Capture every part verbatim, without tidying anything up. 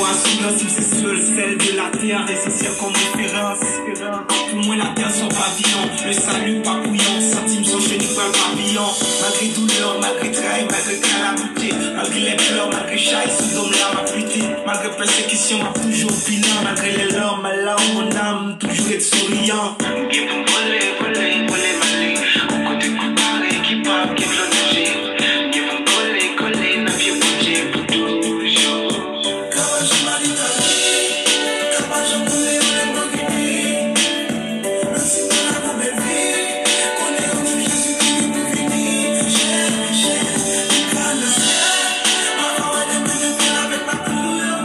Asirans m se sèl, sèl de la terre, esansyèl kòm referans. Pou mwen, la terre son pavillon, le salut pa pou yon, santi m son chenik pral papiyon. Malgre doulè, malgre tray, malgre kalamite, malgre lè plè, malgre chay sou do m la m ap lite, malgre pèsekisyon m ap toujou bilan, malgre les larmes, ma larme, mon âme, toujou ret souriyan. M gen pou m vole, vole, vole m ale yon kote kou pare ki p ap gen lòt danje. M gen pou m kole, kole nan pye Bondye pou toujou. Kaba jan Marie Tali, kaba jan koule, koule, koule, koule. Menm si mwen la pou bèl vi, konnen yon jou Jezi ki gen pou vini. Chè, chè, m ka nan syèl, m ap wè demen, demen avèk makou yo.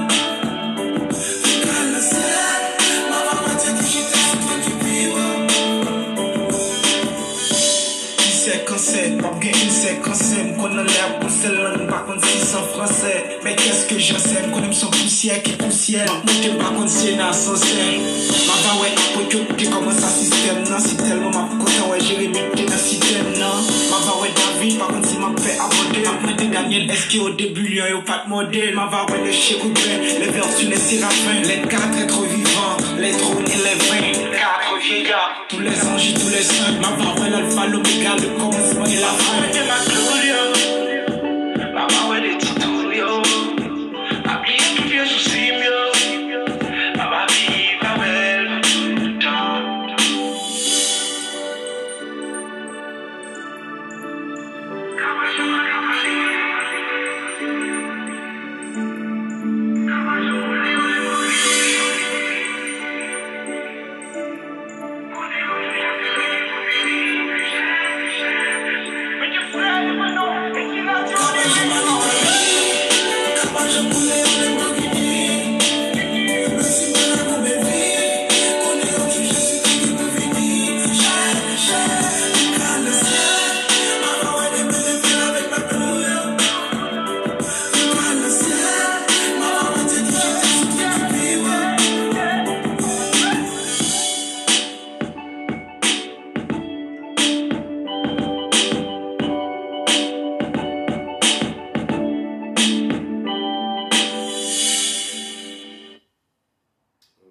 Ki sè kansè, m ap gen ensè kansè, m konn anlè ap konn sèl lang, m pa konn si san fransè. Men kèske jan sè, m konnen m son pousyè ki pousyè, m ap monte, m pa konn si e nan asansè. M ava wè apot yo te kòmanse a sistèm nan, si tèlman m ap kontan wè Jeremi te nan sitèm nan. M ava wè David, pa konn si m ap fè abòde, m ap mande Danyèl, èske o debi lyon yo pa t mòde l? M ava wè les chérubins, les vertus, les séraphins, les quatre êtres vivants, les trônes et les vingt-quatre vieillards, tous les anges et tous les saints. M ava wè l'alpha, l'oméga, le commencement et la fin. M ava wè de maglorya, m ava wè de titouryo, m ap bliye tout vye sousi m yo, m ava viv avè l pou tout tan.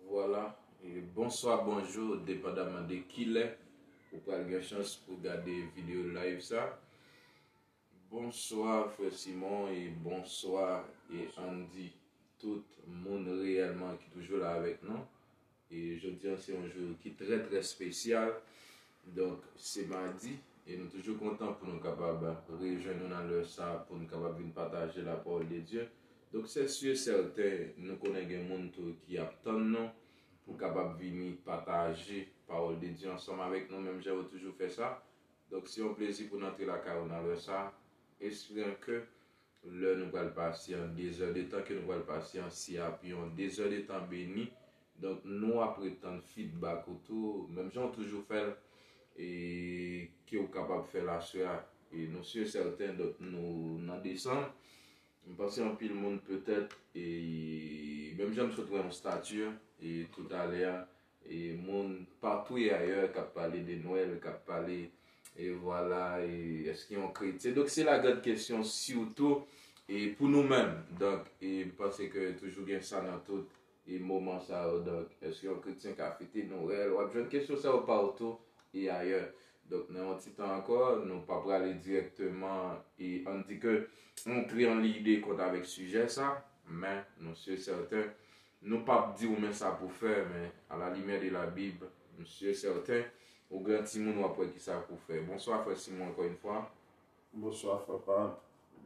Vwala. E bonswa, bonjou, depandaman de kilè ou pral gen chans pou gade videyo live sa. Bonswa, frè Simon, e bonswa, e Andy, tout moun reyèlman ki toujou la avèk nou. E jodi a, se yon jou ki trè, trè espesyal. Donk, se madi, e nou toujou kontan pou nou kapab rejwenn nou nan lè sa, pou nou kapab vin pataje la parole de Dieu. Donk, se si e sèten, nou konnen gen moun tou ki ap tann nou pou kapab vini pataje parole de Dieu ansanm avèk nou, menm jan yo toujou fè sa. Donk, se yon plezi pou n antre lakay ou nan lè sa. Espérant que lè nou pral pase an, de zè de tan ke nou pral pase ansanm, ap yon de zè de tan beni. Donk, nou ap ret tann feedback ou tou, menm jan w toujou fè l, e ke w kapab fè l aswè a. E nou si e sèten, donk, nou nan desanm. M panse anpil moun petèt, e menm jan m sot wè yon stati, e toutalè a, e moun patou e ayè k ap pale de Nwèl, k ap pale, e vwala, e èske yon kretyen. Donk, se la grande question sitou, e pou nou menm. Donk, e m panse ke toujou gen sa nan tout, e moman sa yo. Donk, èske yon kretyen ka fete Nwèl? W ap jwenn kesyon sa yo patou e ayè. Donk, nan yon ti tan ankò, nou pa prale dirèkteman, e ann di ke antre an lide kont avèk sijè sa, men nou si e sèten, nou p ap di w men sa pou fè, men à la lumière de la Bible, m si e sèten, ou gen timoun w ap wè ki sa pou fè. Bonswa, frè Simon, ankò yon fwa. Bonswa, frè Pam.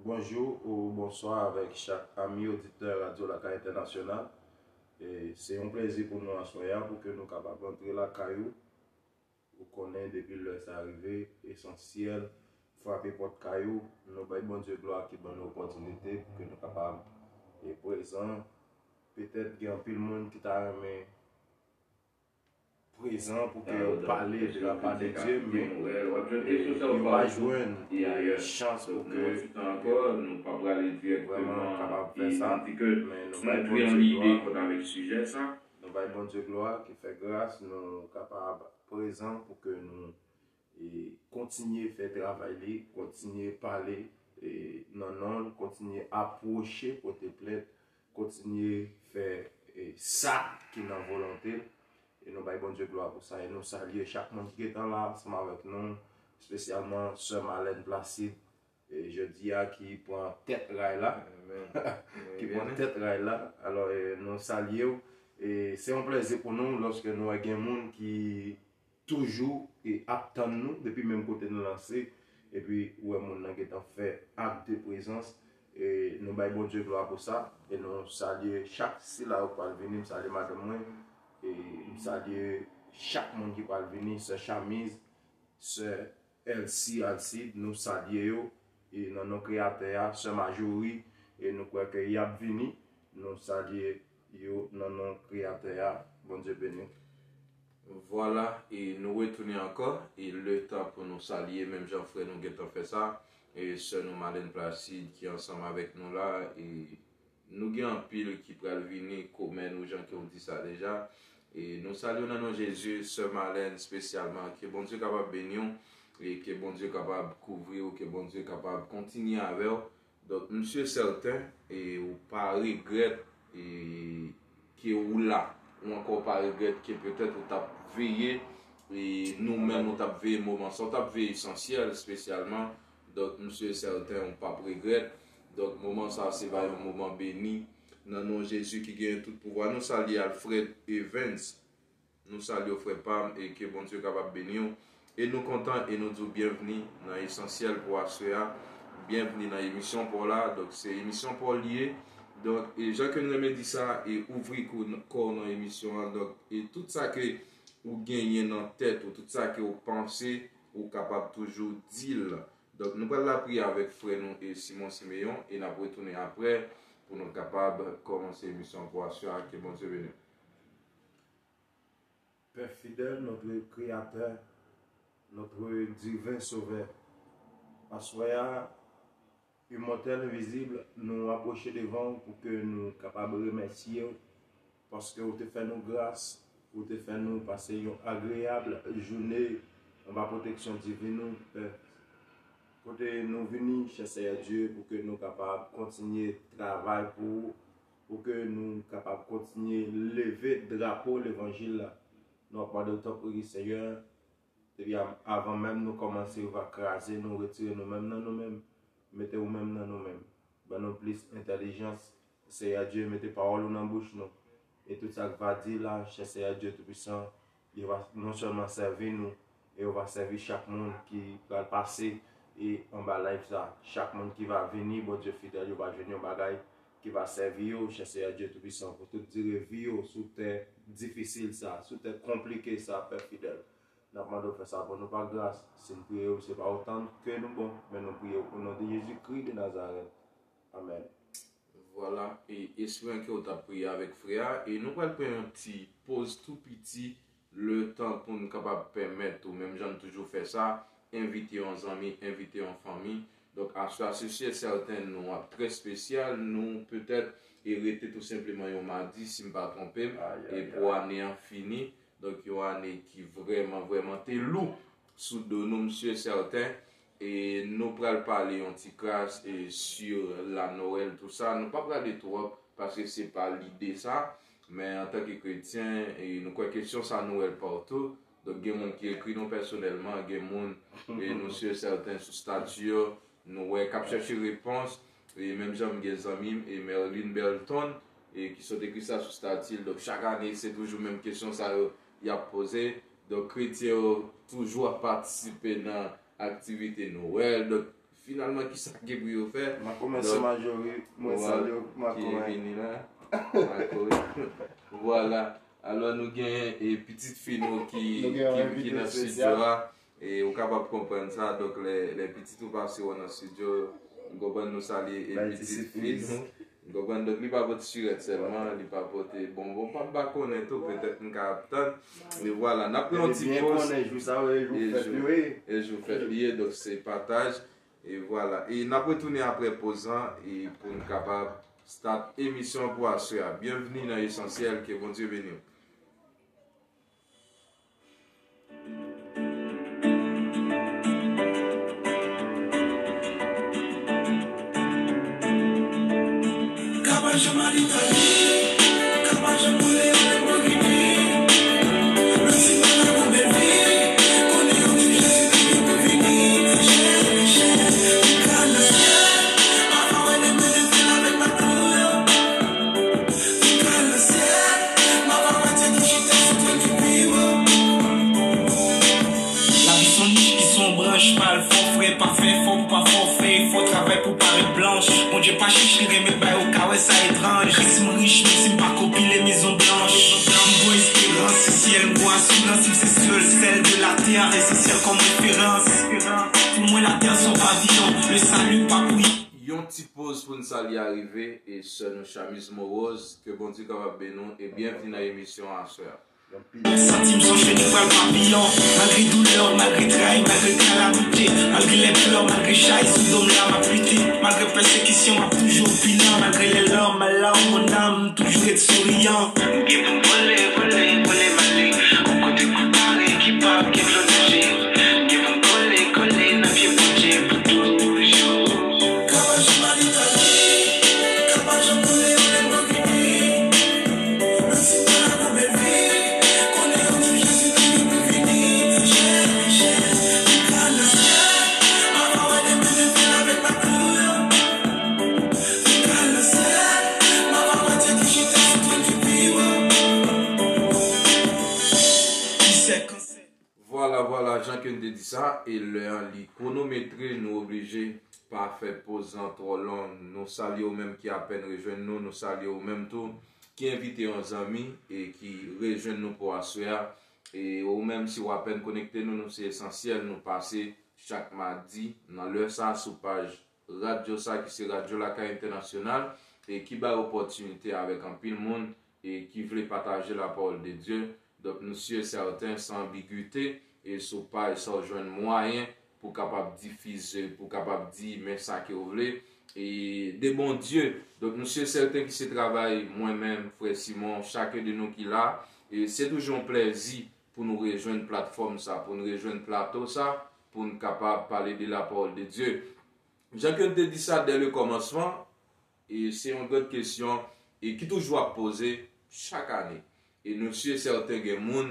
Bonjou ou bonswa avèk chak ami oditè Radyo Lakay Entènasyonal. E se yon plezi pou nou aswè a, pou ke nou kapab antre lakay ou. Ou konnen depi lè sa rive, esansyèl, frape pòt kay ou, nou bay Bondye glwa ki ban nou opòtinite pou ke nou kapab, e, prezan. Petèt gen anpil moun ki ta renmen prezan pou ke yo pale de la part de Dieu, men, e, yo pa jwenn, e, chans pou ke, e, vrèman kapab fè sa. Men nou bay Bondye glwa. Nou bay Bondye glwa ki fè gras nou kapab prezan pou ke nou, e, kontinye fè travay li, kontinye pale, e, nan non l, kontinye apwoche, pote plent kontinye fè e sa ki nan volonte l. E nou bay Bondye glwa pou sa. E nou salye chak moun ki gentan la ansanm avèk nou, espesyalman sè Marlène Placide, e jodi a ki pran tèt ray la. Ki pran tèt ray la. Alò, e, nou salye w. E se yon plèzi pou nou lòske nou wè gen moun ki toujou e ap tann nou depi menm kote nou lanse. Epi ou wè moun nan gentan fè ak de prezans. E nou bay Bondye glwa pou sa. E nou salye chak sila yo k pral vini. M salye madanm mwen. E m salye chak moun ki pral vini. Sè Chamiz, sè Elsie Alcide, nou salye yo. E nan non Kreyatè a, sè Majori, e nou kwè ke y ap vini. Nou salye yo nan non Kreyatè a. Bondye beni w. Vwala, e nou retounen ankò, e letan pou nou salye, menm jan frè nou gentan fè sa, e sè nou Marlène Placide ki ansanm avèk nou la, e nou gen anpil ki pral vini, komè nou, jan ke w di sa deja. E nou salye w nan non Jezi, sè Marlène espesyalman, ke Bondye kapab beni w, e ke Bondye kapab kouvri w, ke Bondye kapab kontinye avè w. Donk, m si e sèten, e ou pa regrèt, e ke ou la, ou ankò pa regrèt ke petèt ou t ap veye, e nou menm ou t ap veye moman sa, ou t ap veye Esansyèl espesyalman. Donk, m si e sèten ou p ap regrèt. Donk, moman sa se va yon moman beni. Nan non Jezi ki genyen tout pouvwa, nou salye Alfred Evans. Nou salye w, frè pa m, e ke Bondye kapab beni w. E nou kontan e nou di w byenvni nan Esansyèl pou aswè a. Byenvni nan emisyon pa w la. Donk, se emisyon pa w li ye. Donk, e jan ke n renmen di sa, e ouvri kou n, kò w nan emisyon an. Donk, e tout sa ke ou genyen nan tèt ou, tout sa ke ou panse, ou kapab toujou di l. Donk, nou pral lapriyè avèk frè nou e Simon Simeon, e n ap retounen aprè pou nou kapab kòmanse emisyon an pou aswè a. Ke Bondye beni w. Père fidèle, notre Créateur, notre divin Sauveur, aswè a, Imòtèl, envizib, nou apwoche devan w pou ke nou kapab remèsye w, paske w te fè nou gras, ou te fè nou pase yon agreyab jounen anba pwoteksyon divin ou, Pè. Kote nou vini, chè Seyè Dye, pou ke nou kapab kontinye travay pou ou, pou ke nou kapab kontinye leve drapo levanjil la. Nou ap mande w tanpri, Seyè, depi a, avan menm nou kòmanse, ou va kraze nou, retire nou menm nan nou menm, mete ou menm nan nou menm. Ban nou plis entèlijans, Seyè Dye, mete pawòl ou nan bouch nou. E tout sa k va di la, chè Seyè Dye Toupisan, yo va non sèlman sèvi nou, e yo va sèvi chak moun ki pral pase e anba live sa. Chak moun ki va vini, Bondye fidèl, yo va jwenn yon bagay ki va sèvi yo, chè Seyè Dye Toupisan, pou tout dire vi yo sou tè difisil sa, sou tè konplike sa, Pè fidèl. N ap mande w fè sa pou nou pa gras. Si n priye w, se pa w tann ke nou bon, men nou priye w o non de Jezikri de Nazarèt. Amèn. Vwala, e espere ke w t ap priye avèk frè a, e nou pral pran yon ti poz tou piti, letan pou n kapab pèmèt ou, menm jan n toujou fè sa, envite yon zanmi, envite yon fanmi. Donk, aswè a, se si e sèten, nou ap trè espesyal, nou petèt e rete tou senpleman yon madi, si m pa twonpe m, e pou ane an fini. Donk, yon ane ki vrèman, vrèman te lou sou do nou, m si e sèten. E nou pral pale yon ti kras e si la Nwèl, tou sa. Nou pa prale twòp, paske se pa lide sa. Men antanke kretyen, e nou kwè kesyon sa Nwèl patou. Donk, gen moun ki ekri nou pèsonèlman, gen moun, e nou si e sèten sou stati yo, nou wè k ap chèche repons. E menm jan m gen zanmi m, e Merlin Belton, e ki sot ekri sa sou stati l. Donk, chak ane, se toujou menm kesyon sa yo y ap poze. Donk, kretyen yo toujou ap patisipe nan aktivite Nwèl. Donk, finalman, kisa ki gen pou yo fè? Makomè, se Majori, mwen salye w, Makomè. Ki vini la. Makomè. Vwala. Alò, nou gen, e, pitit fi nou ki, ki, ki nan estidyo a. E ou kapab konprann sa, donk lè, lè pitit ou pase wè w nan estidyo, m konprann nou salye e pitit fi nou. M konprann, donk li pa pote sirèt sèlman, li pa pote bonbon, m pa, m pa konnen tou, petèt m ka ap tann. Men vwala, n ap pran yon ti poz. E jou sa, e jou fèt li ye, donk se pataj. E vwala. E n ap retounen aprè poz lan, e pou n kapab start emisyon pou aswè a. Byenvni nan Esansyèl, ke Bondye beni w. Lavi son nich ki son branch, pa al fò frè, pa fè fò pou pa fò fè, fò travay pou parèt blanch. Bondye pa chich, li renmen bay ou ka wè sa etranj. Kris m rich, menm si m pa ko pile mezon blanch. M gon esperans sou syèl, m gon asirans, m se sèl sèl de latè, e se syèl kòm referans. Pou mwen latè son paviyon, le salut pa pou yon ti poz pou n salye arive e sè nou Chamise Morose, ke Bondye kapab beni w e byenvni nan emisyon an aswè a. Santi m son cheni pral papiyon. Malgre doulè, malgre trayi, malgre kalamite, malgre lè plè, malgre chay sou do m la m ap lite. Malgre pèsekisyon, m ap toujou pilan. Malgre lè lòm, malgre mon âme, m toujou ret souriyan. M gen pou m vole, vole, vole m ale yon kote kout bare ki p ap gen dlo danje. M gen pou m kole, kole nan pye Bondye pou toujou. Vwala, vwala, jan ke n te di sa, e lè an li kwonometre, nou oblije pa fè poz lan twò long. Nou salye ou menm ki apèn rejwenn nou, nou salye ou menm tou ki envite yon zanmi e ki rejwenn nou pou aswè a. E ou menm si w apèn konekte nou, nou se Esansyèl, nou pase chak madi nan lè sa a sou paj radyo sa ki se Radyo Lakay Entènasyonal e ki bay opòtinite avèk anpil moun e ki vle pataje lapawòl de Dye. Donk, nou si e sèten, san anbigite, e sou paj sa w jwenn mwayen pou kapab difize, pou kapab di men sa ke w vle e de Bondye. Donk, nou si e sèten ki se travay mwen menm, frè Simon, chaken de nou ki la, e se toujou yon plèzi pou nou rejwenn platfòm sa, pou nou rejwenn plato sa, pou n kapab pale de lapawòl de Dye. Jan ke n te di sa dè le kòmansman, e se yon grann kesyon e ki toujou ap poze chak ane. E nou si e sèten gen moun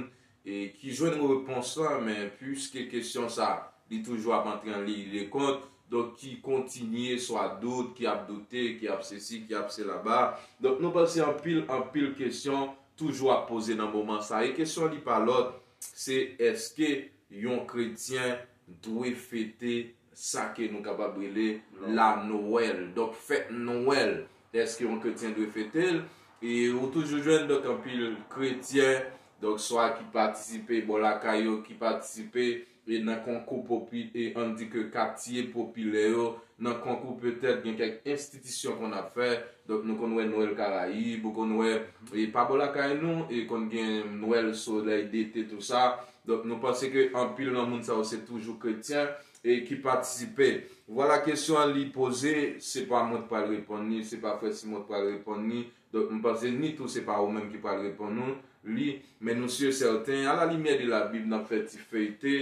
e ki jwenn repons lan, men piske kesyon sa, li toujou ap antre an liy de kont, donk ki kontinye swa dout, ki ap doute, ki ap sesi, ki ap selaba. Donk nou panse anpil, anpil kesyon toujou ap poze nan moman sa. E kesyon li pa lòt, se èske yon kretyen dwe fete sa ke nou kapab rele la Nowèl. Donk, fèt Nwèl. Èske yon kretyen dwe fete l? E ou toujou jwenn, donk, anpil kretyen, donk, swa ki patisipe bò lakay yo, ki patisipe e nan konkou popi-, e ann di ke katye popilè yo, nan konkou petèt gen kèk enstitisyon konn ap fè. Donk, nou konn wè Nwèl Karayib, ou konn wè, e pa bò lakay nou, e konn gen Nwèl Solèy, Dete, tou sa. Donk, nou panse ke anpil nan moun sa yo se toujou kretyen e ki patisipe. Vwala kesyon an li poze, se pa mwen k pral reponn li, se pa frè Simon k pral reponn li. Donk, m panse ni tou se pa ou menm ki pral reponn nou li, men nou si e sèten, a la limyè de la Bib, n ap fè ti feyte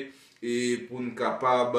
e pou n kapab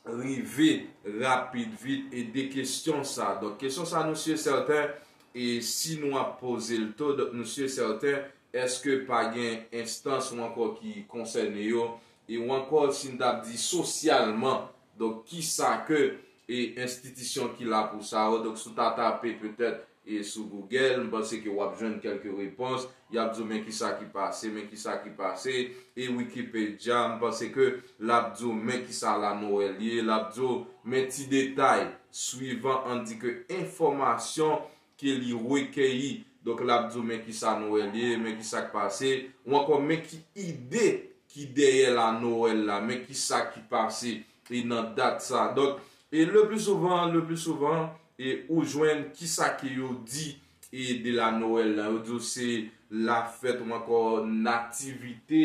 rive rapid, vit, e de kesyon sa. Donk, kesyon sa, nou si e sèten, e si nou ap poze l tou, donk, nou si e sèten, èske pa gen enstans ou ankò ki konsène yo, e ou ankò, si n t ap di sosyalman, donk, kisa ke, e enstitisyon ki la pou sa yo, donk, si w ta tape petèt, e sou Google, m panse ke w ap jwenn kèlke repons. Y ap di w, men kisa ki pase, men kisa ki pase. E Wikipedia, m panse ke l ap di w, men kisa la Nwèl ye, l ap di w, men ti detay, swivan ann di ke enfòmasyon ke li rekeyi. Donk, l ap di w, men kisa Nwèl ye, men kisa k pase, ou ankò, men ki ide ki dèyè la Nwèl la, men kisa ki pase e nan dat sa. Donk, e le pli souvan, le pli souvan, e ou jwenn kisa ke yo di e de la Nwèl la. Yo di w se la fèt ou ankò nativite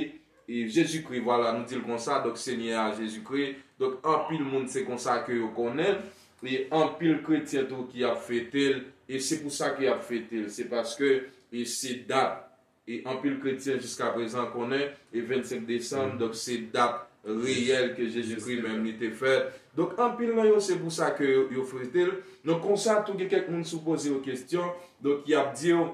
e Jezikri. Vwala, nou di l konsa. Donk, Senyè a Jezikri. Donk, anpil moun se konsa ke yo konnen. E anpil kretyen tou ki ap fete l. E se pou sa ke y ap fete l. Se paske e se dat e anpil kretyen jiskaprezan konnen, e vennsenk desanm, donk se dat reyèl ke Jezikri menm li te fèt. Donk, anpil nan yo, se pou sa ke yo, yo fete l. Donk, konsa tou, gen kèk moun si w poze yo kesyon, donk, y ap di w,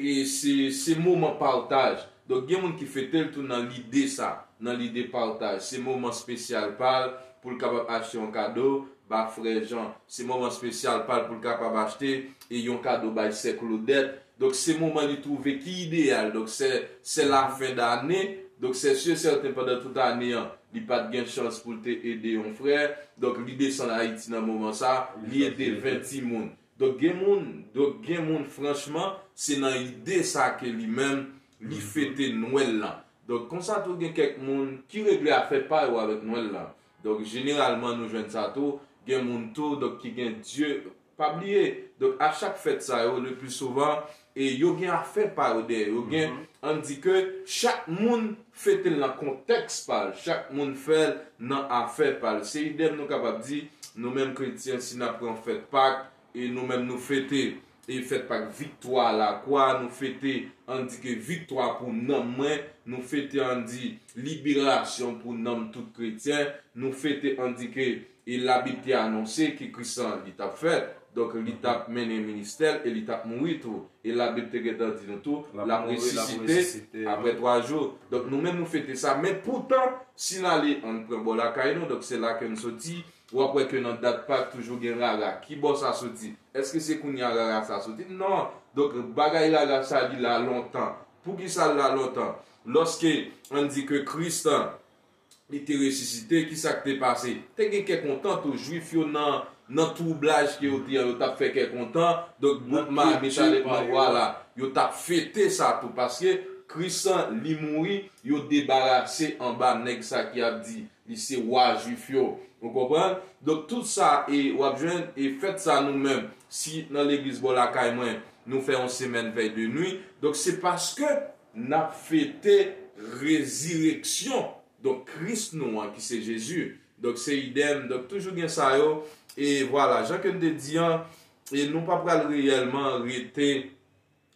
e se, se moman pataj. Donk, gen moun ki fete l tou nan lide sa, nan lide pataj. Se moman espesyal pa l pou l kapab achte yon kado ba frè Jan. Se moman espesyal pa l pou l kapab achte e yon kado bay sè Klodèt. Donk, se moman li twouve ki ideyal. Donk, se, se la fen dane. Donk, se si e sèten pandan tout ane an, li pa t gen chans pou l te ede yon frè. Donk, li desann Ayiti nan moman sa, li ede ven timoun. Donk, gen moun, donk, gen moun, franchman, se nan ide sa ke li menm, li fete Nwèl lan. Donk, konsa tou, gen kèk moun ki regle afè pa yo avèk Nwèl lan. Donk, jeneralman, nou jwenn sa tou, gen moun tou, donk, ki gen dye, pa bliye. Donk, a chak fèt sa yo, le pli souvan, e yo gen afè pa yo dèyè. Yo gen, ann di ke chak moun fete l nan kontèks pa l, chak moun fè l nan afè pa l. Se idèm nou kapab di, nou menm kretyen, si n ap pran fèt Pak, e nou menm nou fete, e fèt Pak, viktwa lakwa, nou fete, ann di ke viktwa pou nanm mwen, nou fete, ann di, liberasyon pou nanm tout kretyen, nou fete, ann di ke, e Labib te anonse ke Kris lan, li t ap fèt, donk li t ap mennen ministè l e li t ap mouri tou. E Labib te gentan di nou tou, l ap resisite apre twa jou. Donk nou menm nou fete sa, men poutan, si n ale, ann pran bò lakay nou, donk se la ke n soti, w ap wè ke nan dat Pak toujou gen rara. Ki bò sa soti? Èske se kounye a rara sa soti? Non. Donk, bagay rara sa li la lontan. Poukisa l la lontan? Lòske ann di ke Kris lan, li te resisite, ki sa k te pase? Te gen kè kontan tou, Jwif yo nan, nan twoublaj ke yo te an, yo t ap fè kè kontan. Donk, bout mamit, alètman, vwala, yo t ap fete sa tou, paske Kris lan, li mouri, yo debarase anba nèg sa ki ap di li se wa Jwif yo. Ou konprann? Donk, tout sa, e w ap jwenn, e fèt sa nou menm, si nan legliz bò lakay mwen, nou fè yon semèn vèy de nwi. Donk, se paske n ap fete rezireksyon, donk, Kris nou an, ki se Jezi. Donk, se idèm. Donk, toujou gen sa yo. E vwala, jan ke n te di an, e nou pa pral reyèlman rete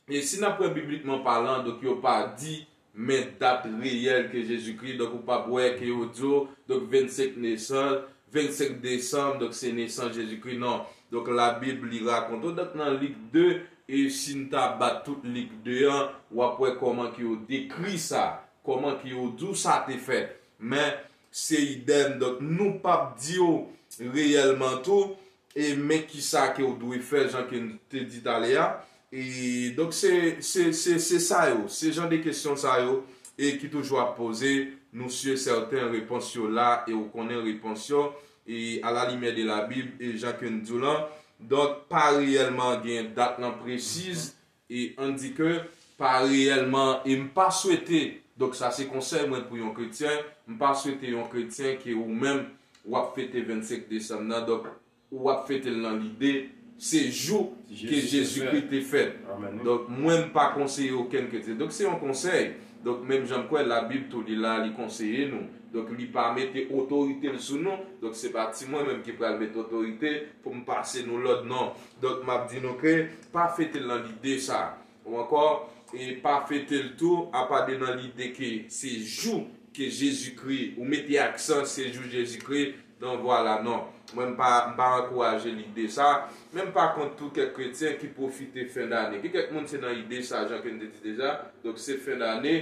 E si n ap wè biblikman palan, donk yo pa di, men dat reyèl ke Jezikri, donk ou p ap wè ke yo di w, donk vennsenk nesans, vennsenk desanm, donk se nesans Jezikri, non. Donk Labib li rakonte w, donk nan Lik de, e si n ta bat tout Lik de an, w ap wè kòman ke yo dekri sa, kòman ke yo di w sa te fèt. Men, se idèm, donk nou p ap di w reyèlman tou, e men kisa ke w dwe fè, jan ke n te di talè a. E donk, se, se, se, se sa yo, se jan de kesyon sa yo, e ki toujou ap poze, nou si e sèten repons yo la, e ou konnen repons yo, e à la lumière de la Bible, e jan ke n di w lan. Donk, pa reyèlman gen dat lan presiz, e ann di ke pa reyèlman, e m pa swete, donk sa se konsèy mwen pou yon kretyen, m pa swete yon kretyen ke ou menm, w ap fete vennsenk desanm nan, donk, w ap fete l nan lide, se jou ke Jezikri te fèt. Donk, mwen, m pa konseye okenn kretyen. Donk, se yon konsèy. Donk, menm jan m kwè Labib tou li la, li konseye nou. Donk, li pa mete otorite l sou nou. Donk, se pa ti mwen menm ki pral mete otorite pou m pase nou lòd, non. Donk, m ap di nou ke pa fete l nan lide sa. Ou ankò, e pa fete l tou, apa de nan lide ke se jou ke Jezikri, ou mete aksan se jou Jezikri, donk vwala, non. Mwen, m pa, m pa ankouraje lide sa, men m pa kont tou kèk kretyen ki pwofite fen dane. Gen kèk moun se nan ide sa, jan ke n te di deja, donk se fen dane,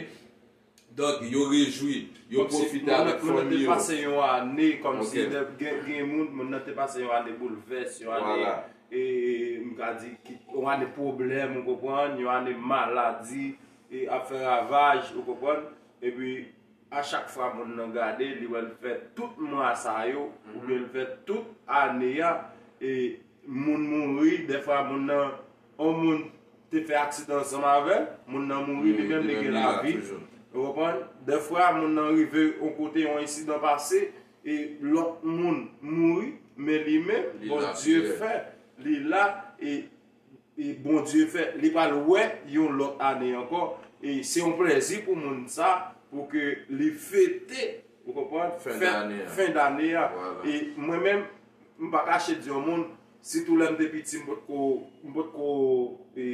donk yo rejwi, yo pwofite avèk fanmi yo. Moun nan te pase yon ane, kòmsi gen, gen moun, moun nan te pase yon ane boulvès, yon ane, e, e, m ka di, ki, yon ane pwoblèm, ou konprann, yon ane maladi, e, ap fè ravaj, ou konprann, epi a chak fwa moun nan gade, li wè l fè tout mwa sa yo, oubyen l fè tout ane a, e moun mouri, dèfwa moun nan, yon moun te fè aksidan ansanm avè l, moun nan mouri, li menm li gen lavi. Ou konprann? Dèfwa moun nan rive yon kote, yon ensidan pase, e lòt moun mouri, men li menm, Bondye fè, li la, e e Bondye fè, li pral wè yon lòt ane ankò. E se yon plèzi pou moun sa, pou ke li fete, ou konprann, fen dane a. E mwen menm, m pa kache di yon moun, sitou lè m te piti, m potko, m potko, e,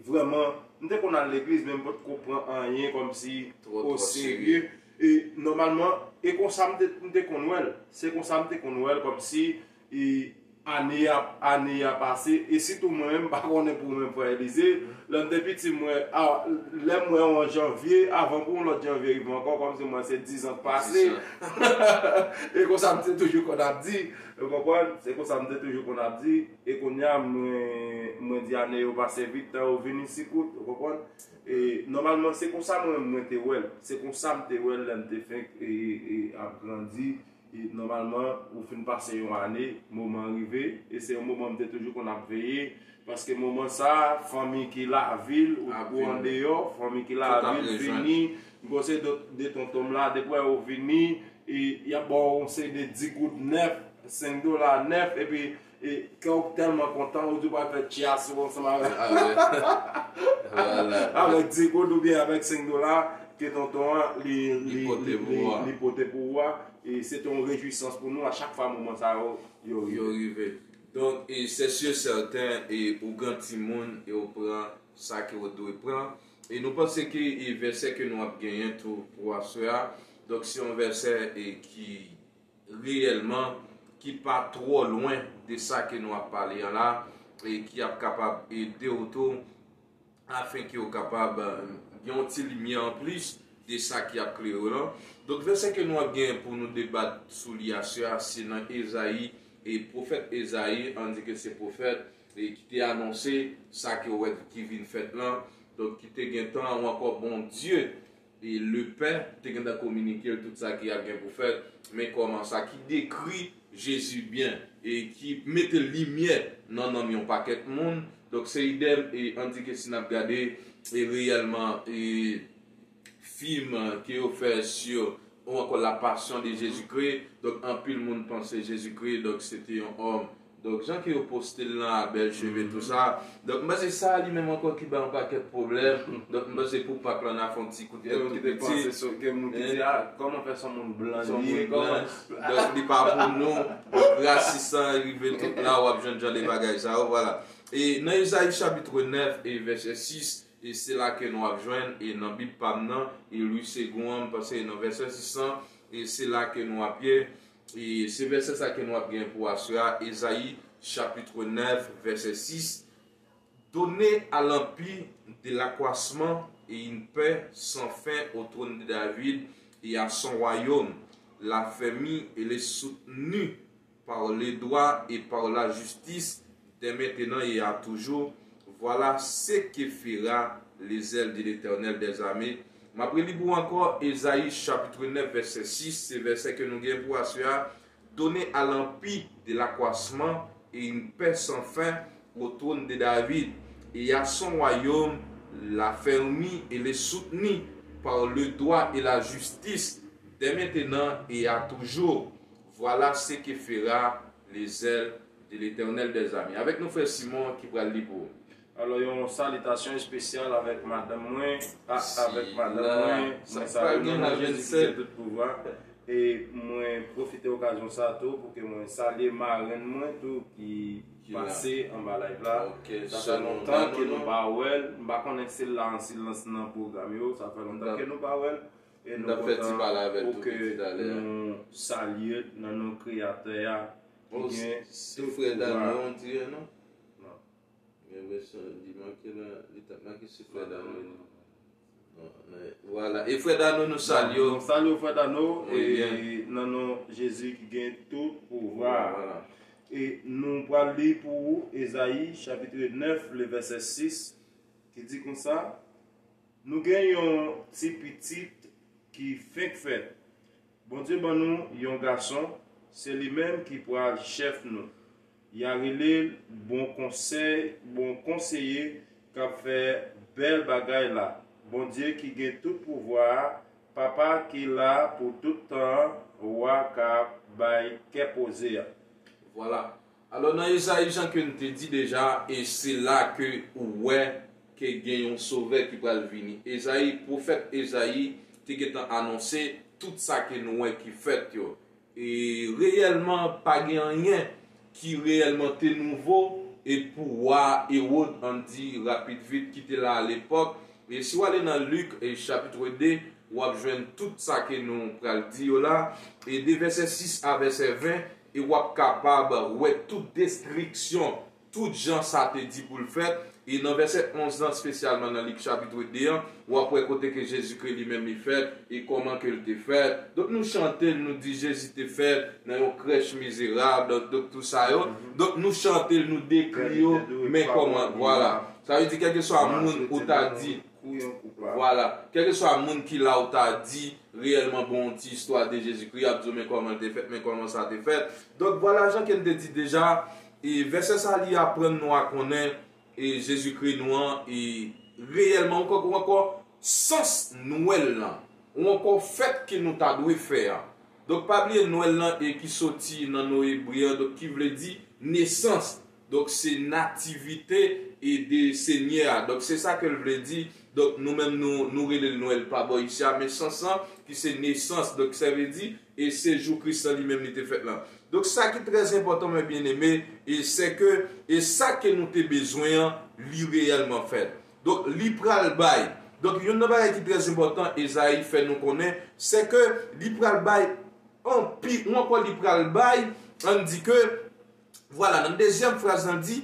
vrèman, m te konn al legliz, men m potko pran anyen kòmsi oserye. E nòmalman, e konsa m te, m te konn wè l. Se konsa m te konn wè l, kòmsi e, ane a, ane a pase. E sitou mwen menm, m pa konnen pou mwen, frè Elize, lè m te piti, mwen, a, lè m wè yon janvye, avan pou yon lòt janvye rive ankò, kòmsi mwen se dizan k pase. E konsa m te toujou konn ap di, ou konprann? Se konsa m te toujou konn ap di. E kounye a, mwen, mwen di ane yo pase vit, tan yo vini si kout, ou konprann? E nòmalman, se konsa mwen, mwen te wè l. Se konsa m te wè l lè m te fenk, e, e, ap grandi. E nòmalman, ou fin pase yon ane, moman an rive, e se yon moman m te toujou konn ap veye, paske moman sa, fanmi ki lavil, ou, ou andeyò, fanmi ki lavil vini, m panse de, de tonton m la, depi wè yo vini, e y ap ba w yon seri de di goud nèf, senk dola nèf, epi e kè w tèlman kontan, ou di w pral fè tchiyas ou ansanm avèk, avèk di goud oubyen avèk senk dola ke tonton an li, li, li, li, li pote pou ou a. E se te yon rejwisans pou nou a chak fwa moman sa yo, yo rive. Donk, e se si e sèten, e ou gen timoun, e ou pran sa ke ou dwe pran. E nou panse ke e vèsè ke nou ap genyen tou pou aswè a, donk se yon vèsè e ki reyèlman, ki pa twò lwen de sa ke nou ap pale an la, e ki ap kapab ede w tou, afen ke w kapab, e, gen yon ti limyè anplis de sa ki ap klere w lan. Donk, vèsè ke nou ap gen pou nou debat sou li aswè a, se nan Ezayi, e pwofèt Ezayi, ann di ke se pwofèt, e ki te anonse sa ke w wè ki vin fèt lan. Donk, ki te gen tan ou ankò Bondye e Lepè te gentan kominike l tout sa ki ap gen pou fèt, men kòman sa ki dekri Jezi byen e ki mete limyè nan nanm yon pakèt moun. Donk, se idèm, e ann di ke si n ap gade, e reyèlman, e fim ke yo fè sur ou ankò la passion de Jésus-Christ. Donk, anpil moun panse Jezikri, donk, se te yon òm. Donk, jan ke yo poste l lan a, bèl cheve, tou sa. Donk, m panse sa li menm ankò ki bay yon pakèt pwoblèm. Donk, m panse pou Pak lan, n a fè yon ti kout tèt tou piti. Gen moun ki te panse, gen moun ki di, a, kòman fè se yon moun blan li ye, kòman? Donk, li pa pou nou. Donk, rasis lan rive tout la, w ap jwenn jan de bagay sa yo, vwala. E nan Ezayi chapit nèf e vèsè sis, e se la ke nou ap jwenn, e nan Bib pa m nan, e Louis Segond an, m panse e nan vèsè sis lan, e se la ke nou ap ye, e se vèsè sa ke nou ap gen pou aswè a, Ezayi chapit nèf, vèsè sis. Donnez à l'empire de l'accroissement et une paix sans fin au trône de David et à son royaume, l'affermi et le soutenu par le droit et par la justice, dès maintenant et à toujours. Voilà ce que fera l'Éternel des armées. M ap reli pou ou ankò Ezayi chapit nèf, vèsè sis, se vèsè ke nou gen pou aswè a. Donnez à l'empire de l'accroissement et une paix sans fin au trône de David et à son royaume, l'affermi et le soutenu par le droit et la justice, dès maintenant et à toujours. Voilà ce que fera les ailes de l'Éternel des armées. Avèk nou frè Simon ki pral li pou ou. Alò, yon salitasyon espesyal avèk madanm mwen, a, avèk madanm mwen, mwen salye w nan non Jezi ki gen tout pouvwa. E mwen pwofite okazyon sa tou pou ke mwen salye marenn mwen tou ki pase anba live la. Sa fè lontan ke nou pa wè l, m pa konnen si l la an silans nan pwogram yo, sa fè lontan ke nou pa wè l. E nou kontan pou ke nou salye l nan non Kreyatè a ki gen tout pouvwa. Gen enpresyon li manke la, li t ap make sou frè Dano. Bon, men, vwala. E frè Dano, nou salye w. Nou salye w, frè Dano, e nan non Jezi ki gen tout pouvwa. E nou pral li pou ou Ezayi, chapit nèf, le vèsè sis, ki di konsa, nou gen yon ti pitit ki fenk fèt. Bondye ban nou yon gason, se li menm ki pral chèf nou. Y a rele l Bon Konsèy, Bon Konseye k ap fè bèl bagay la, Bondye ki gen tout pouvwa a, Papa ki la pou tout tan an, Wa k ap bay kè poze a. Vwala. Alò, nan Ezayi, jan ke n te di deja, e se la ke ou wè ke gen yon Sovè ki pral vini. Ezayi, pwofèt Ezayi te gentan anonse tout sa ke nou wè ki fèt yo. E reyèlman, pa gen anyen ki reyèlman te nouvo, e pou wa Ewòd, ann di rapid vit, ki te la alepòk. E si w ale nan Lik, e chapit de, w ap jwenn tout sa ke nou pral di yo la, e de vèsè sis a vèsè ven, e w ap kapab wè tout destriksyon, tout jan sa te di pou l fèt. E nan vèsè onz lan, espesyalman nan Lik chapit de an, w ap wè kote ke Jezikri li menm li fèt, e kòman ke l te fèt. Donk, nou chante l, nou di Jezi te fèt nan yon krèch mizerab, donk, donk, tout sa yo. Donk, nou chante l, nou dekri yo, men kòman, vwala. Sa vle di, kèlkeswa moun ou ta di, vwala, kèlkeswa moun ki la ou ta di, reyèlman bon yon ti istwa de Jezikri, y ap di w, men kòman l te fèt, men kòman sa te fèt. Donk, vwala, jan ke n te di deja, e vèsè sa li aprann nou a konnen, e Jezikri nou an, e reyèlman, ou ankò, ou ankò, sans Nwèl lan, ou ankò fèt ke nou ta dwe fè a. Donk, pa bliye Nwèl lan, e ki soti nan non ebre an, donk, ki vle di nesans. Donk, se nativite e de Senyè a. Donk, se sa ke l vle di. Donk, nou menm, nou, nou rele l Nwèl pa bò isi a, men sans lan, ki se nesans. Donk, sa vle di, e se jou Kris lan li menm li te fèt lan. Donk, sa ki trè enpòtan, mè byeneme, e se ke, e sa ke nou te bezwen an, li reyèlman fèt. Donk, li pral bay. Donk, youn nan bagay ki trè enpòtan, Ezayi fè nou konnen, se ke li pral bay anpi, ou ankò li pral bay, ann di ke, vwala, nan dezyèm fraz lan di,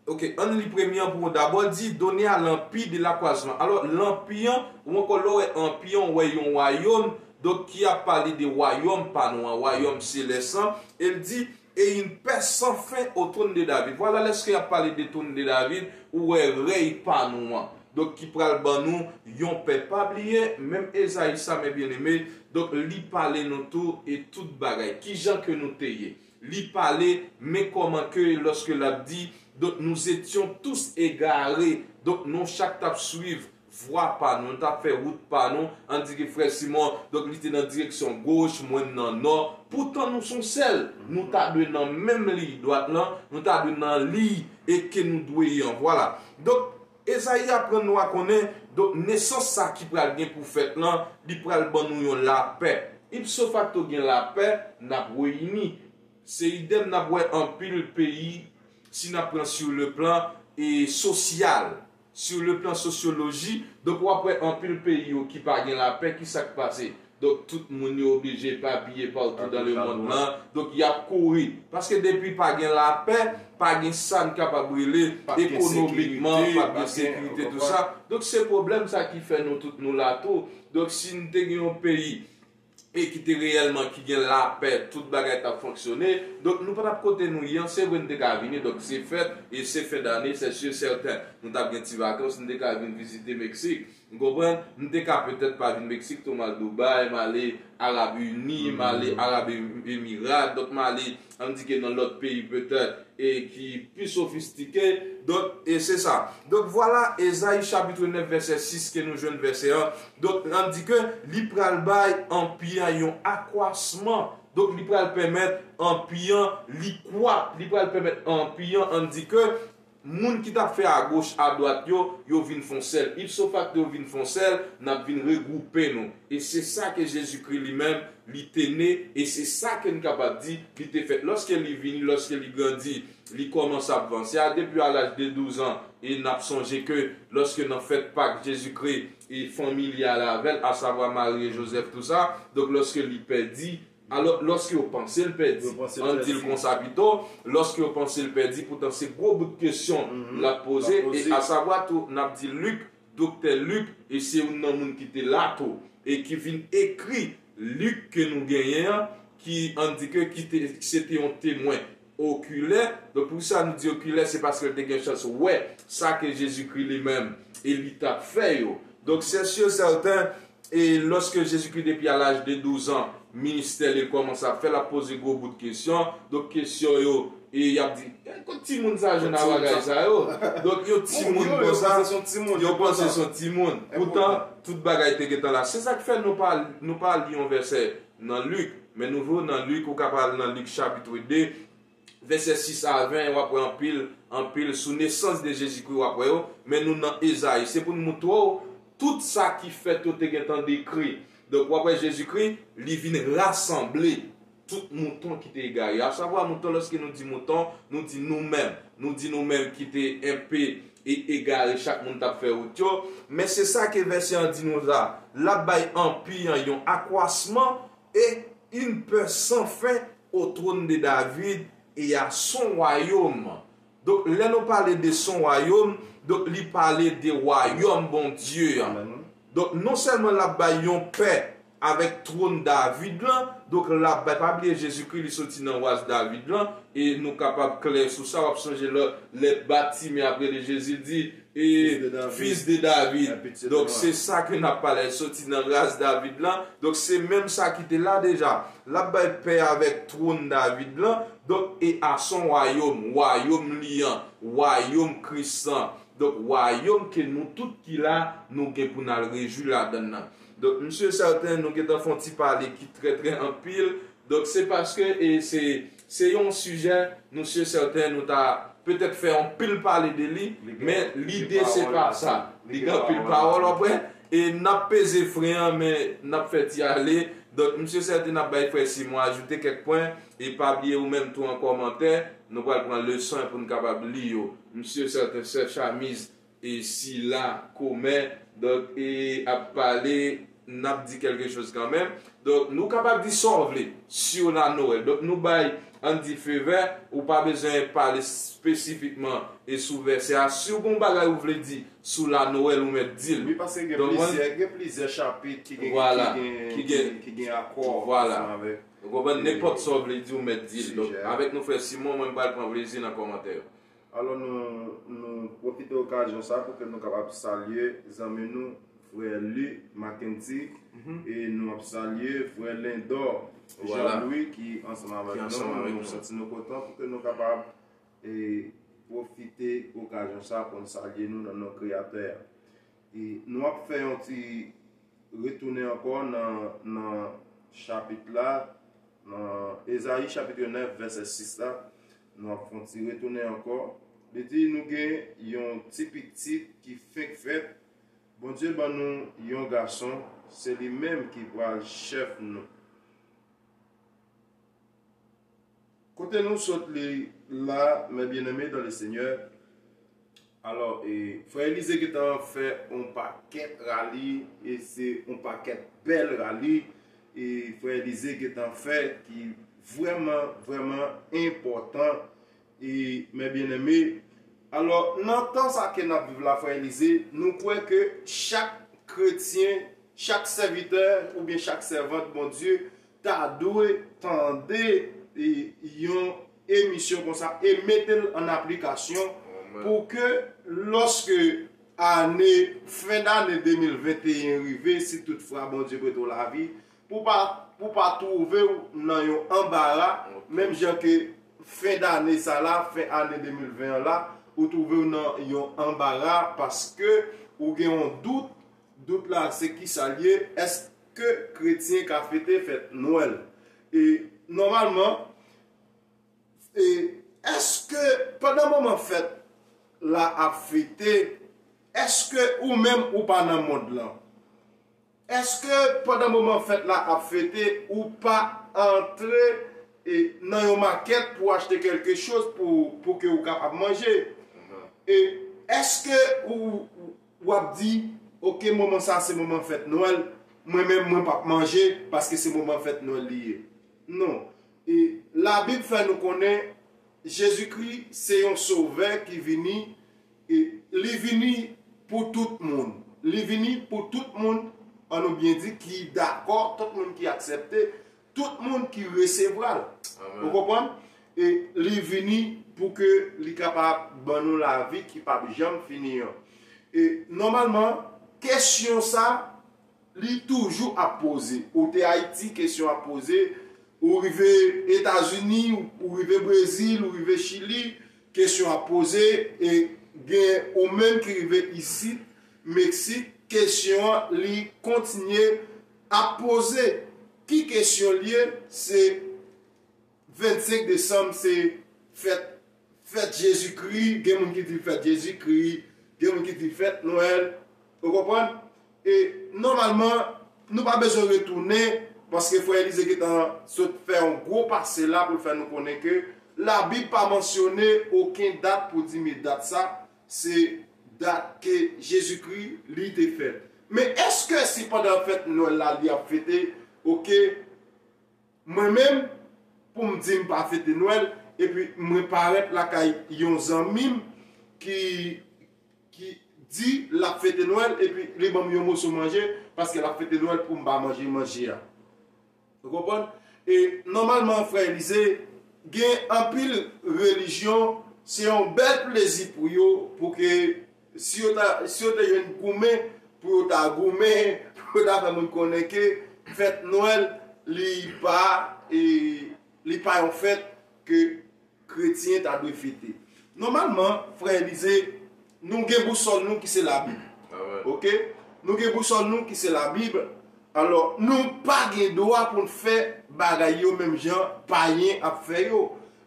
oke, ann li premye an pou dabò, di, donner à l'empire de l'accroissement. Alò, lanpi an, ou ankò lè w wè anpi an, ou wè yon wayòm, donk ki ap pale de wayòm pa nou an, wayòm selès lan, e l di, et une paix sans fin au trône de David. Vwala, lèske y ap pale de twòn de David, ou wè rèy pa nou an. Donk, ki pral ban nou yon pè. Pa bliye, menm Ezayi sa, mè byeneme, donk, li pale nou tou e tout bagay. Kijan ke nou te ye? Li pale, men kòman ke lòske l ap di, donk, nous étions tous égarés. Donk, nou chak t ap swiv vwa pa nou, nou t ap fè wout pa nou, ann di ke frè Simon, donk, li te nan direksyon goch, mwen nan nò. Poutan nou se yon sèl, nou ta dwe nan menm liy dwat lan, nou ta dwe nan liy e ke nou dwe ye an. Vwala. Donk, Ezayi aprann nou a konnen, donk, nesans sa ki pral gen pou fèt lan, li pral ban nou yon lapè. Ipso facto gen lapè, n ap reyini. Se idèm n ap wè anpil peyi, si n ap pran sur le plan, e sosyal, sur le plan sosyoloji, donk w ap wè anpil peyi yo ki pa gen lapè, ki sa k pase? Donk, tout moun yo oblije epapiye partou dans le monde lan. Donk, y ap kouri. Paske depi pa gen lapè, pa gen sa n kapab rele ekonomikman, p ap gen sekirite, tou sa. Donk, se pwoblèm sa ki fè nou tout nou la tou. Donk, si n te gen yon peyi e ki te reyèlman, ki gen lapè, tout bagay t ap fonksyone. Donk, nou pa t ap kote nou ye an, se vre n te ka vini, donk se fèt, e se fen dane, c'est sûr certain. Nou t ap gen ti vakans, n te ka vin vizite Meksik. Ou konprann? M te ka petèt pa vin Meksik tou, m al Dubai, m ale Arab Ini, m ale Arab Em-, Emirat, donk m ale, ann di ke nan lòt peyi petèt, e ki pi sofistike, donk, e se sa. Donk, vwala, Ezayi chapit nèf, vèsè sis, ke nou jwenn vèsè an. Donk, ann di ke li pral bay anpi an yon akwasman. Donk, li pral pèmèt anpi an, li kwa, li pral pèmèt anpi an, ann di ke moun ki t ap fè agoch, adwat yo, yo vin fè yon sèl. Ipso facto, yo vin fè yon sèl, n ap vin regwoupe nou. E se sa ke Jezikri li menm, li te ne, e se sa ke n kapab di, li te fèt. Lòske li vini, lòske li grandi, li kòmanse ap vanse a, depi a laj de douz an, e n ap sonje ke lòske nan fèt Pak, Jezikri e fanmi li ale avè l, asavwa Mari e Jozèf, tou sa, donk lòske li pèdi, Alò, lòske yo panse l pèdi, ann di l konsa pito, lòske yo panse l pèdi, poutan se gwo bout kesyon l ap poze, e asavwa tou, n ap di Lik, doktè Lik, e se youn nan moun ki te la tou, e ki vin ekri Lik ke nou genyen an, ki, ann di ke, ki te, se te yon temwen okilè. Donk, poukisa nou di okilè, se paske l te gen chans wè sa ke Jezikri li menm, e li t ap fè yo. Donk, c'est sûr certain, E lòske Jezikri, depi a laj de douz an, ministè li kòmanse ap fè, l ap poze gwo bout kesyon. Donk, kesyon yo, e y ap di, "Eh, kot timoun sa jwenn a bagay sa yo?" Donk, yon timoun konsa, yo panse se yon timoun. Poutan, tout bagay te gentan la. Se sa k fè nou pa, nou pa li yon vèsè nan Lik, men nou vle nan Lik, ou ka pral nan Lik chapit de, vèsè sis a ven, w ap wè anpil, anpil sou nesans de Jezikri w ap wè yo, men nou nan Ezayi. Se pou n moutre w tout sa ki fèt yo te gentan dekri. Donk, w ap wè Jezikri, li vin rasanble tout mouton ki te egare. Asavwa mouton, lòske nou di mouton, nou di nou menm. Nou di nou menm ki te enpe e egare, chak moun t ap fè wout yo. Men se sa ke vèsè an di nou la. L ap bay Anpi an yon akwasman et une paix sans fin au trône de David et à son royaume. Donk, lè nou pale de son royaume, donk, li pale de wayòm Bondye an. Donk, non sèlman l ap bay yon pè avèk twòn David lan, donk, l ap bay, pa bliye Jezikri, li soti nan ras David lan, e nou kapab klè sou sa, w ap sonje lè, lè Batime ap rele Jezi, l di, e, Fils de David. Donk, se sa ke n ap pale, l soti nan ras David lan. Donk, se menm sa ki te la deja. L ap bay pè avèk twòn David lan. Donk, e a son wayòm, wayòm li an, wayòm Kris lan. Donk, wayòm ke nou tout ki la, nou gen pou n al rejwi ladan l nan. Donk, m si sèten, nou gentan fè yon ti pale ki trè, trè anpil. Donk, se paske, e se, se yon sijè, nou si sèten, nou ta petèt fè anpil pale de li, men lide se pa sa. Li gen anpil pawòl, w ap wè. E n ap peze fren an, men n ap fè ti ale. Donk, m si sèten, n ap bay frè Simon ajoute kèk pwen. E pa bliye ou menm tou an kòmantè, nou pral pran leson pou n kapab li yo. M si sèten, sè Chamiz, e sila, komè, donk, e ap pale, n ap di kèlke choz kanmenm. Donk, nou kapab di sa w vle, sou la Noël. Donk, nou bay Andy Favè, ou pa bezwen pale espesifikman e sou vèsè a. Si w gen yon bagay ou vle di sou la Noël, ou mèt di l. Wi, paske gen plizyè, gen plizyè chapit ki gen, ki gen, ki gen akò ansanm avèk. Ou konprann? Nenpòt sa w vle di, ou mèt di l. Donk, avèk nou frè Simon, mwen m pral pran plezi nan kòmantè yo. Alò, nou, nou pwofite okazyon sa pou ke nou kapab salye zanmi nou, frè Lee Mackenzie, e nou ap salye frè Lindor Jean-Louis ki ansanm avèk nou. Nou santi nou kontan pou ke nou kapab, e, pwofite okazyon sa pou n salye nou nan non Kreyatè a. E nou ap fè yon ti retounen ankò nan, nan chapit la, nan Ezayi chapit nèf, vèsè sis la, nou ap fè yon ti retounen ankò. Li di nou gen yon ti pitit ki fenk fèt, Bondye ban nou yon gason, se li menm ki pral chèf nou. Kote nou sot li la, mes bien-aimés dans le Seigneur, alò, e, frè Elize gentan fè yon pakèt rali, e se yon pakèt bèl rali, e frè Elize gentan fè ki vrèman, vrèman enpòtan, e, mes bien-aimés. Alò, nan tan sa ke n ap viv la, frè Elize, nou kwè ke chak kretyen, chak sèvitè oubyen chak sèvant Bondye ta dwe tande, e, yon emisyon konsa e mete l an aplikasyon pou ke lòske ane, fen dane de mil venteyen rive, si toutfwa Bondye prete w lavi, pou pa, pou pa twouve w nan yon anbara, menm jan ke fen dane sa la, fen ane de mil ven an la, ou twouve w nan yon anbara paske ou gen yon dout, dout la se kisa l ye, èske kretyen ka fete fèt Nwèl? E nòmalman, e èske pandan moman fèt la ap fete, èske ou menm ou pa nan mond lan? Èske pandan moman fèt la ap fete, ou pa antre, e, nan yon makèt pou achte kèlke choz pou, pou ke ou kapab manje? E èske ou, w ap di, oke, moman sa se moman fèt Nwèl, mwen menm mwen p ap manje paske se moman fèt Nwèl li ye? Non. E Labib fè nou konnen Jezikri se yon sovè ki vini, e li vini pou tout moun. Li vini pou tout moun, an nou byen di, ki dakò, tout moun ki aksepte, tout moun ki resevwa l. Ou konprann? E li vini pou ke li kapab ban nou lavi ki p ap janm fini an. E nòmalman, kesyon sa, li toujou ap poze. Ou te Ayiti, kesyon ap poze. Ou rive Etazini, ou rive Brezil, ou rive Chili, kesyon ap poze. E gen ou menm ki rive isit, Meksik, kesyon an, li kontinye ap poze. Ki kesyon l ye? Se vennsenk desanm se fèt, fèt Jezikri, gen moun ki di fèt Jezikri, gen moun ki di fèt Nwèl, ou konprann? E nòmalman, nou pa bezwen retounen, paske frè Elize gentan sot fè yon gwo pase la pou l fè nou konnen ke Labib pa mansyone okenn dat pou di, men dat sa, se dat ke Jezikri li te fèt. Men èske si pandan fèt Nwèl la li ap fete, oke, mwen menm, pou m di m pa fete Nwèl, epi mwen parèt lakay yon zanmi m ki, ki di l ap fete Nwèl, epi li ban m yon moso manje, paske l ap fete Nwèl pou m pa manje manje a. Ou konprann? E nòmalman, frè Elize, gen anpil relijyon, se yon bèl plezi pou yo, pou ke si yo ta, si yo te jwenn goumen, pou yo ta goumen, pou yo ta fè moun konnen ke fèt Nwèl, li pa, e, li pa yon fèt ke kretyen ta dwe fete. Nòmalman, frè Elize, nou gen bousòl nou ki se Labib. Oke? Nou gen bousòl nou ki se Labib. Alò, nou pa gen dwa pou n fè bagay yo menm jan payen ap fè yo.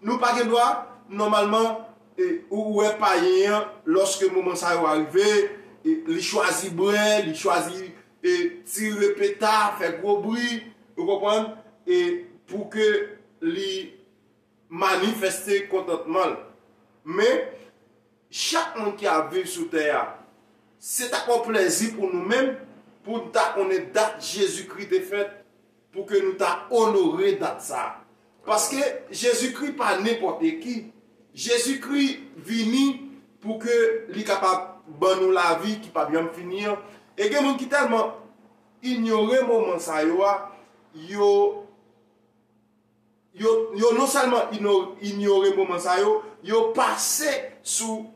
Nou pa gen dwa, nòmalman, e, ou wè payen an, lòske moman sa yo arive, e, li chwazi bwè, li chwazi, e, tire peta, fè gwo bri, ou konprann? E pou ke li manifeste kontantman l. Men, chak moun ki ap viv sou tè a, se t ap yon plezi pou nou menm, pou n ta konnen dat Jezikri te fèt, pou ke nou ta onore dat sa a. Paske Jezikri pa nenpòt ki. Jezikri vini pou ke li kapab ban nou lavi ki p ap janm fini an. E gen moun ki tèlman inyore moman sa yo a, yo yo, yo non sèlman ino-, inyore moman sa yo, yo pase sou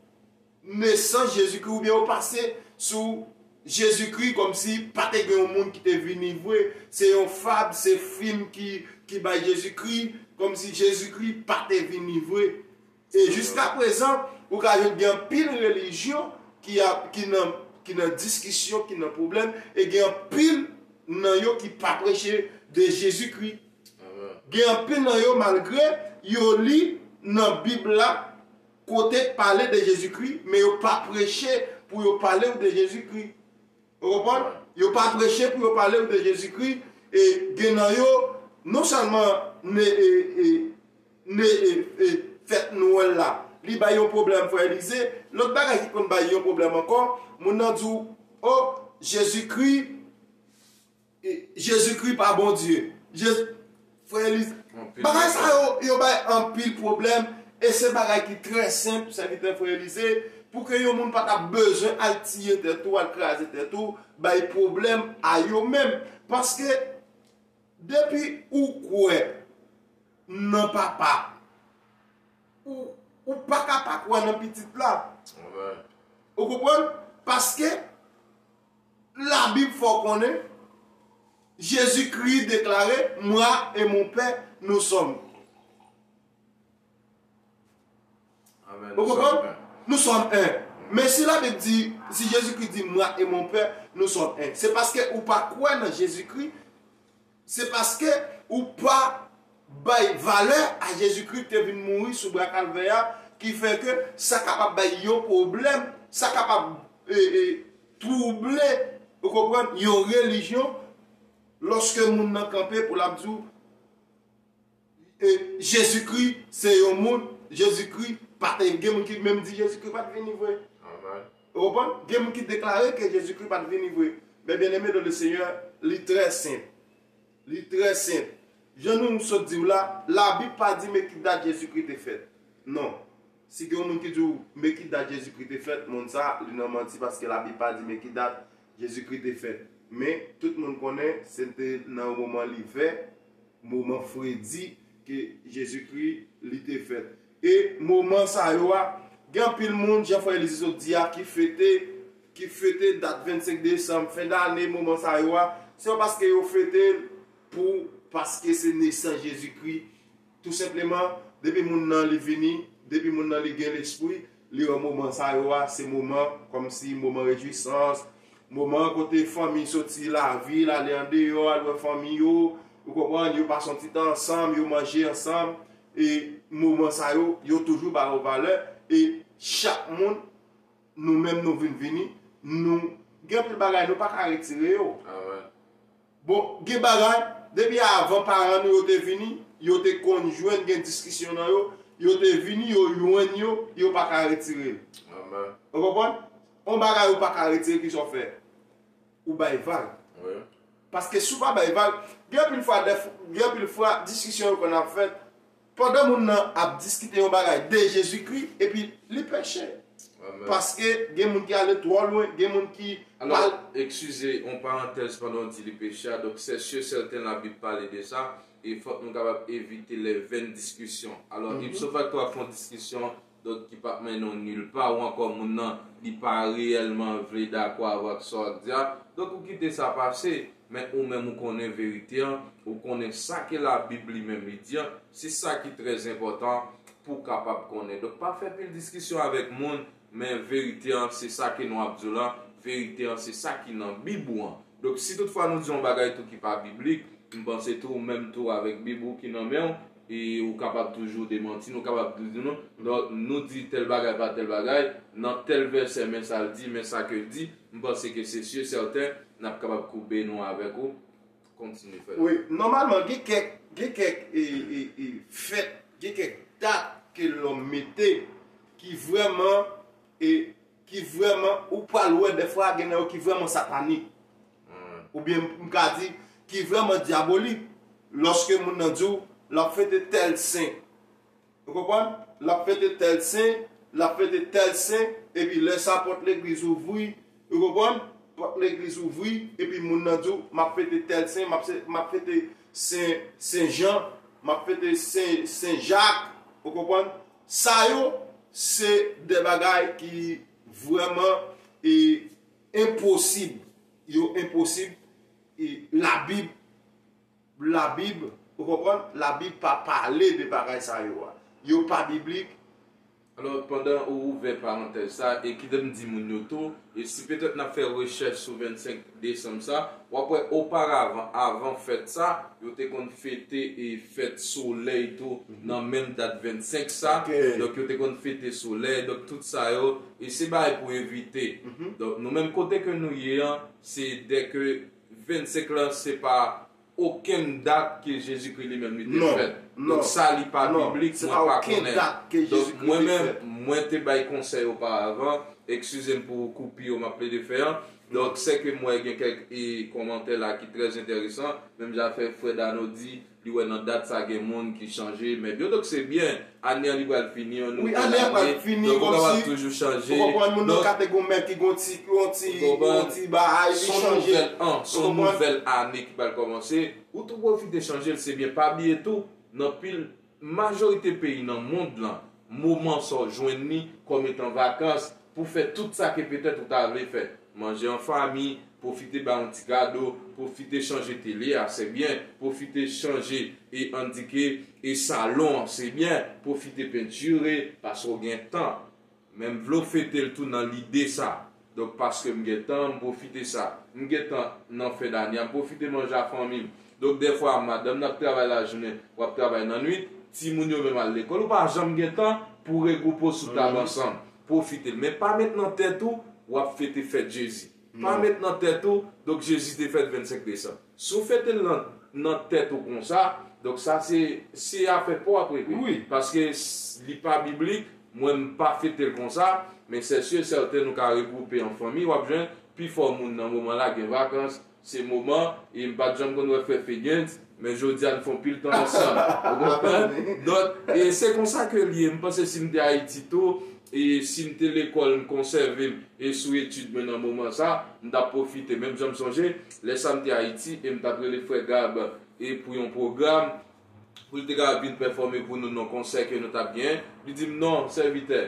nesans Jezikri, oubyen yo pase sou Jezikri kòmsi pa te gen yon moun ki te vini vre. Se yon fab, se fim ki, ki bay Jezikri, kòmsi Jezikri pa te vini vre. E jiska prezan, ou ka jwenn gen anpil relijyon ki ap, ki nan, ki nan diskisyon, ki nan pwoblèm, e gen anpil nan yo ki pa preche de Jezikri. Gen anpil nan yo, malgre yo li nan Bib la, kote k pale de Jezikri, men yo pa preche pou yo pale w de Jezikri. Ou konprann? Yo pa preche pou yo pale w de Jezikri, e gen nan yo, non sèlman ne, e, e, ne, e, e, fèt Nwèl la, li bay yon pwoblèm, frè Elize, lòt bagay ki konn bay yon pwoblèm ankò, moun nan di w, o, Jezikri, e, Jezikri pa Bondye. Jezi, frè Elize, bagay sa yo, yo bay anpil pwoblèm, e se bagay ki trè senp, sèvitè, frè Elize, pou ke yon moun pa t ap bezwen al tiye tèt ou, al kraze tèt ou, bay pwoblèm a yo menm. Paske depi ou kwè nan Papa, ou, ou pa ka pa kwè nan Pitit la. Ou konprann? Paske Labib fè w konnen, Jezikri deklare, Moi et mon Père, nous sommes. Ou konprann? Nous sommes un. Men si Labib di, si Jezikri di, Moi et mon Père, nous sommes un, se paske ou pa kwè nan Jezikri, se paske ou pa bay valè a Jezikri ki te vin mouri sou bwa Kalvè a, ki fè ke sa kapab bay yon pwoblèm, sa kapab, e, e, twouble, ou konprann, yon relijyon, lòske moun nan kanpe pou l ap di w, e, Jezikri se yon moun, Jezikri pa te, gen moun ki menm di Jezikri pa t vini vre. Ou konprann? Gen moun ki deklare ke Jezikri pa t vini vre. Men byeneme dan le Senyè, li trè senp. Li trè senp. Jan nou sot di w la, Labib pa di men ki dat Jezikri te fèt. Non. Si gen yon moun ki di w men ki dat Jezikri te fèt, moun sa, li nan manti paske Labib pa di men ki dat Jezikri te fèt. Men, tout moun konnen se te nan yon moman livè, moman fredi ke Jezikri li te fèt. E moman sa yo a, gen anpil moun, jan frè Elize sot di a, ki fete, ki fete dat vennsenk desanm, fen dane, moman sa yo a, se pa paske yo fete l pou, paske se nesans Jezikri. Tou senpleman, depi moun nan li vini, depi moun nan li gen lespri, li wè moman sa yo a, se moman kòmsi moman rejwisans, moman kote fanmi soti lavil, ale andeyò, al wè fanmi yo, ou konprann, yo pase yon ti tan ansanm, yo manje ansanm, e moman sa yo, yo toujou ba yo valè, e chak moun, nou menm nou vin vini, nou gen anpil bagay nou pa ka retire yo. Bon, gen bagay, depi avan paran nou yo te vini, yo te konn jwenn gen diskisyon nan yo, yo te vini, yo jwenn yo, yo pa ka retire l. Ou konprann? On bagay ou pa ka retire, kisa w fè? Ou bay vag. Paske si w pa bay vag, gen anpil fwa, gen anpil fwa, diskisyon yo konn ap fèt, pandan moun nan ap diskite yon bagay de Jezikri, epi li peche. Paske gen moun ki ale twò lwen, gen moun ki... Alò, eskize, yon parantèz pandan w di li peche a, donk, c'est sûr, certain, Labib pale de sa, e fòk nou kapab evite les vaines discussions. Alò, ipso facto, w ap fè yon diskisyon, donk, ki p ap mennen w nil pa, ou ankò moun nan, li pa reyèlman vle dakò avèk sa w ap di a, donk, ou kite sa pase. Men ou menm ou konnen verite an, ou konnen sa ke Labib li menm li di an, se sa ki trè enpòtan pou w kapab konnen. Donk, pa fè pil diskisyon avèk moun, men verite an, se sa ke nou ap di w lan, verite an, se sa ki nan Bib ou an. Donk, si toutfwa nou di yon bagay tou ki pa biblik, m panse tou, ou menm tou avèk Bib ou ki nan men w, e ou kapab toujou demanti n, ou kapab toujou di nou, donk, nou di tèl bagay pa tèl bagay, nan tèl vèsè, men sa l di, men sa ke l di, m panse ke se sûr certain, n ap kapab koupe nou avèk ou. Kontinye, frè. Wi, nòmalman, gen kèk, gen kèk e, e, e, fèt, gen kèk dat ke lòm mete ki vrèman, e, ki vrèman, ou pral wè dèfwa gen nan yo ki vrèman satanik. Oubyen m ka di, ki vrèman dyabolik. Lòske moun nan di w, l ap fete tèl sen. Ou konprann? L ap fete tèl sen, l ap fete tèl sen, epi lè sa pòt legliz ouvri, ou konprann? Pòt legliz ouvri, epi moun nan di w, m ap fete tèl sen, m ap se, m ap fete Sen, Sen Jan, m ap fete Sen, Sen Jak, ou konprann? Sa yo, se de bagay ki vrèman, e, enposib. Yo enposib. E, Labib, Labib, ou konprann? Labib pa pale de bagay sa yo a. Yo pa biblik. Alò, pandan ou ouvè parantèz sa, e kite m di moun yo tou, e si petèt n ap fè rechèch sou vennsenk desanm sa, w ap wè oparavan, avan fèt sa, yo te konn fete e fèt solèy tou nan menm dat vennsenk sa. Donk, yo te konn fete solèy, donk tout sa yo, e se bagay pou evite. Donk, nou menm kote ke nou ye an, se dèke vennsenk lan, se pa okenn dat ke Jezikri li menm li te fèt. Donk, sa li pa biblik, mwen pa konnen. Donk, mwen menm, mwen te bay konsèy oparavan, eskize m pou koupi yo m ap plede fè an. Donk, sèke m wè gen kèk, e, kòmantè la ki trè enteresan, menm jan frè Dano di, li wè nan dat sa gen moun ki chanje, men byen, donk se byen, ane an li pral fini, yon nouvèl ane, donk ou kapab toujou chanje. Ou konprann, moun nan ka te gon mèt ki gon ti, gon ti, gon ti bagay, li chanje. Son nouvèl an, son nouvèl ane ki pral kòmanse, ou tou pwofite chanje l, se byen. Pa bliye tou, nan pil, majorite peyi nan mond lan, moman sa w jwenn li kòm etan vakans pou fè tout sa ke petèt ou ta vle fè. Manje an fanmi, pwofite bay yon ti kado, pwofite chanje tele a, se byen, pwofite chanje e andike e salon an, se byen, pwofite pentire, paske w gen tan. Men m vle w fete l tou nan lide sa. Donk, paske m gen tan, m pwofite sa. M gen tan nan fen dane a, m pwofite manje a fanmi m. Donk, dèfwa, madanm nan ap travay lajounen, w ap travay nan nwit, timoun yo menm al lekòl, ou pa janm gen tan pou w regwoupe w sou tab ansanm. Pwofite l. Men pa met nan tèt ou, w ap fete fèt Jezi. Pa met nan tèt ou, donk, Jezi te fèt vennsenk desanm. Si w fete l nan, nan tèt ou konsa, donk, sa se, se afè pa w ap regle. Paske s-, li pa biblik, mwen, m pa fete l konsa, men se sûr certain nou ka regwoupe an fanmi, w ap jwenn pifò moun nan moman la gen vakans, se moman, e m pa t janm konn wè frè Fegens, men jodi a n fè yon pil tan ansanm. Ou konprann? Donk, e se konsa ke l ye. M panse si m te Ayiti tou, e si m te lekòl, m konsève m, e sou etid mwen nan moman sa, m t ap pwofite. Menm jan m sonje, lè sa m te Ayiti, e m t ap rele frè Gab, e pou yon pwogram, pou l te ka vin pèfòme pou nou nan konsè ke nou t ap genyen. Li di m, "Non, sèvitè,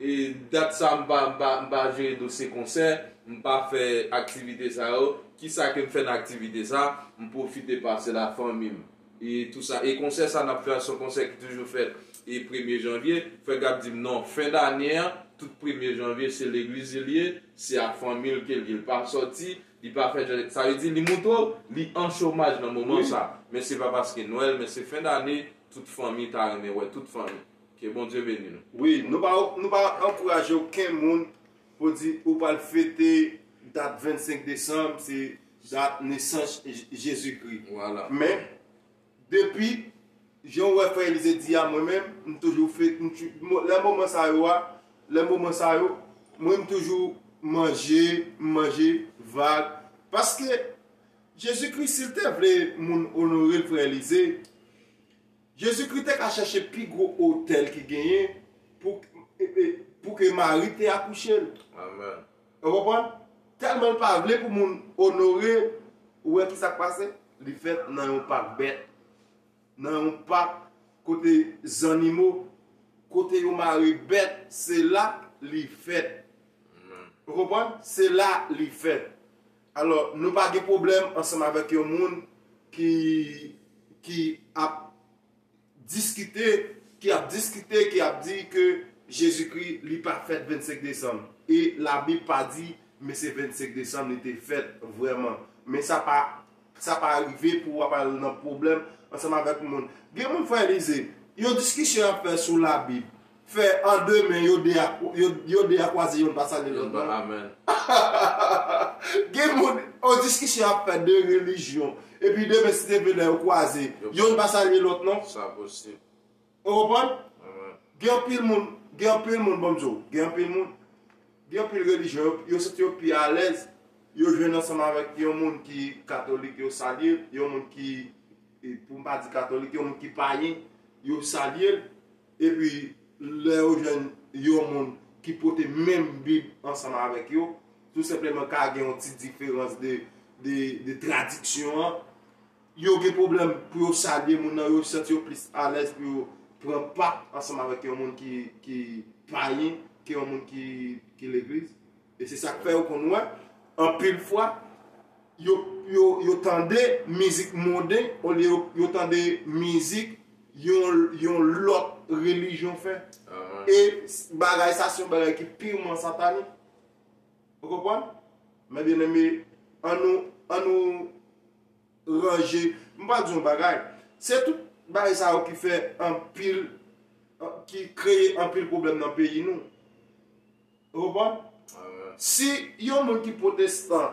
e dat sa, m pa, m pa, m pa jere dosye konsè, m pa fè aktivite sa yo. Kisa ke m fè nan aktivite sa? M pwofite pase l a fanmi m." E tou sa. E konsè sa n ap fè a, se yon konsè ki toujou fèt e premye janvye. Frè Gab di m, "Non, fen dane an, tout premye janvye, se legliz li ye, se a fanmi l ke l ye, l pa sòti, li pa fè jan." Sa vle di, li montre w, li an chomaj nan moman sa. Men se pa paske Nwèl, men se fen dane, tout fanmi ta renmen wè tout fanmi. Ke Bondye beni nou. Wi, nou pa, nou pa ankouraje okenn moun pou di ou pral fete dat vennsenk desanm, se dat nesans Je-, Jezikri. Men, depi, jan w wè frè Elize di a, mwen menm, m toujou fete, m tou-, mo-, lè moman sa yo a, lè moman sa yo, mwen m toujou manje, m manje, vag. Paske Jezikri, si l te vle moun onore l, frè Elize, Jezikri te ka chèche pi gwo otèl ki genyen pou, e, e, pou ke Mari te akouche l. Amen. Ou konprann? Tèlman l pa vle pou moun onore l, ou wè ki sa k pase? Li fèt nan yon pak bèt. Nan yon pak kote zannimo, kote yo mare bèt, se la li fèt. Ou konprann? Se la li fèt. Alò, nou pa gen pwoblèm ansanm avèk yon moun ki, ki ap diskite, ki ap diskite, ki ap di ke Jezikri, li pa fèt vennsenk desanm. E Labib pa di, men se vennsenk desanm li te fèt vrèman. Men sa pa, sa pa rive pou w ap al nan pwoblèm ansanm avèk moun. Gen moun, frè Elize, yon diskisyon y ap fè sou Labib, fè an demen, yo de a, yo, yo de a kwaze, youn pa salye lòt non. Amen. Gen moun, yon diskisyon y ap fè de relijyon, epi demen, si te vle, lè yo kwaze, youn pa salye lòt non. Sa posib. Ou konprann? Amen. Gen anpil moun, gen anpil moun, ban m di w, gen anpil moun, gen anpil relijyon, yo, yo santi yo pi alèz, yo jwenn ansanm avèk yon moun ki katolik, yo salye l, yon moun ki, e, pou m pa di katolik, yon moun ki payen, yo salye l, epi lè yo jwenn yon moun ki pote menm Bib ansanm avèk yo, tou senpleman ka gen yon ti diferans de, de, de tradiksyon an, yo gen pwoblèm pou yo salye moun nan, yo santi yo plis alèz pou yo pran pa ansanm avèk yon moun ki, ki payen ke yon moun ki, ki legliz. E se sa k fè ou konn wè, anpil fwa, yo, yo, yo tande mizik monden olye yo, yo tande mizik yon, yon lòt relijyon fè. Ahan. E s-, bagay sa se yon bagay ki pirman satanik. Ou konprann? Men byeneme, ann nou, ann nou ranje. M pral di yon bagay. Se tout bagay sa yo ki fè anpil, ki kreye anpil pwoblèm nan peyi nou. Ou konprann? Amen. Si yon moun ki pwotestan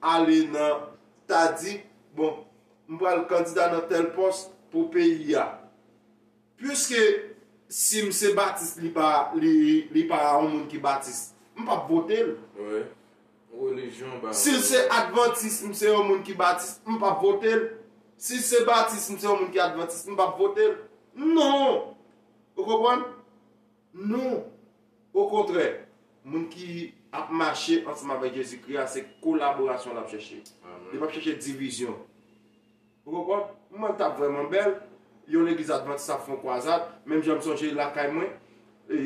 ale nan, ta di, bon, m pral kandida nan tèl pòs pou peyi a. Piske si m se batis, li pa, li, li pa yon moun ki batis, m p ap vote l. Wi. Relijyon ba. Si l se advantis, m se yon moun ki batis, m p ap vote l. Si l se batis, m se yon moun ki advantis, m p ap vote l. Non! Ou konprann? Non. Okontrè, moun ki ap mache ansanm avèk Jezikri a, se kolaborasyon l ap chèche. Amen. Li p ap chèche divizyon. Ou konprann? Mwen, t ap vrèman bèl, yon legliz advantis ap fè yon kwazad, menm jan m sonje lakay mwen, e,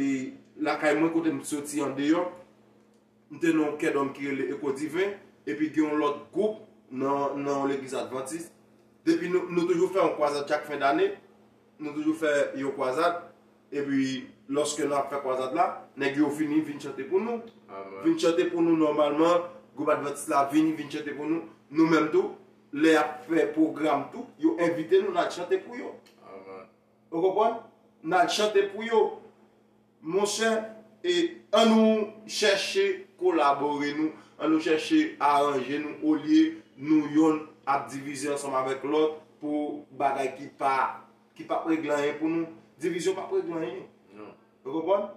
lakay mwen kote m soti andeyò, m te nan yon kèdòm ki rele Eko Diven, epi gen yon lòt gwoup nan, nan yon legliz advantis. Depi nou, nou toujou fè yon kwazad chak fen dane, nou toujou fè yon kwazad, epi lòske nou ap fè kwazad la, nèg yo vini, vin chante pou nou. Amen. Vin chante pou nou nòmalman, gwoup advantis la vini, vin chante pou nou. Nou menm tou, lè y ap fè pwogram tou, yo envite nou, n al chante pou yo. Amen. Ou konprann? N al chante pou yo. Monchè, e, ann nou chèche kolabore nou, ann nou chèche aranje nou, olye nou yonn ap divize ansanm avèk lòt pou bagay ki pa, ki p ap regle anyen pou nou. Divizyon p ap regle anyen. Non. Ou konprann?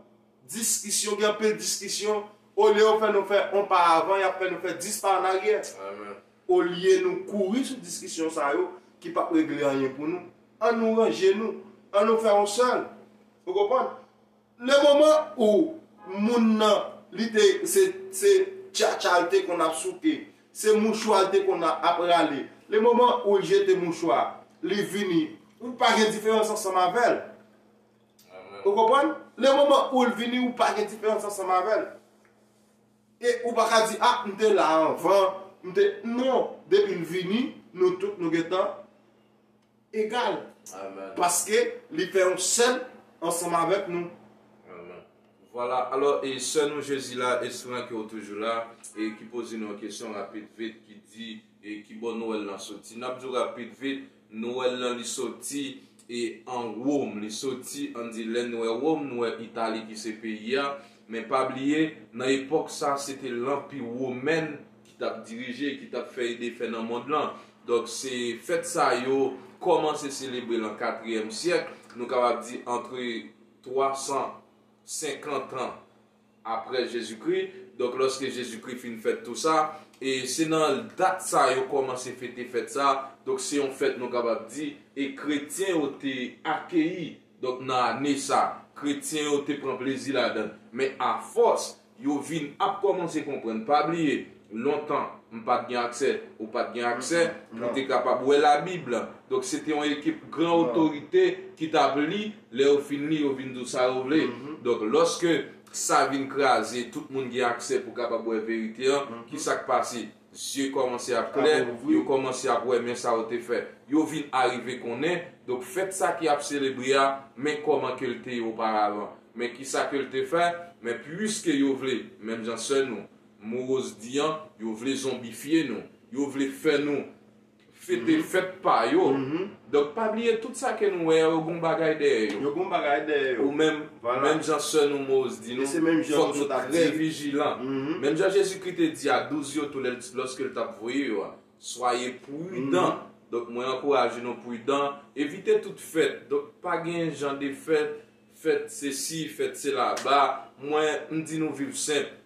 Diskisyon, gen anpil diskisyon. Olye yo fè nou fè yon pa avan, y ap fè nou fè dis pa annaryè. Amen. Olye nou kouri sou diskisyon sa yo ki p ap regle anyen pou nou, ann nou ranje nou, ann nou fè yon sèl. Ou konprann? Le moman ou moun nan, li te, se, se tchatcha l te konn ap souke, se mouchwa l te konn ap rale. Le moman ou l jete mouchwa, li vini, ou pa gen diferans ansanm avè l. Amen. Ou konprann? Le moman ou l vini, ou pa gen diferans ansanm avè l. E ou pa ka di, "Ah, m te la anvan, m te," non, depi l vini, nou tout nou gentan egal. Amen. Paske li fè yon sèl ansanm avèk nou. Amen. Vwala, alò, e sè nou Jezi la, esperan ke w toujou la, e ki poze nou yon kesyon rapid vit, ki di, e ki bò Nwèl lan soti. N ap di w rapid vit, Nwèl lan li soti, e an Wòm, li soti, ann di lè n wè Wòm, n wè Itali ki se peyi a, men pa bliye, nan epòk sa, se te lanpi womèn ki t ap dirije, ki t ap fè e defè nan mond lan. Donk, se fèt sa yo kòmanse selebre lan katriyèm syèk, nou kapab di antre twa san senkant an apre Jezikri, Donk, lòske Jezikri fin fèt tou sa, e se nan dat sa yo kòmanse fete fèt sa. Donk, se yon fèt, nou kapab di, e kretyen yo te akeyi, donk, nan ane sa, kretyen yo te pran plezi ladan l. Men afòs, yo vin ap kòmanse konprann. Pa bliye, lontan, m pa t gen aksè, ou pa t gen aksè pou te kapab wè Labib la. Donk, se te yon ekip gran otorite ki t ap li. Lè yo fin li, yo vin di w sa yo vle. Donk, lòske sa vin kraze, tout moun gen aksè pou kapab wè verite an. Ki sa k pase? Zye kòmanse ap klè, yo kòmanse ap wè men sa yo te fè. Yo vin arive konnen, donk, fèt sa ki ap selebre a, men kòman ke l te ye oparavan. Men ki sa ke l te fè? Men piske yo vle, menm jan sè nou, Moroz di an, yo vle zonbifye nou. Yo vle fè nou fete fèt pa yo. Donk, pa bliye, tout sa ke nou wè a, yo gon bagay dèyè yo. Yo gon bagay dèyè yo. Ou menm, menm jan sè nou Moroz di nou, fòk nou trè vijilan. Menm jan Jezikri te di a douz yo tou lè, lòske l t ap voye yo a, soyez prudents. Donk, mwen ankouraje nou pridan, evite tout fèt. Donk, pa gen jan de fèt, fèt sesi, fèt selaba. Mwen, m di nou viv senp.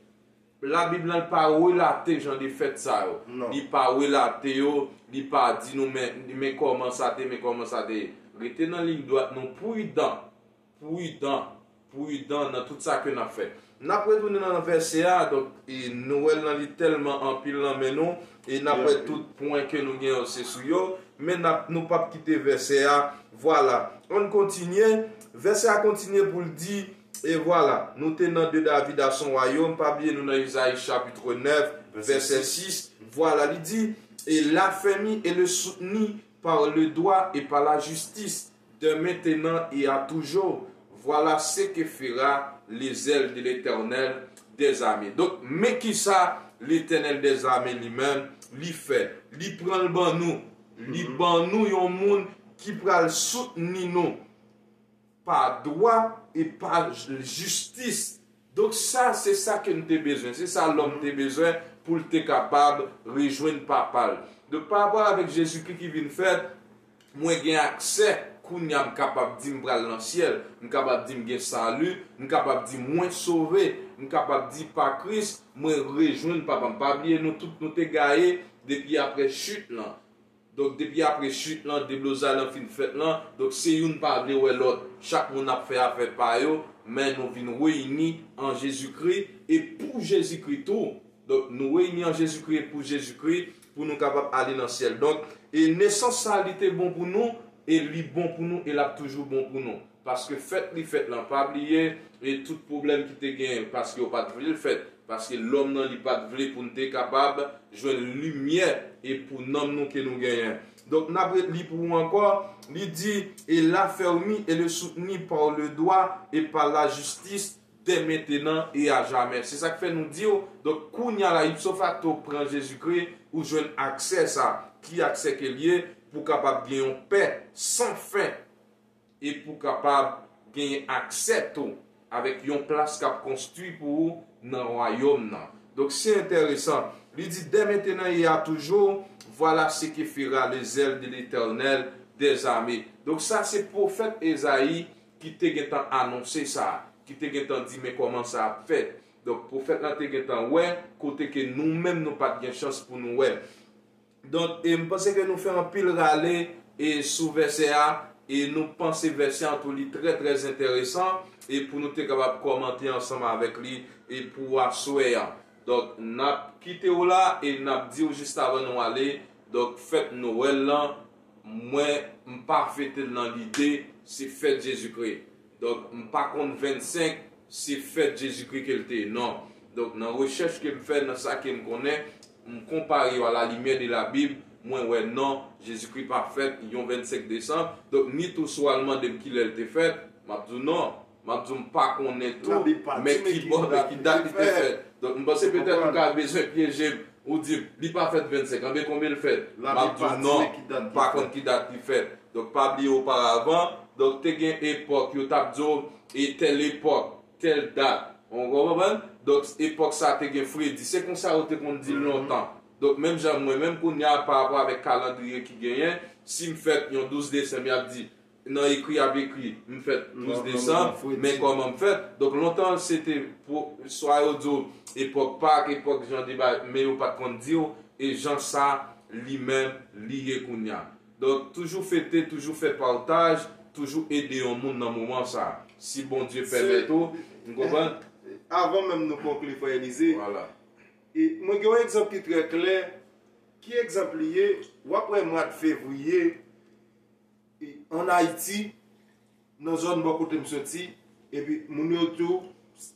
Labib lan pa relate jan de fèt sa yo. Li pa relate yo, li pa di nou men, men kòman sa te, men kòman sa te ye. Rete nan liy dwat nou, pridan, pridan, pridan nan tout sa ke n ap fè. N ap retounen nan vèsè a, donk, e Nwèl lan li tèlman anpil nan men nou, e n ap wè tout pwen ke nou gen yo se sou yo, men n ap, nou p ap kite vèsè a. Vwala, ann kontinye, vèsè a kontinye pou l di, e vwala, nou te nan de David à son royaume, pa bliye nou nan Izayi chapit nèf, vèsè sis, vwala, li di, et l'affermi et le soutenu par le droit et par la justice, dès maintenant et à toujours. Voilà ce que fera le zèle de l'Éternel des armées. Donk, men kisa Letènèl dèzame li menm, li fè. Li pran l ban nou. Li ban nou yon moun ki pral soutni nou pa dwa e pa jistis. Donk, sa, se sa ke n te bezwen. Se sa lòm te bezwen pou l te kapab rejwenn papa l. Donk, pa rapò avèk Jezikri ki vin fèt, mwen gen aksè. Kounye a, m kapab di m pral nan syèl. M kapab di m gen sali. M kapab di mwen sove. M kapab di pa Kris, mwen rejwenn papa m. Pa bliye, nou tout, nou te gaye depi apre chit lan. Donk, depi apre chit lan, deblozay lan fin fèt lan, donk, se youn pa vle wè lòt. Chak moun ap fè afè pa yo, men nou vin reyini an Jezikri e pou Jezikri tou. Donk, nou reyini an Jezikri e pou Jezikri, pou nou kapab ale nan syèl. Donk, e nesans sa, li te bon pou nou, e li bon pou nou, e l ap toujou bon pou nou. Paske fèt li fèt lan, pa bliye, e tout pwoblèm ki te genyen, paske yo pa t vle l fèt, paske lòm nan li pa t vle pou n te kapab jwenn limyè e pou nanm nou ke nou genyen. Donk, n ap reli pou ou ankò, li di, et l'affermi et le soutenu par le droit et par la justice dès maintenant et à jamais. Se sa k fè nou di w, donk, kounye a la, ipso facto, pran Jezikri, ou jwenn aksè sa. Ki aksè ke l ye? Pou w kapab gen yon pè san fen e pou w kapab genyen aksè tou avèk yon plas k ap konstwi pou ou nan wayòm nan. Donk, se enteresan. Li di, dès maintenant et à toujours, voilà ce que fera le zèle de l'Éternel des armées. Donk, sa se pwofèt Ezayi ki te gentan anonse sa, ki te gentan di, men kòman sa ap fèt. Donk, pwofèt lan te gentan wè kote ke nou menm nou pa t gen chans pou nou wè. Donk, e m panse ke nou fè anpil rale e sou vèsè a, e nou panse vèsè an tou li trè, trè enteresan, e pou nou te kapab kòmante ansanm avèk li, e pou aswè a. Donk, n ap kite w la, e n ap di w jis avan nou ale, donk, fèt Nwèl lan, mwen, m pa fete l nan lide, se fèt Jezikri. Donk, m pa konn vennsenk, se fèt Jezikri ke l te ye, non. Donk, nan rechèch ke m fè, nan sa ke m konnen, m konpare yo à la lumière de la Bible, mwen wè non, Jezikri pa fèt yon vennsenk desanm. Donk, ni tou si w al mande m kilè l te fèt, m ap di w non. M ap di w m pa konnen tou, men ki bò, men ki dat li te fèt. Donk, m panse petèt ou ka bezwen pyeje m, ou di m, li pa fèt vennsenk, anben konbyen l fèt? M ap di w non, m pa konn ki dat li fèt. Donk, pa bliye oparavan, donk, te gen epòk, yo t ap di w, e tèl epòk, tèl dat. Ou konprann? Donk, epòk sa te gen fredi. Se konsa yo te konn di l lontan. Donk, menm jan mwen, menm kounye a, pa rapò avèk kalandriye ki genyen, si m fèt yon douz desanm, y ap di, nan ekri y ap ekri, m fèt plis de san, men kòman m fèt? Donk, lontan, se te swa yo di w epòk Pak, epòk jan de bagay, men yo pa t konn di w, e jan sa, li menm, li ye kounye a. Donk, toujou fete, toujou fè pataj, toujou ede yon moun nan moman sa. Si Bondye pèmèt ou, m konprann? Avan menm nou konkli, frè Elize, e, mwen gen yon egzanp ki trè klè. Ki egzanp li ye? W ap wè mwa de fevriye, e, ann Ayiti, nan zòn bò kote m soti, epi moun yo tou,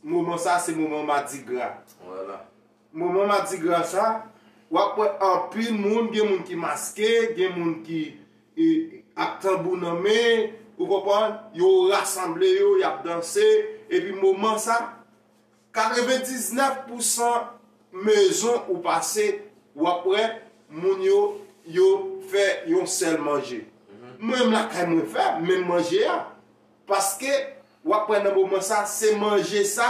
moman sa se moman madigra. Moman madigra sa, w ap wè anpil moun, gen moun ki maske, gen moun ki, e, ak tanbou nan men, ou konprann, yo rasanble yo, y ap danse, epi moman sa, katrevendiznèf pousan mezon ou pase, w ap wè moun yo, yo fè yon sèl manje. Mwen menm lakay mwen fè menm manje a. Paske w ap wè nan moman sa, se manje sa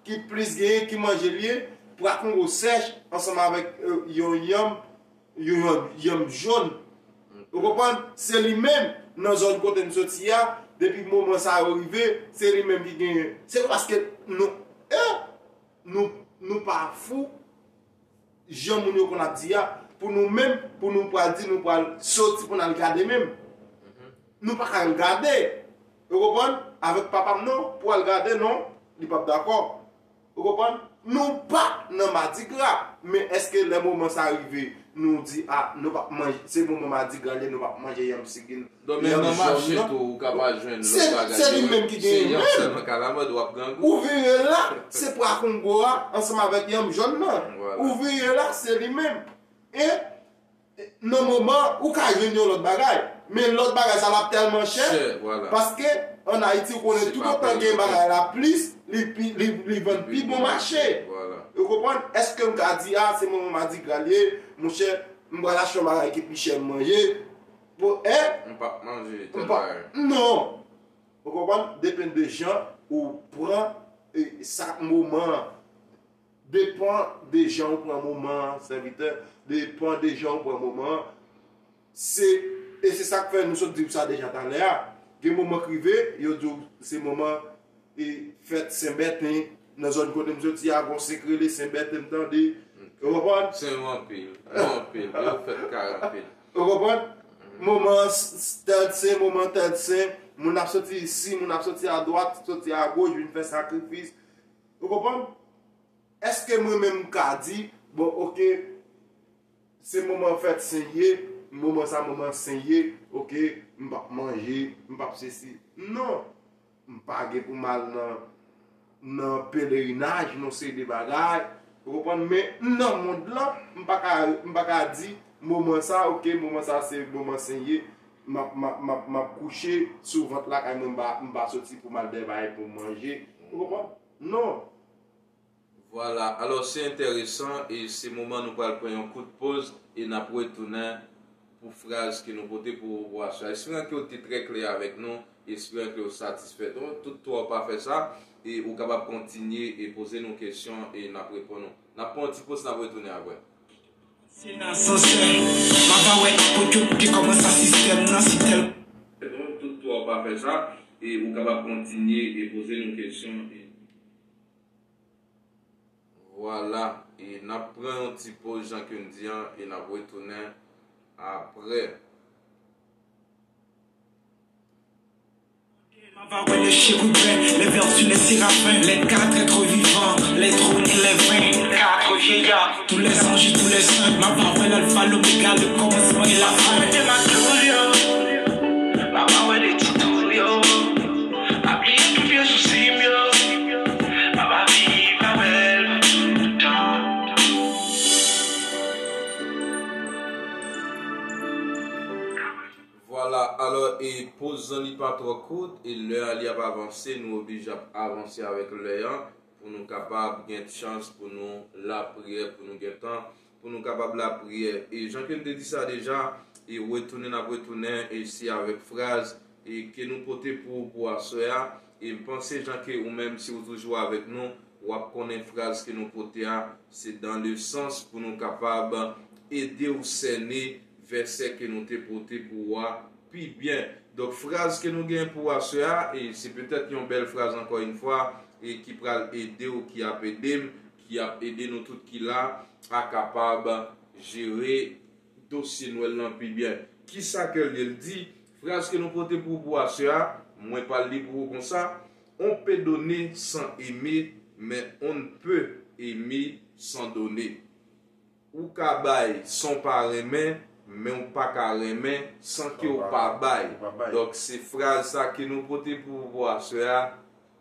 ki plis genyen, ki manje l ye, pwa kongo sèch ansanm avèk, e, yon yanm, yon yanm jòn. Ou konprann? Se li menm, nan zòn kote m soti a, depi moman sa yo rive, se li menm ki genyen. Se pa paske nou, e, nou, nou pa fou, jan moun yo konn ap di a, pou nou menm, pou nou pral di, nou pral soti pou n al gade menm. Nou pa ka al gade. Ou konprann? Avèk papa m non, pou al gade non, li p ap dakò. Ou konprann? Nou pa nan madigra. Men èske lè moman sa rive, nou di, a, nou p ap manje, se moman madigra li ye, nou p ap manje yanm sigin, yanm jòn nan? Donk, menm nan mache tou, ou ka pa jwenn lòt bagay. Se li menm ki genyen menm. Se yanm sèlman k alamòd, w ap grangou. Ou vire la, se pwa kongo a, ansanm avèk yanm jòn nan. Ou vire la, se li menm. E nan moman, ou ka jwenn yon lòt bagay. Men lòt bagay sa l ap tèlman chè. Paske ann Ayiti, ou konnen, toutotan gen bagay la plis, li, li, li vann pi bon mache. Ou konprann? Èske m ka di, a, se moman madigra l ye, monchè, m pral achte yon bagay ki pi chè m manje? Bon, e? M p ap manje tèl bagay. Non. Ou konprann? Depann de jan ou pran, e, sa moman an. Depann de jan ou pran moman an, sèvitè. Depann de jan ou pran moman an. Se, e se sa k fè nou sot di w sa deja talè a. Gen moman k rive, yo di w se moman, e, fèt Sen Bèten. Nan zòn kote m soti a, gon sen k rele Sen Bèten, m tande. Ou konprann? Sen yo anpil. Yo anpil. Yo fèt kare anpil. Ou konprann? Moman s-, s-, tèl sen, moman tèl sen. Moun ap soti isi, moun ap soti adwat, soti agoch, vin fè sakrifis. Ou konprann? Èske mwen menm m ka di, bon, oke, se moman fèt sen ye, moman sa moman sen ye, oke, m p ap manje, m p ap sesi? Non. M pa gen pou m al nan, nan pelerinaj, nan seri de bagay. Ou konprann? Men m nan mond lan, m pa ka, m pa ka di, moman sa, oke, moman sa se moman sen ye, m ap, m ap, m ap, m ap kouche sou vant lakay mwen, m pa, m pa soti pou m al dèbaye pou m manje. Ou konprann? Non. Vwala, alò se enteresan e se moman nou pral pran yon kout poz e n ap retounen pou fraz ke nou pote pou ou aswè a. Esperan ke w te trè klè avèk nou, esperan ke w satisfè. Donk, tout twa w pa fè sa, e ou kapab kontinye e poze nou kesyon e n ap reponn ou. N ap pran yon ti poz, n ap retounen apre. Se nan sansè, m ap pa wè pou tout ki kòmanse sistèm nan, si tèl. Donk, tout twa w pa fè sa, e ou kapab kontinye e poze nou kesyon e Vwala, e n ap pran yon ti poz jan ke n di an, e n ap retounen apre. M ap wè les chérubins, les vertus, les séraphins, les quatre êtres vivants, les trônes et les vingt-quatre vieillards, tous les anges et tous les saints. M ap wè l'alpha, l'oméga, le commencement et la fin. Mete ma gloryo, m ap wè les titans yo. Pa bliye tout vye sousi m yo. M ap viv avè l tout tan. Vwala, alò, e poz lan li pa twò kout, e lè a li ap avanse, nou oblije ap avanse avèk lè an, pou nou kapab gen chans pou nou lapriyè, pou nou gen tan pou nou kapab lapriyè. E jan ke m te di sa deja, e retounen n ap retounen, e se avèk fraz, e ke nou pote pou ou pou aswè a. E m panse jan ke ou menm, si ou toujou avèk nou, w ap konnen fraz ke nou pote a, se dans le sens pou nou kapab ede w sène vèsè ke nou te pote pou ou a pi byen. Donk, fraz ke nou gen pou aswè a, e se petèt yon bèl fraz ankò yon fwa, e ki pral ede w, ki ap ede m, ki ap ede nou tout ki la, a kapab jere dosye Nwèl lan pi byen. Kisa ke l ye? L di, fraz ke nou pote pou ou pou aswè a, mwen pral li pou ou konsa, on peut donner sans aimer, mais on ne peut aimer sans donner. Ou ka bay san w pa renmen, men w pa ka renmen san ke w pa bay. Donk, se fraz sa ke nou pote pou ou pou aswè a,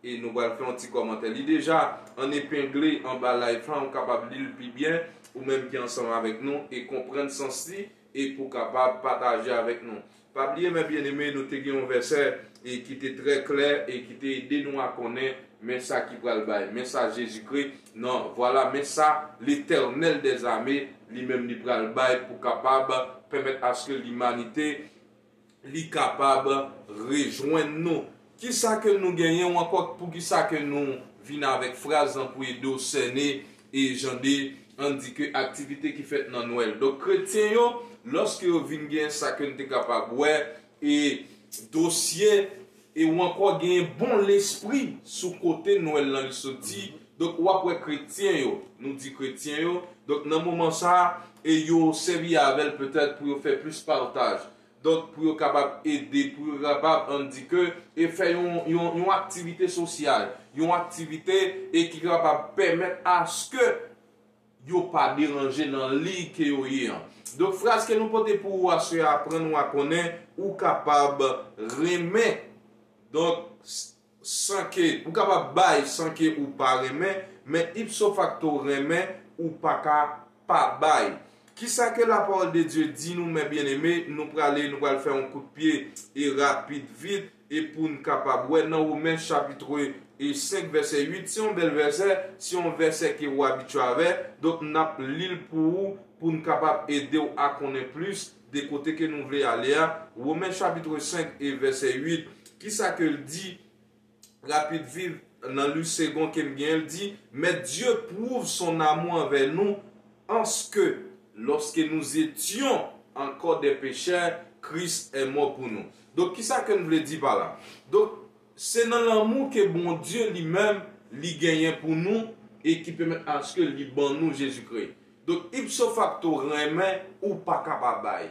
e nou pral fè yon ti kòmantè. Li deja an epengle anba live lan, ou kapab li l pi byen, ou menm ki ansanm avèk nou, e konprann sans li, e pou kapab pataje avèk nou. Pa bliye, mè byeneme, nou te gen yon vèsè e ki te trè klè e ki te ede nou a konnen men sa ki pral bay, men sa Jezikri, non, vwala, men sa Letènèl dèzame, li menm li pral bay pou kapab pèmèt aske limanite li kapab rejwenn nou. Kisa ke nou genyen ou ankò poukisa ke nou vin avèk fraz lan pou ede w sène e jan de, ann di ke aktivite ki fèt nan Nwèl. Donk, kretyen yo, lòske yo vin gen sa ke n te kapab wè, e dosye, e ou ankò genyen bon lespri sou kote Nwèl lan li soti. Donk, w ap wè kretyen yo, nou di kretyen yo, donk, nan moman sa a, e yo sèvi avè l petèt pou yo fè plis pataj. Donk, pou yo kapab ede, pou yo kapab, ann di ke, e fè yon, yon, yon aktivite sosyal, yon aktivite e ki kapab pèmèt aske yo pa deranje nan liy ke yo ye an. Donk, fraz ke nou pote pou ou aswè a, aprann ou a konnen, ou kapab renmen. Donk, s- san ke, ou kapab bay san ke ou pa renmen, men ipso facto renmen, ou pa ka pa bay. Kisa ke la parole de Dieu di nou, mè byeneme? Nou prale, nou pral fè yon kout pye e rapid vit, e pou n kapab wè nan Women chapit e senk vèsè uit, se yon bèl vèsè, se yon vèsè ke ou abitye avè, donk n ap li l pou ou, pou n kapab ede w a konnen plis de kote ke nou vle ale a. Women chapit senk e vèsè uit, kisa ke l di? Rapid vit, nan Louis Segond ke m genyen, l di, mais Dieu prouve son amour envers nous en ce que, lorsque nous étions encore des pécheurs, Christ est mort pour nous. Donk, kisa ke n vle di pa la? Donk, se nan lanmou ke Bondye li menm, li genyen pou nou e ki pèmèt aske li ban nou Jezikri. Donk, ipso facto renmen, ou pa ka pa bay.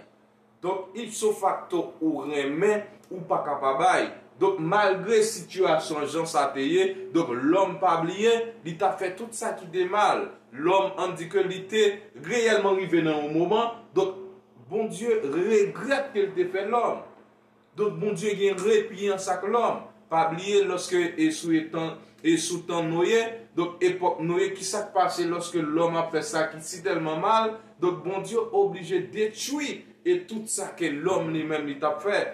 Donk, ipso facto ou renmen, ou pa ka pa bay. Donk, malgre sitiyasyon jan sa te ye, donk, lòm pa bliye, li t ap fè tout sa ki te mal. Lòm, ann di ke li te reyèlman rive nan yon moman, donk, Bondye regrèt ke l te fè lòm. Donk, Bondye gen repiyans ak lòm. Pa bliye, lòske e sou etan, e sou tan Noye, donk, epòk Noye, kisa k pase lòske lòm ap fè sa ki sitèlman mal? Donk, Bondye oblije detwi e tout sa ke lòm li menm li t ap fè.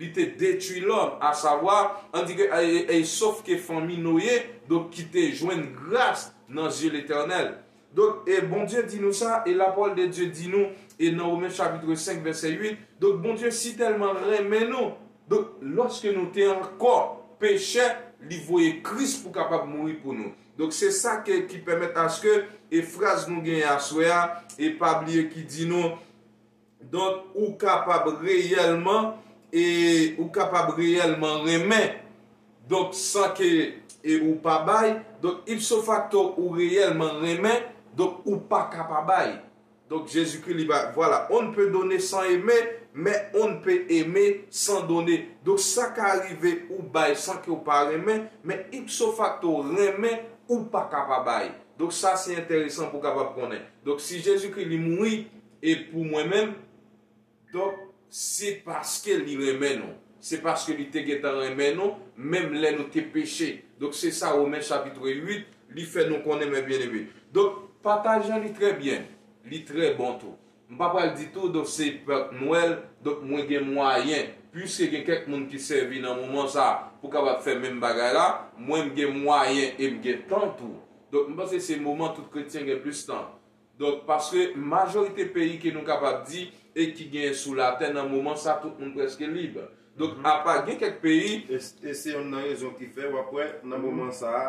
Li te detwi lòm, asavwa, ann di ke, e, e, e, sof ke fanmi Noye, donk, ki te jwenn gras nan zye Letènèl. Donk, e Bondye di nou sa, e la parole de Dieu di nou, e nan Women chapit senk vèsè uit, donk, Bondye sitèlman renmen nou. Donk, lòske nou te ankò pechè, li voye Kris pou kapab mouri pou nou. Donk, se sa ke, ki pèmèt aske, e fraz nou genyen aswè a, e pa bliye ki di nou, donk, ou kapab reyèlman, e ou kapab reyèlman renmen. Donk, san ke, e ou pa bay, donk, ipso facto, ou reyèlman renmen, donk, ou pa ka pa bay. Donk, Jezikri, li pa, vwala, on ne peut donner sans aimer, mais on ne peut aimer sans donner. Donk, sa ka rive ou bay san ke ou pa renmen, men ipso facto, renmen, ou pa ka pa bay. Donk, sa, se enteresan pou w kapab konnen. Donk, si Jezikri, li mouri, e pou mwen menm, donk, se paske li renmen nou. Se paske li te gentan renmen nou, menm lè nou te peche. Donk, se sa Women chapit uit, li fè nou konnen, mè byeneme. Donk, pataj lan, li trè byen. Li trè bon tou. M pa pral di tou, donk, se epòk Nwèl, donk, mwen gen mwayen. Piske gen kèk moun ki sèvi nan moman sa pou kapab fè menm bagay la, mwen, m gen mwayen e m gen tan tou. Donk, m panse se moman tout kretyen gen plis tan. Donk, paske majorite peyi ke nou kapab di e ki genyen sou latè nan moman sa, tout moun prèske lib. Donk, apa gen kèk peyi, e, e se youn nan rezon ki fè, w ap wè, nan moman sa a,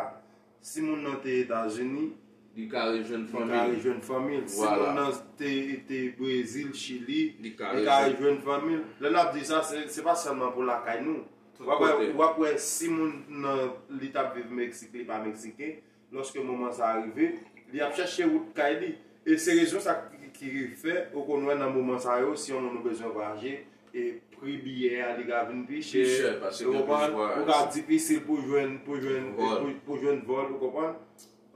si moun nan te Etazini, Li ka rejwenn fanmi l. Li ka rejwenn fanmi l. Si moun nan te, te Brezil, Chili, li ka rejwenn fanmi l. Lè n ap di sa, se, se pa sèlman pou lakay nou. W ap wè, w ap wè si moun nan li t ap viv Meksik, li pa meksiken, lòske moman sa a rive, li ap chèche wout kay li. E se rezon sa ki, ki fè, ou konn wè nan moman sa yo, si yon moun ou bezwen vwayaje, e pri biyè a li ka vin pi chè, ou konprann? Ou ka difisil pou jwenn, pou jwenn, pou, pou jwenn vòl, ou konprann?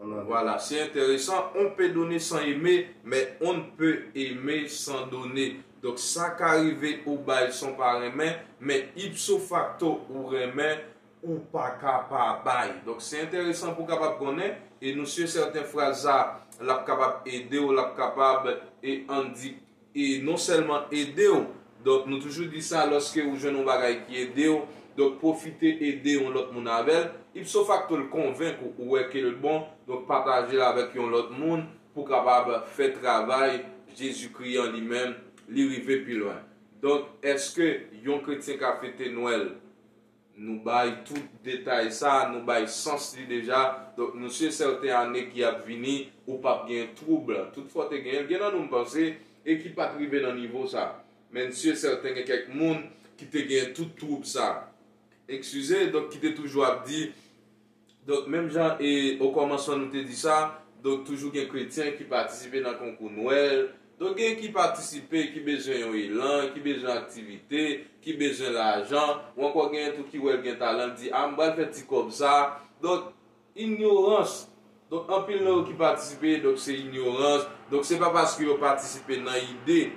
Vwala, se enteresan. On peut donner sans aimer, mais on ne peut aimer sans donner. Donk, sa ka rive ou bay san w pa renmen, men ipso facto ou renmen, ou pa ka pa bay. Donk, se enteresan pou w kapab konnen, e nou si sèten fraz sa, l ap kapab ede w, l ap kapab, e ann di, e non sèlman ede w, donk nou toujou di sa, lòske ou jwenn yon bagay ki ede w, donk pwofite ede yon lòt moun avè l, ipso facto l konvenk ou, ou wè ke l bon, donk pataje l avèk yon lòt moun pou kapab fè travay Jezikri an li menm, li rive pi lwen. Donk, èske yon kretyen ka fete Nwèl? Nou bay tout detay sa, nou bay sans li deja. Donk, nou si sèten ane ki ap vini, ou p ap gen twoub. Toutfwa, te gen, gen nan nou, m panse, e ki pa t rive nan nivo sa. Men si sèten, gen kèk moun ki te gen tout twoub sa. Eskize, donk, ki te toujou ap di, Donk, menm jan e okòmansman nou te di sa, donk toujou gen kretyen ki patisipe nan konkou Nwèl. Donk, gen ki patisipe, ki bezwen yon elan, ki bezwen aktivite, ki bezwen lajan, ou ankò gen tou ki wè l gen talan, l di, a, m pral fè ti kòb sa. Donk, inyorans. Donk, anpil nan yo ki patisipe, donk se inyorans. Donk, se pa paske yo patisipe nan ide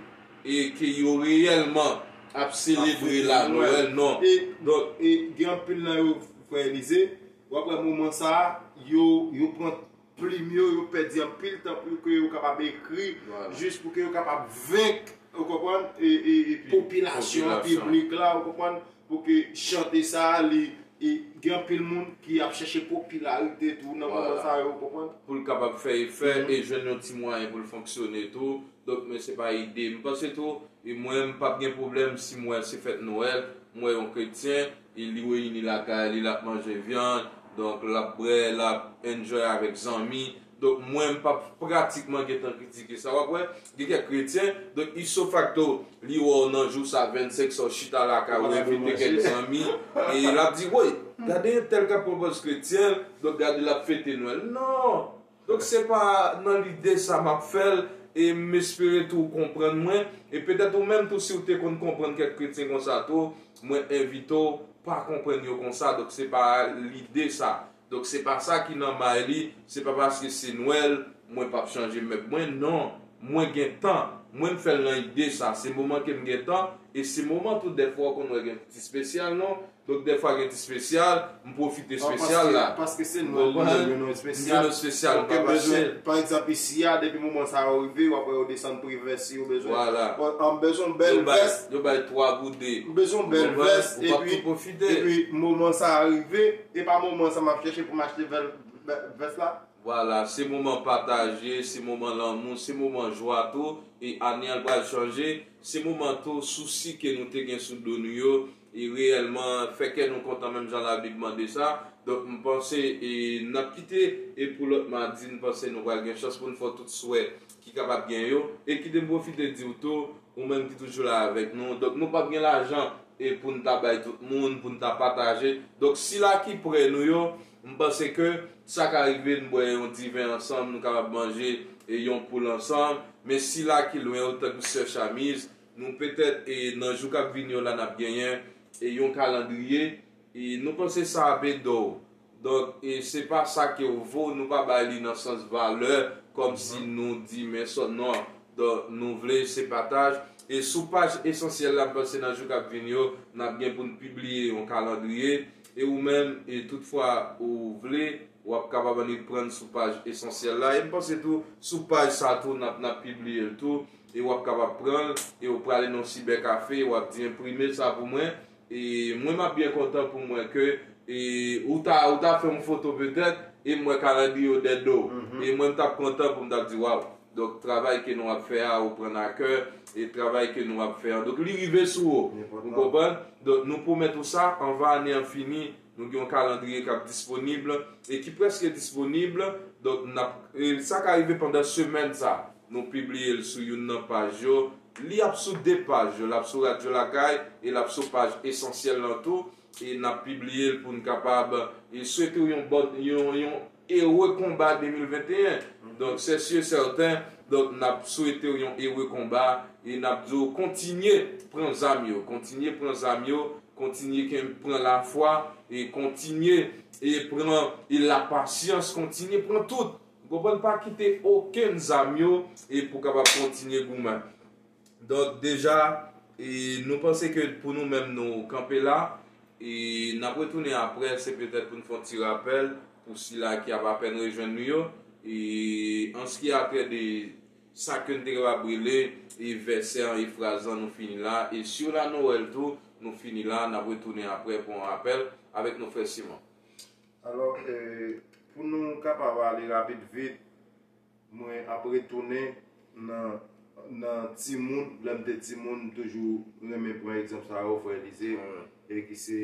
e ke yo reyèlman ap selebre la Nwèl, non. Donk, e gen anpil nan yo, frè Elize, w ap wè moman sa a, yo, yo pran plim yo, yo pèdi anpil tan pou ke yo kapab ekri, jis pou ke yo kapab venk, ou konprann, e, e, e popilasyon an, piblik la, ou konprann, pou ke chante sa a, li, e gen anpil moun ki ap chèche popilarite tou nan moman sa yo, ou konprann. Pou l kapab fè efè e jwenn yon ti mwayen pou l fonksyone tou. Donk, men se pa ide. M panse tou, e mwen, m p ap gen pwoblèm si m wè se fèt Nwèl, m wè yon kretyen, e li reyini lakay li, l ap manje vyann, donk, l ap bwè, l ap enjoy avèk zanmi. Donk, mwen, m p ap pratikman gentan kritike sa. W ap wè, gen kèk kretyen, donk, ipso facto, li wè w nan jou sa, vennsenk sa, w chita lakay ou, envite kèk zanmi, e l ap di, woy, gade entèl k ap pran pòz kretyen, donk, gade l ap fete Nwèl. Non! Donk, se pa nan lide sa m ap fè l, e m espere tou w konprann mwen, e petèt ou menm tou, si w te konn konprann kèk kretyen konsa tou, mwen envite w pa konprann yo konsa, donk se pa lide sa. Donk, se pa sa ki nan may li, se pa paske se Nwèl, mwen p ap chanje mèb mwen, non, mwen gen tan, mwen m fè l nan ide sa, se moman ke m gen tan, e se moman tou dèfwa w konn wè gen ti espesyal, non, Donk, dèfwa gen ti espesyal, m pwofite espesyal la. Paske se Nwèl li menm, yon non espesyal. Yon non espesyal, m pa fache. Pa egzanp, isi a, depi moman sa yo rive, w ap wè yo desann pri vès si yo bezwen. Vwala. M bezwen yon bèl vès. Yo bay twa goud de. M bezwen yon bèl vès, epi, epi moman sa a rive, e pa moman sa m ap chèche pou m achte vès la. Vwala, se moman pataje, se moman lanmou, se moman jwa tou, e ane an pral chanje, se moman tou sousi ke nou te gen sou do nou yo, e reyèlman fè kè nou kontan menm jan Labib mande sa. Donk, m panse, e n ap kite, e pou lòt madi, m panse nou pral gen chans pou n fè tout swè ki kapab gen yo, e kite m pwofite di w tou, ou menm ki toujou la avèk nou. Donk, nou p ap gen lajan e pou n ta bay tout moun, pou n ta pataje. Donk, sila ki prè nou yo, m panse ke sa ka rive n bwè yon diven ansanm, nou kapab manje e yon poul ansanm. Men sila ki lwen yo, tankou sè Chamiz, nou petèt e nan jou k ap vini yo la, n ap genyen e yon kalandriye. E nou panse sa ap ede w. Donk, e se pa sa ke w vo, nou pa bay li nan sans valè, kòmsi nou di men sòt, non. Donk, nou vle se pataj. E sou paj Esansyèl la, m panse nan jou k ap vini yo, n ap gen pou n pibliye yon kalandriye. E ou menm, e toutfwa ou vle, w ap kapab annik pran sou paj Esansyèl la. E m panse tou, sou paj sa tou, n ap, n ap pibliye l tou. E w ap kapab pran l, e w prale nan sibè kafe, w ap di, enprime sa pou mwen. E mwen, m ap byen kontan pou m wè ke, e, ou ta, ou ta fè yon foto petèt, e m wè kalandriye yo dèyè do w. E mwen, m t ap kontan pou m t ap di, waw. Donk, travay ke nou ap fè a, ou pran a kè, e travay ke nou ap fè a. Donk, li rive sou ou. Ou konprann? Donk, nou pwomèt ou sa, anvan ane an fini, Nou gen yon kalandriye k ap disponib e ki prèske disponib. Donk, n ap, e sa ka rive pandan semèn sa. Nou pibliye l sou youn nan paj yo. Li ap sou de paj yo. L ap sou Radyo Lakay e l ap sou paj Esansyèl lan tou. E n ap pibliye l pou n kapab, e, swete w yon bòn, yon, yon ere konba de mil venteyen. Donk, se si e sèten, donk, n ap swete w yon ere konba e n ap di w kontinye pran zam yo, kontinye pran zam yo, kontinye ken-, pran lafwa e kontinye e pran e lapasyans, kontinye pran tout. Ou konprann? Pa kite okenn zam yo e pou w kapab kontinye goumen. Donk, deja, e, nou panse ke pou nou menm nou kanpe la, e n ap retounen apre, se petèt pou n fè yon ti rapèl pou sila ki ap apèn rejwenn nou yo. E an se ki a trè de sa ke n te kapab rele, e vèsè an e fraz lan, nou fini la. E sur la Noël tou, nou fini la, n ap retounen apre pou yon rapèl avèk nou frè Simon. Alò, e, pou nou kapab ale rapid vit, mwen ap retounen nan, nan timoun. Lè m te timoun, m toujou renmen pran egzanp sa yo, frè Elize, e ki se,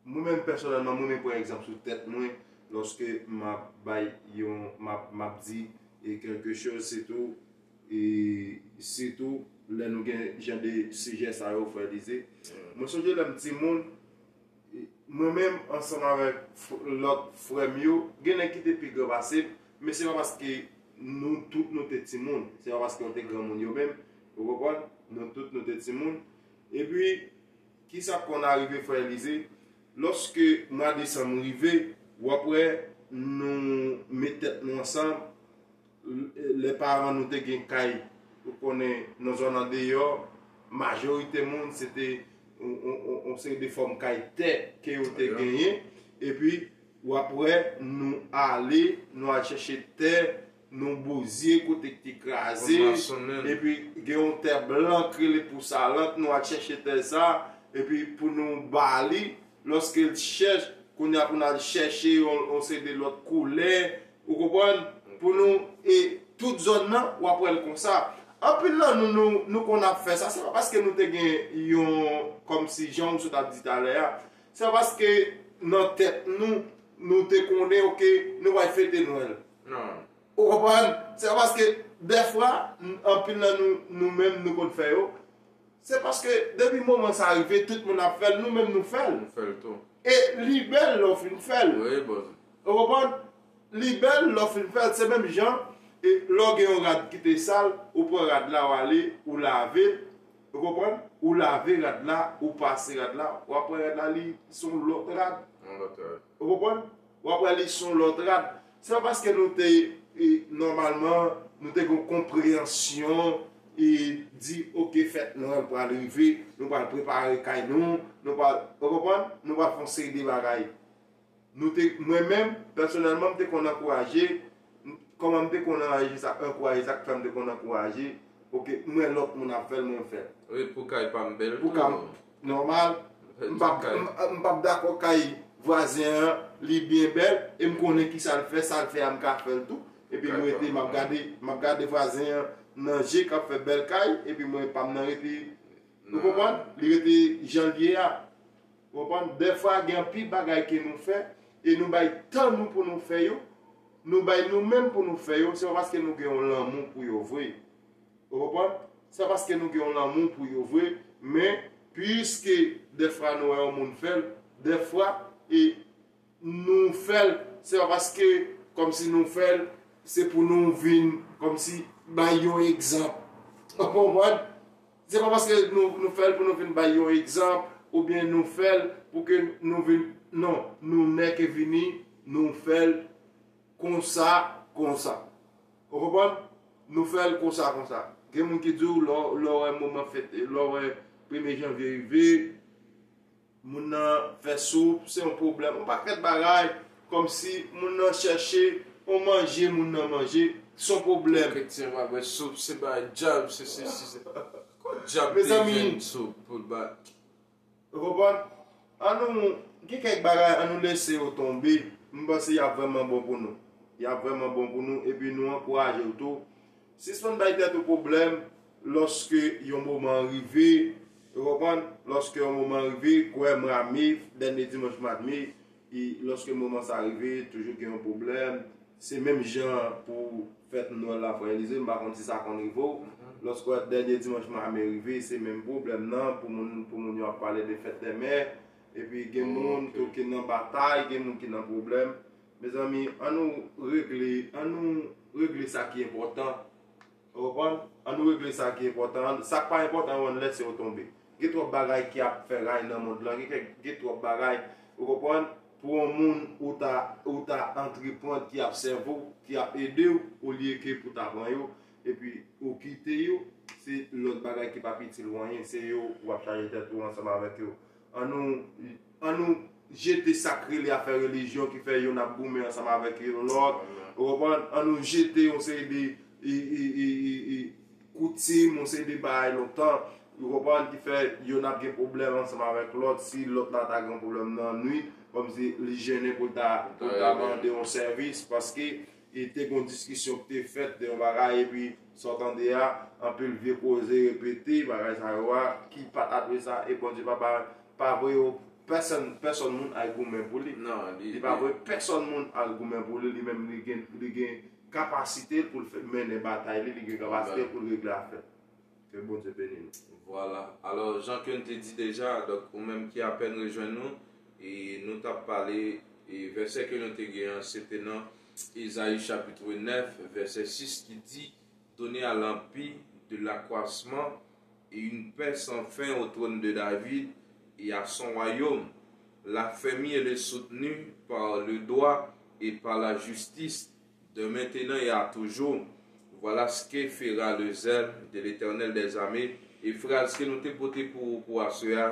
mwen menm pèsonèlman, mwen renmen pran egzanp sou tèt mwen, lòske m ap bay yon, m ap, m ap di, e kèlke choz, sitou, e sitou lè nou gen jan de sijè sa yo, frè Elize. Mwen sonje lè m timoun, mwen menm ansanm avèk f-, lòt frè m yo, gen nèg ki te pi gran pase m, men se pa paske nou tout nou te timoun, se pa paske yo te granmoun yo menm, ou konprann? Nou tout nou te timoun. Epi, kisa k konn arive, frè Elize? Lòske mwa desanm rive, w ap wè nou met tèt nou ansanm, lè paran nou te gen kay, ou konnen, nan zòn andeyò, majorite moun, se te yon, yon, yon, yon seri de fòm kay tè ke yo te genyen, epi w ap wè nou ale, nou al chèche tè, nou bouzye kote ki te kraze, epi gen yon tè blan k rele pousalant, nou al chèche tè sa, epi pou nou ba li, lòske l chèch, kounye a pou n al chèche yon, yon seri de lòt koulè, ou konprann? Pou nou, e tout zòn nan, w ap wè l konsa. Anpil nan nou, nou, nou konn ap fè sa. Se pa paske nou te gen yon, kòmsi jan w sot ap di talè a, se pa paske nan tèt nou, nou te konnen, oke, nou pral fete Nwèl. Non. Ou konprann? Se pa paske, dèfwa, n-, anpil nan nou, nou menm, nou konn fè yo. Se paske depi moman sa rive, tout moun ap fè l, nou menm nou fè l. Nou fè l tou. E li bèl lè w fin fè l. Wi, bòs. Ou konprann? Li bèl lè w fin fè l. Se menm jan, e lè w gen yon rad ki te sal, ou pran rad la, w ale, ou lave l. Ou konprann? Ou lave rad la, ou pase rad la, w ap wè rad la, li se yon lòt rad. Yon lòt rad. Ou konprann? W ap wè li se yon lòt rad. Se pa paske nou te, e, nòmalman, nou te gen yon konpreyansyon e di, oke, fèt Nwèl pral rive, nou pral prepare kay nou, nou pral, ou konprann? Nou pral fè yon seri de bagay. Nou te, mwen menm, pèsonèlman, m te konn ankouraje, kòman m te konn anraje sa, ankouraje sa k fè m te konn ankouraje, oke, m wè lòt moun ap fè l, mwen fè l. Wi, pou kay pa m bèl tou. Pou kay m nòmal. M p ap, m, m p ap dakò kay vwazen an, li byen bèl, e m konnen kisa l fè, sa l fè a, m ka fè l tou. Epi m rete, m ap gade, m ap gade vwazen an nan je k ap fè bèl kay, epi mwen pa m nan rete, ou konprann? Li rete jan l ye a. Ou konprann? Dèfwa, gen anpil bagay ke nou fè, e nou bay tan nou pou nou fè yo, nou bay nou menm pou nou fè yo, se pa paske nou gen yon lanmou pou yo vre. Ou konprann? Se pa paske nou gen yon lanmou pou yo vre, men piske dèfwa nou wè yon moun fè l, dèfwa, e nou fè l, se pa paske kòmsi nou fè l, se pou nou vin kòmsi bay yon egzanp. Ou konprann? Se pa paske nou, nou fè l pou nou vin bay yon egzanp, oubyen nou fè l pou ke nou vin, non, nou nèke vini, nou fè l konsa, konsa. Ou konprann? Nou fè l konsa, konsa. Gen moun ki di w, lè w, lè w wè moman fèt, lè w wè premye janvye rive, moun nan fè soup, se yon pwoblèm. Yon pakèt bagay, kòmsi moun nan chèche yon manje, moun nan manje, se yon pwoblèm. Kretyen pa bwè soup, se bagay dyab, se sesi, se. Kot dyab te jwenn soup pou l bay? Ou konprann? An nou, gen kèk bagay, an nou lese yo tonbe. M panse y ap vrèman bon pou nou. Y ap vrèman bon pou nou, epi nou ankouraje w tou. Sispann bay tèt ou pwoblèm lòske yon moman rive, Ou konprann? Lòske yon moman rive, kwè mwa me, dènye dimanch mwa me, e lòske moman sa rive, toujou gen yon pwoblèm. Se menm jan pou fèt Nwèl la, frè Elize, m pa konn si sa konn rive w. Lòske dènye dimanch mwa me rive, se menm pwoblèm nan, pou moun, pou moun yo ap pale de fèt dè mè. Epi gen moun tou ki nan batay, gen moun ki nan pwoblèm. Mezanmi, ann nou regle, ann nou regle sa ki enpòtan. Ou konprann? Ann nou regle sa ki enpòtan. Sa k pa enpòtan yo, ann lèse yo tonbe. Gen twòp bagay ki ap fè ray nan mond lan. Gen kèk, gen twòp bagay, ou konprann? Pou yon moun ou ta, ou ta antreprann ki ap sèvi w, ki ap ede w, olye ke pou ta pran yo, epi ou kite yo, se lòt bagay ki p ap itil w anyen, se yo w ap chaje tèt ou ansanm avèk yo. Ann nou, ann nou jete sa k rele afè relijyon ki fè yonn ap goumen ansanm avèk yon lòt. Ou konprann? Ann nou jete yon seri de, e, e, e, e, e, koutim, yon seri de bagay lontan, ou konprann, ki fè yonn ap gen pwoblèm ansanm avèk lòt. Si lòt la ta gen pwoblèm nan nwit, kòmsi li jennen pou l ta, pou l ta mande yon sèvis, paske e te gen yon diskisyon ki te fèt de yon bagay, epi sa w tande a, anpil vye koze repete, bagay sa yo a, ki pa t adwe sa, e Bondye pa, pa, pa voye yo, pèsonn, pèsonn moun al goumen pou li. Non, li, li pa voye pèsonn moun al goumen pou li, li menm li gen, li gen kapasite l pou l fè, mennen batay li, li gen kapasite l pou l regle afè l. Ke Bondye beni nou. Vwala. Alò, jan ke n te di deja, donk, ou menm ki apèn rejwenn nou, e nou t ap pale, e vèsè ke nou te gen an, se te nan Ezayi chapit nèf, vèsè sis ki di, Donnez à l'Empire de l'accroissement et une paix sans fin au trône de David et à son royaume. L'affermi et le soutenu par le droit et par la justice, de maintenant et à toujours. Voilà ce que fera le zèle de l'Éternel des armées. E fraz ke nou te pote pou, pou aswè a,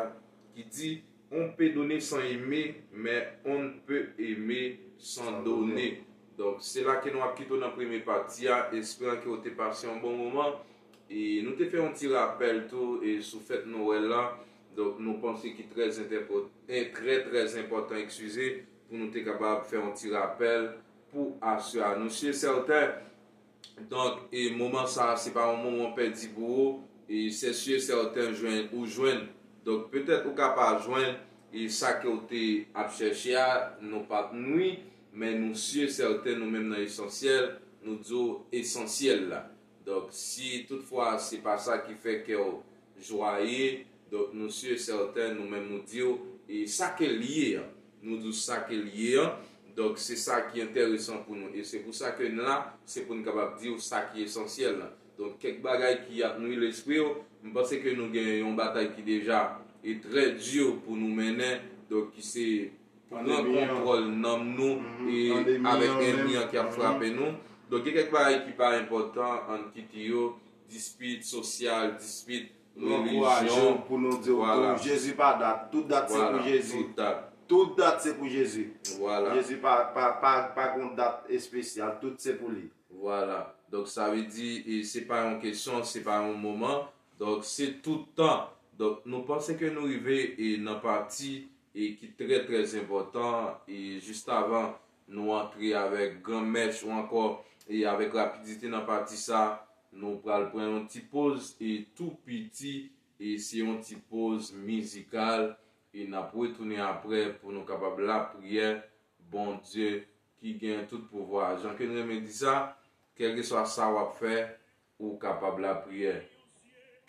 ki di, On peut donner sans aimer, mais on ne peut aimer sans donner. Donk, se la ke nou ap kite w nan premye pati a, esperan ke w te pase yon bon moman. E nou te fè yon ti rapèl tou, e sou fèt Nwèl la. Donk, nou panse ki trè entèpo-, e trè, trè enpòtan, eskize, pou nou te kapab fè yon ti rapèl pou aswè a. Nou si e sèten, donk, e moman sa a, se pa yon moman pèdi pou ou, e se si e sèten jwenn, ou jwenn. Donk, petèt ou ka pa jwenn, e sa ke w te ap chèche a, nou pa t nwi, men nou si e sèten, nou menm nan Esansyèl, nou di w esansyèl la. Donk, si toutfwa se pa sa ki fè kè w jwaye, donk, nou si e sèten, nou menm nou di w, e sa ke l ye an. Nou di w sa ke l ye an. Donk, se sa ki enteresan pou nou. E se pou sa ke n la, se pou n kapab di w sa ki esansyèl la. Donk, kèk bagay ki ap nwi lespri w, m panse ke nou gen yon batay ki deja e trè di pou nou mennen, donk, ki se pran kontwòl nanm nou e avèk ènmi an ki ap frape nou. Donk, gen kèk bagay ki pa enpòtan, ann kite yo, dispit sosyal, dispit relijyon. Pou nou di w tou, Jezi pa dat. Tout dat se pou Jezi. Tout dat se pou Jezi. Jezi pa, pa, pa, pa gon dat espesyal. Tout se pou li. Vwala. Donk, sa vle di, e se pa yon kesyon, se pa yon moman. Donk, se tout tan. Donk, nou panse ke nou rive e nan pati e ki trè, trè enpòtan. E jis avan nou antre avèk granmèch ou ankò e avèk rapidite nan pati sa, nou pral pran yon ti poz e tou piti, e se yon ti poz mizikal, e n ap retounen apre pou nou kapab lapriyè Bondye ki gen tout pouvwa. Jan ke n renmen di sa, kèlkeswa sa w ap fè, ou kapab lapriyè.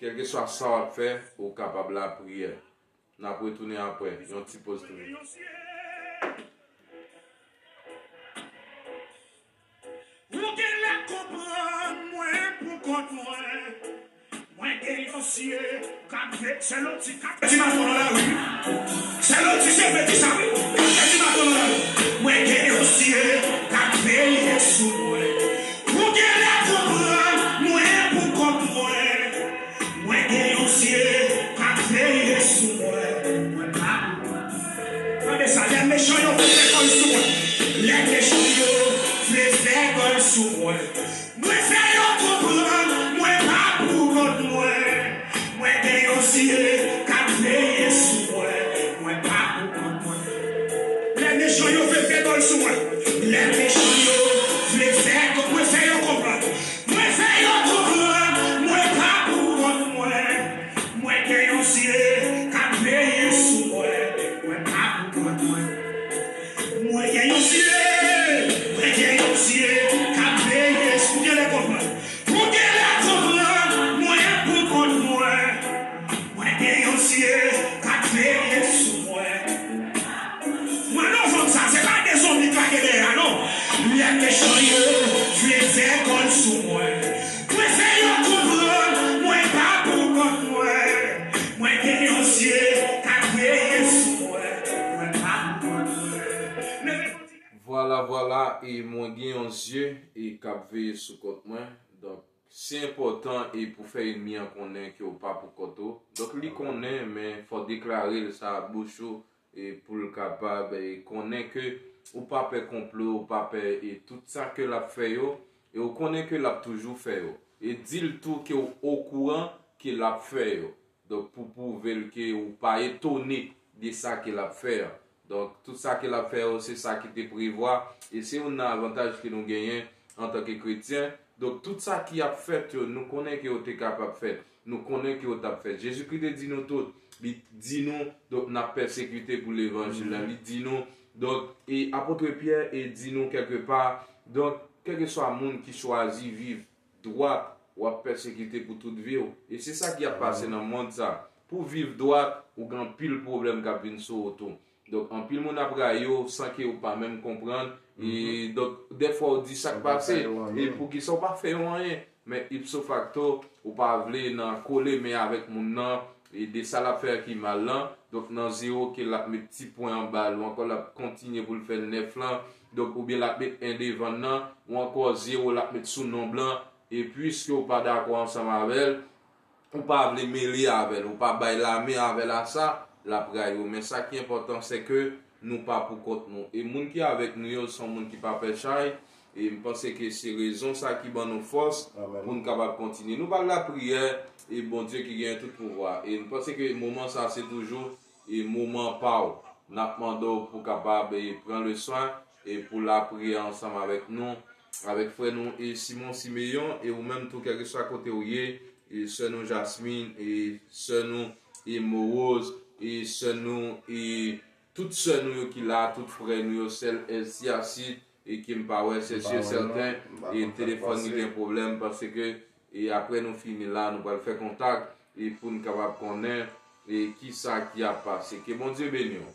Kèlkeswa sa w ap fè, ou kapab lapriyè. N ap retounen apre, yon ti poz tounen. Ou genlè konprann mwen pou kont mwen. Mwen gen yon sye k ap veye. Se loti k ap pèdi maton nan lari. Se loti se vle di sa wi. K ap pèdi maton nan lari. Mwen gen yon sye k ap veye sou mwen. Ou genlè konprann mwen pou kont mwen. Mwen gen yon sye k ap veye sou mwen. Mwen pa pou kont mwen. Tande sa, lè mechan yo vle fè kòl sou mwen. Lè mechan yo vle fè kòl sou mwen. Mwen fè yo konprann mwen pa pou kont mwen. Mwen gen yon sye k ap veye sou mwen. Mwen pa pou kont mwen. Lè mechan yo vle fè kòl sou mwen. Lè mechan yo vle fè kòl, mwen fè yo konprann. Mwen fè yo konprann mwen pa pou kont mwen. Mwen gen yon Dye k ap veye sou mwen, mwen pa pou kont mwen. Mwen gen yon Dye, mwen gen yon Dye k ap veye sou mwen. Pou gen lè konprann, mwen pou kont mwen. Mwen gen yon Dye k ap veye sou mwen. Mwen novanm sa, se pa de zonbi k lage dèyè a, non. Lè mechan yo vle fè kòn sou mwen. Mwen fè yo konprann, mwen pa pou kont mwen. Mwen gen yon Dye k ap veye sou mwen. Mwen pa pou kont mwen. Vwala, vwala, e mwen gen yon Dye e k ap veye sou kont mwen. Donk, se enpòtan e pou fè ènmi an konnen ke w pa pou kont ou. Donk, li konnen, men fò w deklare l sa ak bouch ou e pou l kapab e konnen ke ou pa pè konplo, ou pa pè e tout sa ke l ap fè yo, e ou konnen ke l ap toujou fè yo. E di l tou ke w okouran ke l ap fè yo. Donk, pou pwouve l ke ou pa etone de sa ke l ap fè an. Donk, tout sa ke l ap fè yo, se sa ki te prevwa, e se youn nan avantaj ke nou genyen antanke kretyen. Donk, tout sa ki ap fèt yo, nou konnen ke yo te kapab fèt. Nou konnen ke yo t ap fèt. Jezikri te di nou tout, li di nou, donk, n ap pèsekite pou levanjil la. Li di nou, donk, e apot Pyè e di nou kèlkepa, donk, kèlkeswa moun ki chwazi viv dwat, w ap pèsekite pou tout vi w. E se sa ki ap pase nan mond sa. Pou viv dwat, ou gen anpil pwoblèm k ap vin sou ou tou. Donk, anpil moun ap rayi w san ke ou pa menm konprann. E donk, dèfwa ou di sa k pase, e poukisa w pa fè yo anyen. Men ipso facto, ou pa vle nan kole men avèk moun nan, e de sa l ap fè ki mal lan. Donk, nan zewo ke l ap met ti pwen anba l, ou ankò l ap kontinye pou l fè nèf lan. Donk, oubyen l ap met en devan l nan, ou ankò zewo l ap met sou nonb lan. E piske ou pa dakò ansanm avè l, ou pa vle mele avè l, ou pa bay lamen avè l a sa, l ap rayi w. Men sa ki enpòtan, se ke nou pa pou kont nou. E moun ki avèk nou yo, se yon moun ki pa pè chay. E m panse ke se rezon sa ki ban nou fòs pou n kapab kontinye. Nou pral lapriyè, e Bondye ki genyen tout pouvwa. E m panse ke moman sa, se toujou e moman pa w. N ap mande w pou kapab e pran le swen e pou lapriyè ansanm avèk nou, avèk frè nou e Simon Simeyon, e ou menm tou, kèlkeswa kote w ye, e sè nou Jasmine, e sè nou e Moroz, e sè nou e tout sè nou yo ki la, tout frè nou yo, sè Elsiasid, e ke m pa wè, se si e sèten, e telefòn li gen pwoblèm, paske e apre nou fini la, nou pral fè kontak, e pou n kapab konnen, e kisa ki ap pase. Ke Bondye beni w.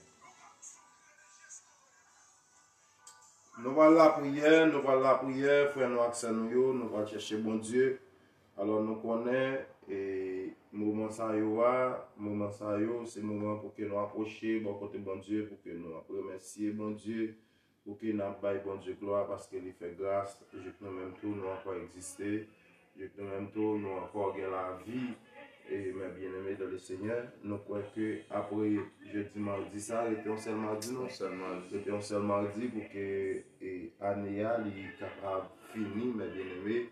Nou pral lapriyè, nou pral lapriyè, frè nou ak sè nou yo, nou pral chèche Bondye. Alò, nou konnen, e moman sa yo a, moman sa yo, se moman pou ke nou apwoche bò kote Bondye, pou ke nou ap remèsye Bondye, pou ke n ap bay Bondye glwa, paske li fè gras, jouk nou menm tou, nou ankò egziste, jouk nou menm tou, nou ankò gen lavi. E, mes bien-aimés dans le Seigneur, nou kwè ke apre jedi, madi sa, rete yon sèl madi, non? Yon sèl madi. Rete yon sèl madi pou ke, e, ane a, li kapab fini, mes bien-aimés.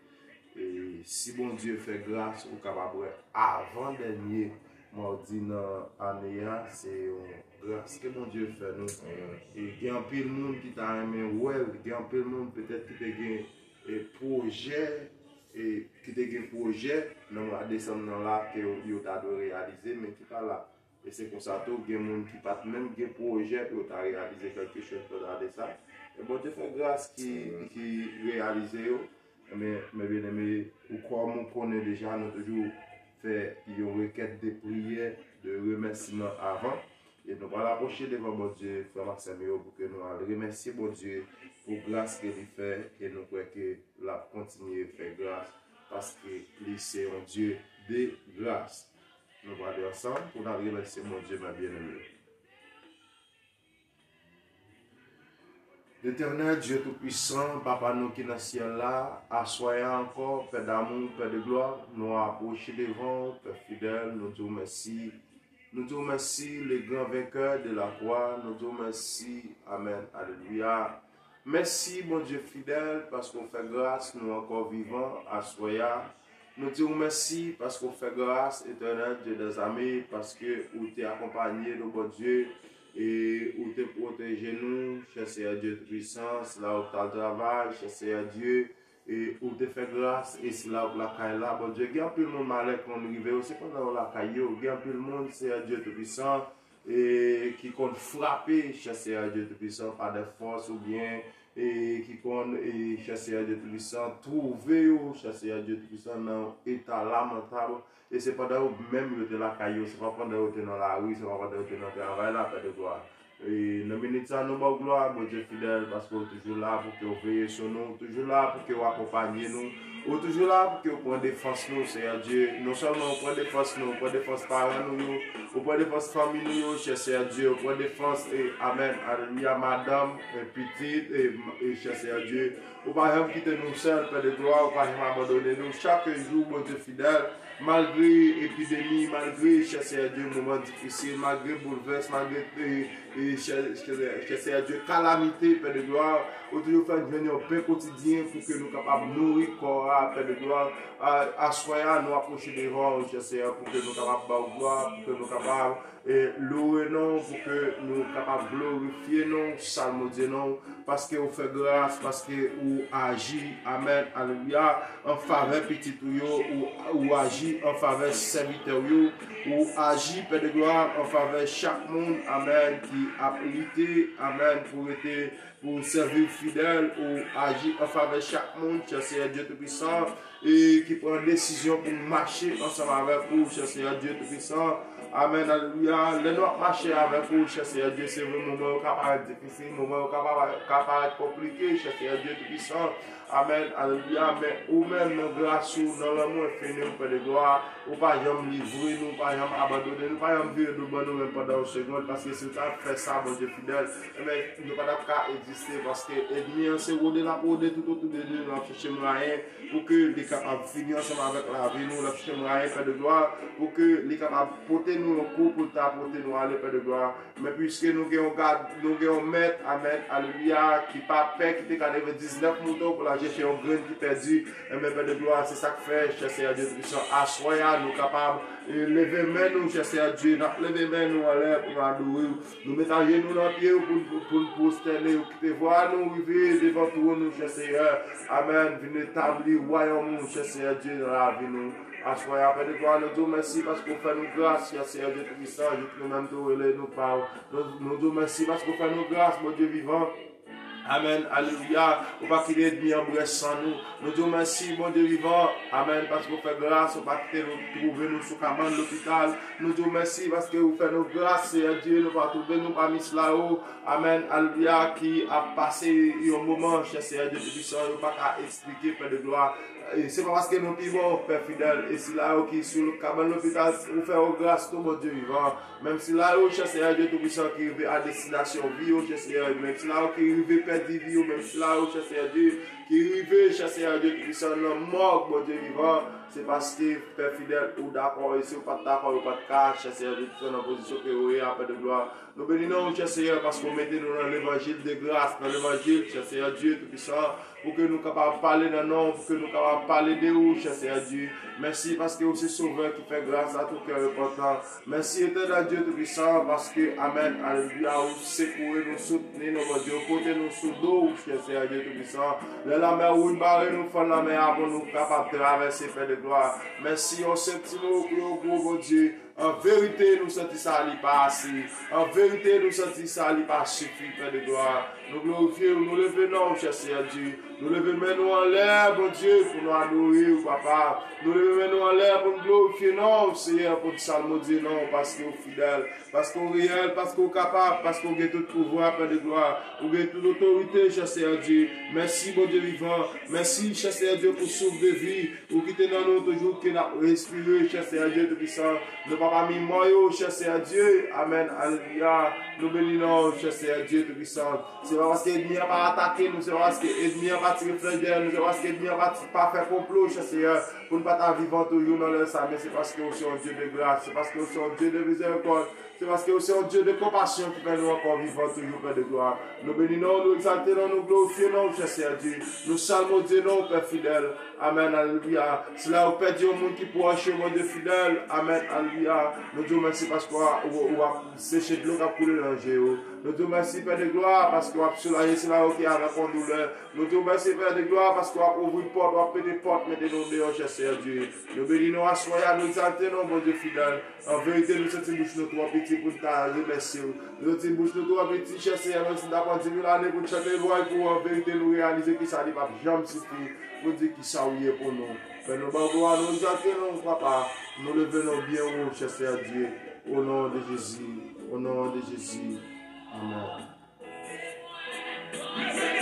E si Bondye fè gras, ou kapab wè avan dènye madi nan ane a, se yon gras ke Bondye fè nou. E gen anpil moun ki ta renmen wè l, gen anpil moun petèt ki te gen, e, pwojè, e ki te gen pwojè nan mwa desanm nan la ke yo, yo ta dwe reyalize, men ki pa la. E se konsa tou, gen moun ki pa t menm gen pwojè pou yo ta reyalize kèlke chòz pandan ane sa. E Bondye fè gras ki, ki reyalize yo. Men, mes bien-aimés, ou kòm ou konnen deja, nou toujou fè yon rekèt de priyè, de remèsiman avan. E nou pral apwoche devan Bondye, frè m ak sè m yo, pou ke nou al remèsye Bondye pou gras ke li fè, e nou kwè ke l ap kontinye fè gras, paske li se yon Dye de gras. Nou prale ansanm pou n al remèsye Bondye, mes bien-aimés. Letènèl, Dye Toupisan, Papa nou ki nan syèl la, aswè a ankò, Pè damou, Pè de glwa, nou apwoche devan w, Pè fidèl, nou di w mèsi. Nou di w mèsi, le grand vainqueur de la croix, nou di w mèsi. Amèn, alelouya. Mèsi, Bondye fidèl, paske w fè gras, nou ankò vivan aswè a. Nou di w mèsi, paske w fè gras, Etènèl Dye dèzame, paske ou te akonpanye nou, Bondye, e ou te pwoteje nou, chè Seyè Dye Toupisan, la ou t al travay, chè Seyè Dye, E ou te fè gras, e sila ou lakay la, Bondye, gen anpil moun malè konn rive yo, se pandan yo lakay yo, gen anpil moun, Seyè Dye Toupisan, e ki konn frape, chè Seyè Dye Toupisan, pa de fòs oubyen, e ki konn, e chè Seyè Dye Toupisan, twouve yo, chè Seyè Dye Toupisan, nan yon eta lamantab, e se pandan yo menm yo te lakay yo, se pa pandan yo te nan lari, se pa pandan yo te nan travay la, Pè de glwa. E nan minit sa, nou ba w glwa, Bondye fidèl, paske w toujou la pou ke w veye sou nou, w toujou la pou ke w akonpanye nou, w toujou la pou ke w pran defans nou, Seyè Dye. Non sèlman w pran defans nou, w pran defans paran nou yo, w pran defans fanmi nou yo, chè Seyè Dye, w pran defans, e, amèn, alelouya, madanm, e, pitit, e, e, chè Seyè Dye. Ou pa janm kite nou sèl, Pè de glwa, ou pa janm abandone nou. Chak jou, Bondye fidèl, malgre epidemi, malgre, chè Seyè Dye, moman difisil, malgre boulvès, malgre, e, e, chè, chè, chè Seyè Dye, kalamite, Pè de glwa, ou toujou fè n jwenn yon pen kotidyen pou ke nou kapab nouri kò a, Pè de glwa. A, aswè a, nou apwoche devan ou, chè Seyè, pou ke nou kapab ba w glwa, pou ke nou kapab e, louwe non w, pou ke nou kapab glorifye non w, salmodye non w, paske ou fè gras, paske ou aji, amèn, alelouya, an favè pitit ou yo, ou, ou aji an favè sèvitè w yo, ou aji, Pè de glwa, an favè chak moun, amèn, ki ap lite, amèn, pou rete, pou sèvi w fidèl, ou aji an favè chak moun, chè Seyè Dye Toupisan, e ki pran desizyon pou mache ansanm avèk ou, chè Seyè Dye Toupisan. Amèn, alelouya. Lè nou ap mache avèk ou, chè Seyè Dye, se vre moman yo ka parèt difisil, moman yo ka pa-, ka parèt konplike, chè Seyè Dye Toupisan. Amèn, alelouya. Men ou menm, nan gras ou, nan lanmou enfini ou, Pè de glwa, ou pa janm livre nou, ou pa janm abandone nou, ou pa janm vire do ban nou menm pandan yon segonn, paske si w ta fè sa, Bondye fidèl, enben, nou pa t ap ka egziste, paske ènmi an se wode l ap wode tout otou de nou, l ap chèche mwayen pou ke li kapab fini ansanm avèk lavi nou, l ap chèche mwayen, Pè de glwa, pou ke li kapab pote nou yon kou, pou l ta pote nou ale, Pè de glwa. Men piske nou gen yon gad, nou gen yon mèt, amèn, alelouya, ki pa pè, ki te ka leve diznèf mouton pou l al chèche yon grenn ki pèdi, enben, Pè de glwa, se sa k fè, chè Seyè Dye Toupisan, aswè a, nou kapab, e, leve men nou, chè Seyè Dye, n ap leve men nou anlè pou n adore w. Nou met ajenou nan pye w pou n, pou n pwostène w. Kite vwa nou rive devan twòn ou, chè Seyè. Amèn. Vin etabli wayòm ou, chè Seyè Dye, nan lavi nou. Aswè a, Pè de glwa, nou di w mèsi paske w fè nou gras, chè Seyè Dye Toupisan, jouk nou menm tou rele nou pa w. Nou, nou di w mèsi paske w fè nou gras, Bondye vivan. Amèn, alelouya. Ou pa kite ènmi an bwè san nou. Nou di w mèsi, Bondye vivan. Amèn, paske w fè gras, ou pa kite nou twouve nou sou kabann lopital. Nou di w mèsi paske ou fè nou gras, Seyè Dye, nou pa twouve nou pami sila yo. Amèn, alelouya, ki ap pase yon moman, chè Seyè Dye Toupisan, yo pa ka eksplike, Pè de glwa. E se pa paske nou pi bon, Pè fidèl, e sila yo ki sou kabann lopital, ou fè yo gras tou, Bondye vivan. Menm sila yo, chè Seyè Dye Toupisan, ki rive a destinasyon vi yo, chè Seyè, menm sila yo ki rive pèdi vi yo, menm sila yo, chè Seyè Dye, ki rive, chè Seyè Dye Toupisan, nan mòg, Bondye vivan, se paske, Pè fidèl, ou dakò, e si ou pa t dakò, yo pa t ka, chè Seyè Dye Toupisan, nan pozisyon ke yo ye a, Pè de glwa. Nou beni non w, chè Seyè, paske w mete nou nan levanjil de gras, nan levanjil, chè Seyè Dye Toupisan, pou ke nou kapab pale nan non w, pou ke nou kapab pale de ou, chè Seyè Dye. Mèsi paske ou se Sovè ki fè gras a tout kè repantan. Mèsi, Etènèl Dye Toupisan, paske, amèn, alelouya, ou sekoure nou, soutni nou, Bondye, ou pote nou sou do w, chè Seyè Dye Toupisan. Lè lamè wouj bare nou, fann lamè a pou nou kapab travèse, Pè de glwa. Mèsi, yon sèl ti mo pou yon gwo Bondye. An verite, nou santi sa li pa ase. An verite, nou santi sa li pa sifi, Pè de glwa. Nou glorifye w, nou leve non w, chè Seyè Dye. Nou leve men nou anlè, Bondye, pou nou adore w, Papa. Nou leve men nou anlè pou nou glorifye non w, Seyè, pou nou salmodye non w, paske w fidèl, paske w reyèl, paske w kapab, paske w gen tout pouvwa, Pè de glwa. Ou gen tout otorite, chè Seyè Dye. Mèsi, Bondye vivan. Mèsi, chè Seyè Dye, pou souf de vi ou kite nan nou toujou ke n ap respire, chè Seyè Dye Toupisan. Nou pa pami mò yo, chè Seyè Dye. Amèn. Alelouya. Nou beni non w, chè Seyè Dye Toupisan. Se pa paske ènmi an pa atake nou, se pa paske ènmi an pa tire flèch dèyè nou, se pa paske ènmi an pa, pa fè konplo, chè Seyè. Pou n pa ta vivan toujou nan lè sa, men se paske ou se yon Dye de gras, se paske ou se yon Dye de mizerikòd, se paske ou se yon Dye de konpasyon ki fè nou ankò vivan toujou, Pè de glwa. Nou beni non w, nou egzalte non w, nou glorifye non w, chè Seyè Dye. Nou salmodye non w, Pè fidèl. Amèn, alelouya. Si la ou pèdi yon moun ki pwòch ou, Bondye fidèl. Amèn, alelouya. Nou di w mèsi paske w, w, w ap seche dlo k ap koule nan je yo. Nou di w mèsi, Pè de glwa, paske w ap soulaje sila yo ki avèk yon doulè. Nou di w mèsi, Pè de glwa, paske w ap ouvri pòt, w ap mete pòt, mete nou deyò, chè Seyè Dye. Nou beni non w aswè a, nou egzalte non w, Bondye fidèl. An verite, nou santi bouch nou twò piti pou n ta remèsye w. Nou santi bouch nou twò piti, chè Seyè, menm si n ta pran di mil ane pou n chante lwa pou w, an verite, nou reyalize ke sa li p ap janm sifi pou n di kisa w ye pou nou. Fè nou ba w glwa, nou egzalte non w, papa. Nou leve non w byen wo, chè Seyè Dye. O non de Jezi, o non de Jezi. Amèn. Amen.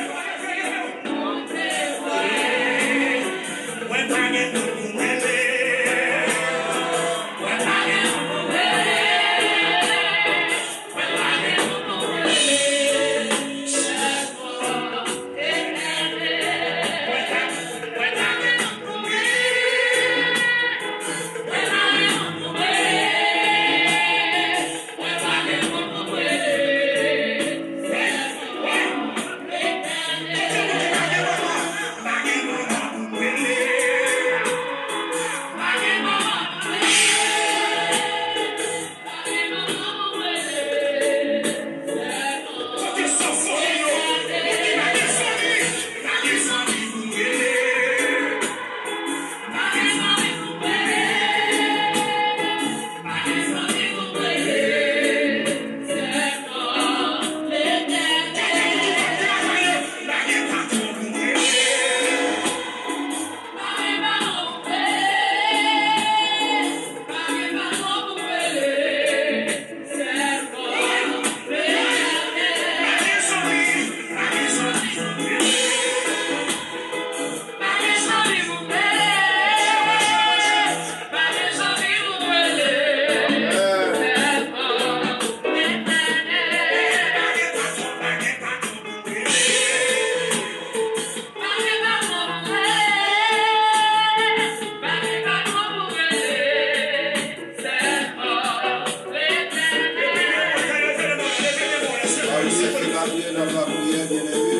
Se lapriyè, n ap lapriyè, byeneme.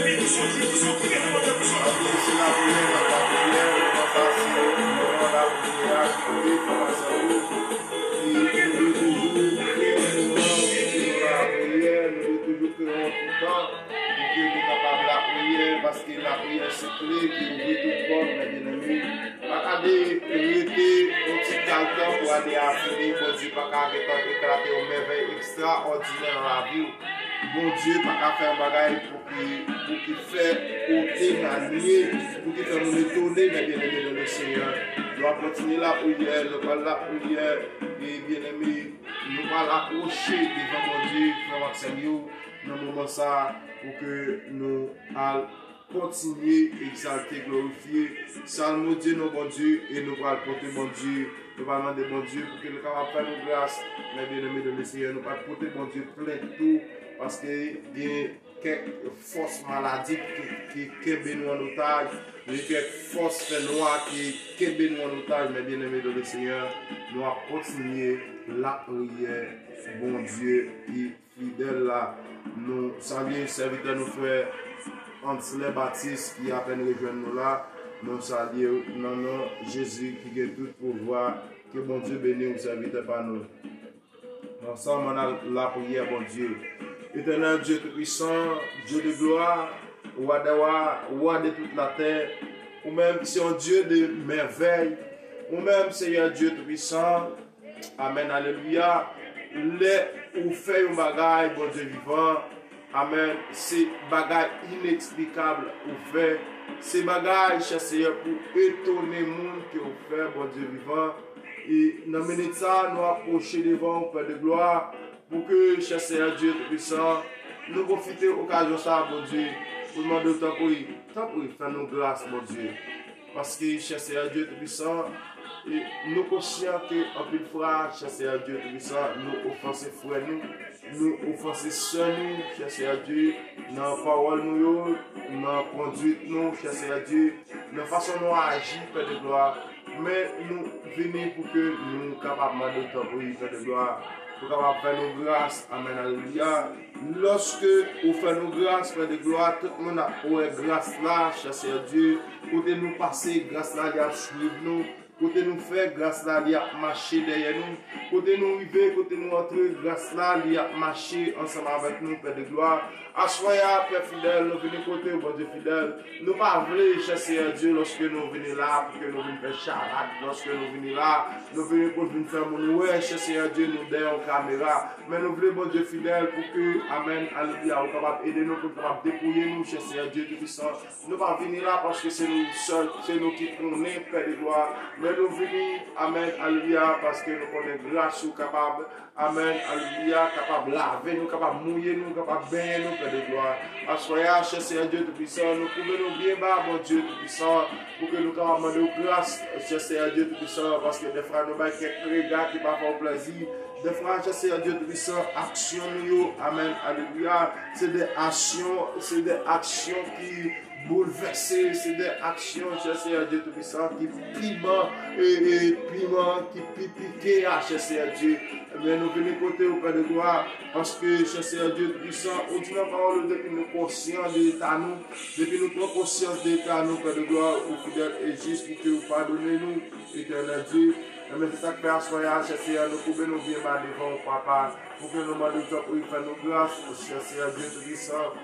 Amen. Se lapriyè, n ap lapriyè, nou nan faz lapriyè a ki koule, frè ak sè yo. E nou dwe toujou kreye yon moman pou nou lapriyè, nou dwe toujou kreye yon ti tan pou ke nou kapab lapriyè, paske lapriyè se kle ki ouvri tout pòt, men byeneme. Pa ka de rete yon ti kal tan pou ane a fini, Bondye pa ka gentan eklate yon mèvèy ekstraòdinè nan lavi w. Bondye pa ka fè yon bagay pou ki, pou ki fè ote manye, pou ki fè moun etone, men byeneme nan le Senyè. Nou ap kontinye lapriyè, nou pral lapriyè, e byeneme, nou pral apwoche devan Bondye, frè m ak sè m yo, nan moman sa, pou ke nou al kontinye egzalte, glorifye, salmodye non Bondye, e nou pral pote Bondye, nou pral mande Bondye pou ke l kapab fè nou gras. Men byeneme nan le Senyè, nou pral pote Bondye plent tou, paske gen kèk fòs maladi ki, ki kenbe nou an otaj, gen kèk fòs fènwa ki kenbe nou an otaj, men byeneme nan le Senyè, nou ap kontinye lapriyè Bondye ki fidèl la. Nou salye sèvitè nou frè Anslè Batis ki apèn rejwenn nou la. Nou salye w nan non Jezi ki gen tout pouvwa. Ke Bondye beni w, sèvitè pa nou. Ansanm, ann al lapriyè Bondye. Etènèl Dye Toupisan, Dye de glwa, Wa dè wa, Wa de tout latè, ou menm ki se yon Dye de mèvèy, ou menm, Seyè Dye Toupisan, Amèn, alelouya. Lè ou fè yon bagay, Bondye vivan, amèn, se bagay ineksplikab ou fè. Se bagay, chè Seyè, pou etone moun ke ou fè, Bondye vivan. E nan minit sa, nou apwoche devan w, Pè de glwa, pou ke, chè Seyè Dye Toupisan, nou pwofite okazyon sa, Bondye, pou n mande w, tanpri, tanpri, fè nou gras, Bondye. Paske, chè Seyè Dye Toupisan, E nou konsyan ke anpil fwa, chè Seyè Dye Toupisan, nou ofanse frè nou, nou ofanse sè nou, chè Seyè Dye, nan pawòl nou yo, nan kondwit nou, chè Seyè Dye, nan fason nou aji, Pè de glwa. Men nou vini pou ke nou kapab mande w tanpri, Pè de glwa, pou kapab fè nou gras. Amèn, alelouya. Lòske ou fè nou gras, Pè de glwa, tout moun ap wè gras la, chè Seyè Dye, kote nou pase, gras la li ap swiv nou, kote nou fè, gras la li ap mache dèyè nou, kote nou rive, kote nou antre, gras la li ap mache ansanm avèk nou, Pè de glwa. Aswè a, Pè fidèl, nou vini kote w, Bondye fidèl. Nou pa vle, chè Seyè Dye, lòske nou vini la, pou ke nou vin fè charad, lòske nou vini la, nou vini pou vin fè moun wè, chè Seyè Dye, nou dèyè yon kamera. Men nou vle, Bondye fidèl, pou ke, amèn, alelouya, ou kapab ede nou, pou nou kapab depouye nou, chè Seyè Dye Toupisan. Nou pa vini la paske se nou sèl, se nou ki konnen, Pè de glwa. Men nou vini, amèn, alelouya, paske nou konnen gras ou kapab, amèn, alelouya, kapab lave nou, kapab mouye nou, kapab benyen nou, Pè de glwa. Aswè a, chè Seyè Dye Toupisan, nou koube nou byen ba, Bondye Toupisan, pou ke nou kapab mande w gras, chè Seyè Dye Toupisan, paske dèfwa nou bay kèk rega ki pa fè w plèzi. Dèfwa, chè Seyè Dye Toupisan, aksyon nou yo, amèn, alelouya, se de aksyon, se de aksyon ki boulvèse, se de aksyon, chè Seyè Dye Toupisan, ki piman, e, e, piman ki pi pike a, chè Seyè Dye. Ebyen, nou vini kote w, Pè de glwa, paske, chè Seyè Dye Toupisan, ou di nan pawòl ou, depi nou konsyan de eta nou, depi nou pran konsyans de eta nou, Pè de glwa, ou fidèl e jis pou ke ou padone nou, Etènèl Dye. Ebyen, se sa k fè aswè a, chè Seyè, nou koube nou byen ba devan w, Papa, pou ke nou mande w tanpri fè nou gras, chè Seyè Dye Toupisan.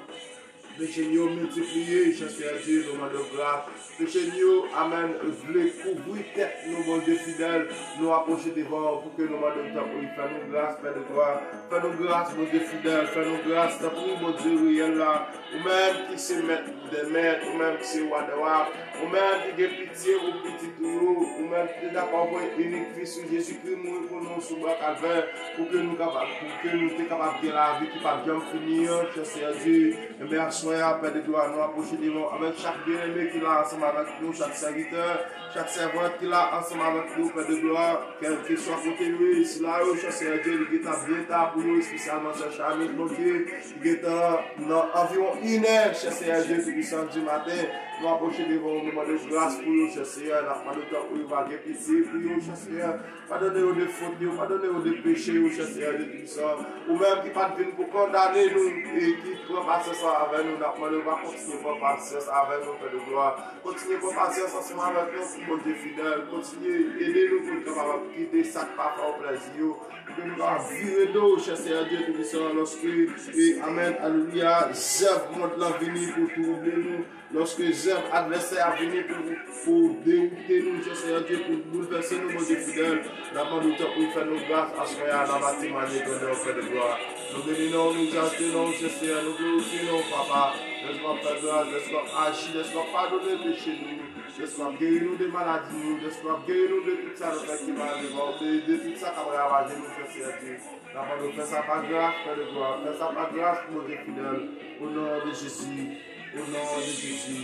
Peche n yo miltipliye, chè Seyè Dye, nou mande w gras. Peche n yo, amèn, vle kouvri tèt nou, Bondye fidèl. Nou apwoche devan w pou ke nou mande w tanpri fè nou gras, Pè de glwa. Fè nou gras, Bondye fidèl, fè nou gras, tanpri, Bondye reyèl la. Ou menm ki se Mèt dè mèt, ou menm ki se Wa dè wa, ou menm ki gen pitye pou pitit ou yo, ou menm ki te dakò voye inik Fis ou Jezikri mouri pou nou sou bwa Kalvè, pou ke nou kapab, pou ke nou te kapab gen lavi ki p ap janm fini an, chè Seyè Dye. Ebyen, aswè a, Pè de glwa, nou apwoche devan w avèk chak byeneme ki la ansanm avèk nou, chak sèvitè, chak sèvant ki la ansanm avèk nou, Pè de glwa, kèlkeswa kote yo ye, sila yo, chè Seyè Dye, li gentan byen ta pou yo, espesyalman sè Charmine, Bondye, li gentan nan anviwon inè, chè Seyè Dye Toupisan, di maten, nou apwoche devan w, nou mande w gras pou yo, chè Seyè, n ap mande w tanpri, pa gen pitye pou yo, chè Seyè, padone yo de fot yo, padone yo de peche yo, chè Seyè Dye Toupisan, ou menm ki pa t vin pou kondane nou, e ki pran pasyans avè nou, n ap mande w pa kontinye pran pasyans avè nou, Pè de glwa. Kontinye pran pasyans ansanm avèk nou, Bondye fidèl. Kontinye ede nou pou nou kapab kite sa k pa fè w plèzi yo. Pou ke nou kapab vire do, chè Seyè Dye Toupisan, lòske, e, amèn, alelouya, zèv mond lan vini pou twouble nou, lòske zèv advèsè a vini pou, pou dewoute nou, chè Seyè Dye, pou boulvèse nou, Bondye fidèl. N ap mande w tanpri fè nou gras aswè a, n ap temwaye grandè w, Pè de glwa. Nou beni non w, nou egzalte non w, chè Seyè, nou glorifye non w, Papa. Dèske w ap fè gras, dèske w ap aji, dèske w ap padone peche nou. Dèske w ap geri nou de maladi nou, dèske w ap geri nou de tout sa nou fè ki mal devan w, de, de tout sa k ap ravaje nou, chè Seyè Dye. N ap mande w fè sa pa gras, Pè de glwa, fè sa pa gras, Bondye fidèl, o non de Jezi, o non de Jezi,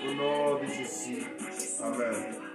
o non de Jezi. Amèn.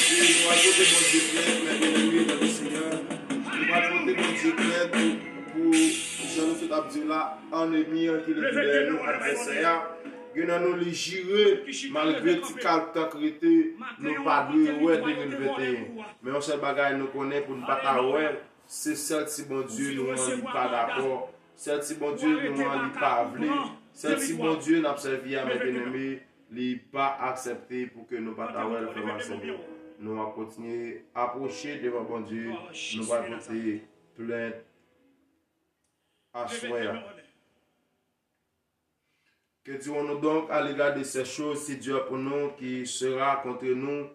E nou pral pote Bondye plent, men byeneme nan le Senyè. Nou pral pote Bondye plent pou, pou jan nou sot ap di la, annemi an ki leve dèyè nou, advèsè a. Gen nan nou li jire, malgre ti kal tan k rete, nou pa dwe wè de mil venteyen. Men yon sèl bagay nou konnen pou n pa ta wè, se sèl ti Bondye nou an li pa dakò. Sèl ti Bondye nou an li pa vle. Sèl ti Bondye n ap sèvi a, men byeneme, li pa aksepte pou ke nou pa ta wè l, frè m ak sè m yo. Nou ap kontinye apwoche devan Bondye, nou pral pote plent aswè a. Que dirons-nous donc à l'égard de ces choses si dur pour nous, qui sera contre nous?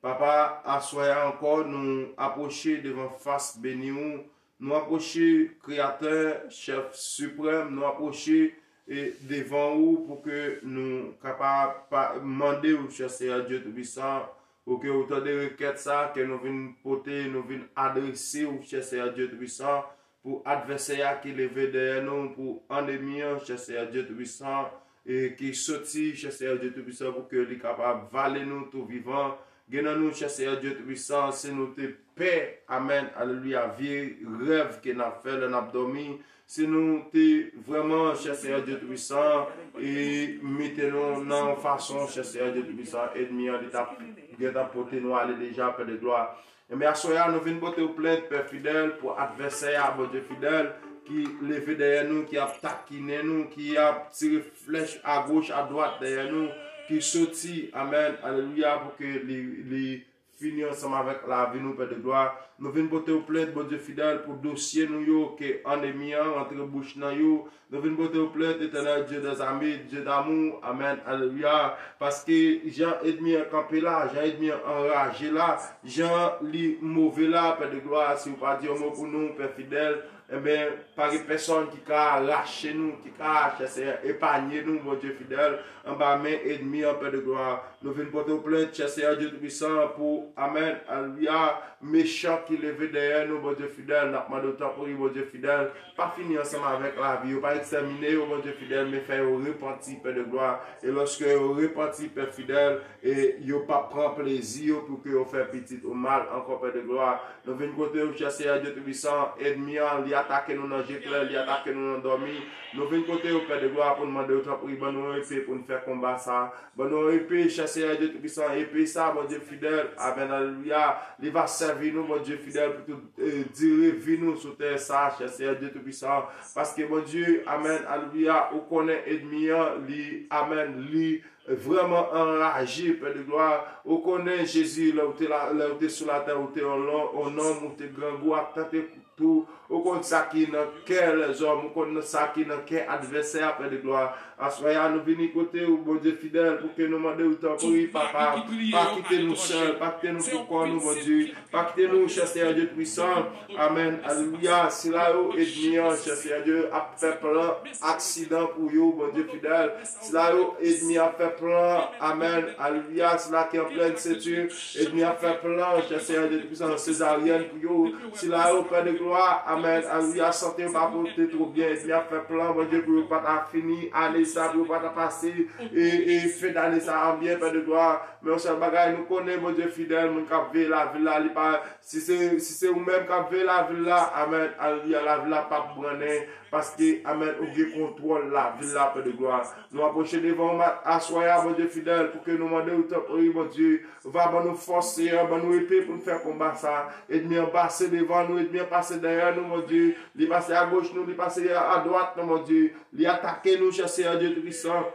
Papa, aswè a ankò, nou apwoche devan fas beni ou, nou apwoche Kreyatè, Chèf Siprèm, nou apwoche e devan ou pou ke nou kapab pa, mande ou, chè Seyè Dye Toupisan, pou ke ou tande rekèt sa ke nou vin pote, nou vin adrese ou, chè Seyè Dye Toupisan, pou advèsè a ki leve dèyè nou, pou annemi an, chè Seyè Dye Toupisan, e ki soti, chè Seyè Dye Toupisan, pou ke li kapab vale nou tou vivan. Gen nan nou, chè Seyè Dye Toupisan, si nou te pè, amèn, alelouya, vye rèv ke n ap fè lè n ap dòmi, si nou te vrèman, chè Seyè Dye Toupisan, e mete nou nan yon fason, chè Seyè Dye Toupisan, ènmi an li t ap gentan pote nou ale deja, Pè de glwa. Enben, aswè a, nou vin pote w plent, Pè fidèl, pou advèsè a, Bondye fidèl, ki leve dèyè nou, ki ap takinen nou, ki ap tire flèch agoch, adwat dèyè nou, ki soti, amèn, alelouya, pou ke li, li fini ansanm avèk lavi nou, Pè de glwa. Nou vin pote w plent, Bondye fidèl, pou dosye nou yo, ke ènmi an rantre bouch nan yo, nou vin pote w plent, Etènèl Dye dèzame, Dye damou. Amèn. Alelouya. Paske jan ènmi an kanpe la, jan ènmi an anraje la, jan li move la, Pè de glwa, si w pa di yon mo pou nou, Pè fidèl, enben, pa gen pèsòn ki ka rache nou, ki ka, chè Seyè, epanye nou, Bondye fidèl, anba men ènmi an, Pè de glwa. Nou vin pote w plent, chè Seyè Dye Toupisan, pou, amèn, alelouya, mechan ki leve dèyè nou, Bondye fidèl. N ap mande w, tanpri, Bondye fidèl, pa fini ansanm avèk lavi yo, pa ekstèmine yo, Bondye fidèl, men fè yo repanti, Pè de glwa. E lòske yo repanti, Pè fidèl, e yo p ap pran plezi yo pou ke yo fè pitit ou mal ankò, Pè de glwa. Nou vin kote w, chè Seyè Dye Toupisan, ènmi an, li atake nou nan je klè, li atake nou nan dòmi. Nou vin kote w, Pè de glwa, pou n mande w, tanpri, ban nou yon epe pou n fè konba sa. Ban nou yon epe, chè Seyè Dye Toupisan, epe sa, Bondye fidèl, amèn, alelouya, li va sèvi nou, Bondye fidèl, pou tout, eh, dire vi nou sou tè sa, chè Seyè Dye Toupisan, paske, Bondye, amèn, alelouya, ou konnen ènmi an, li, amèn, li vrèman anraje, Pè de glwa, ou konnen, Jezi, lè ou te la, lè ou te sou latè, ou te yon lon-, yon nonm, ou te grangou ak tante tou. Ou konn sa ki nan kè lèzòm, ou konn sa ki nan kè advèsè a, Pè de glwa. Aswè a, nou vini kote ou, Bondye fidèl, pou ke nou mande ou, tanpri, Papa, pa kite nou sèl, pa kite nou pou kò nou, Bondye. Pa kite nou, chè Seyè Dye Toupisan. Amèn. Alelouya. Sila yo ènmi an, chè Seyè Dye, ap fè plan aksidan pou yo, Bondye fidèl. Sila yo ènmi ap fè plan. Amèn. Alelouya. Sila ki an plèn seti, ènmi ap fè plan, chè Seyè Dye Toupisan, sezaryèn pou yo. Sila yo, Pè de glwa, amèn, alelouya, sante yo pa pote twò byen, ènmi ap fè plan, Bondye, pou yo pa ta fini ane sa, pou yo pa ta pase, e, e, fen dane sa an byen, Pè de glwa. Men yon sèl bagay, nou konnen, Bondye fidèl, moun k ap veye lavil la, li pa, si se, si se ou menm k ap veye lavil la, amèn, alelouya, lavil la p ap brannen, paske, amèn, ou gen kontwòl lavil la, Pè de glwa. Nou apwoche devan ou aswè a, Bondye fidèl, pou ke nou mande ou, tanpri, Bondye, va ban nou fòs, Seyè, ban nou epe pou n fè konba sa. Ènmi an pase devan nou, ènmi an pase dèyè nou, Bondye. Li pase agoch nou, li pase adwat nou, Bondye. Li atake nou, chè Seyè Dye Toupisan.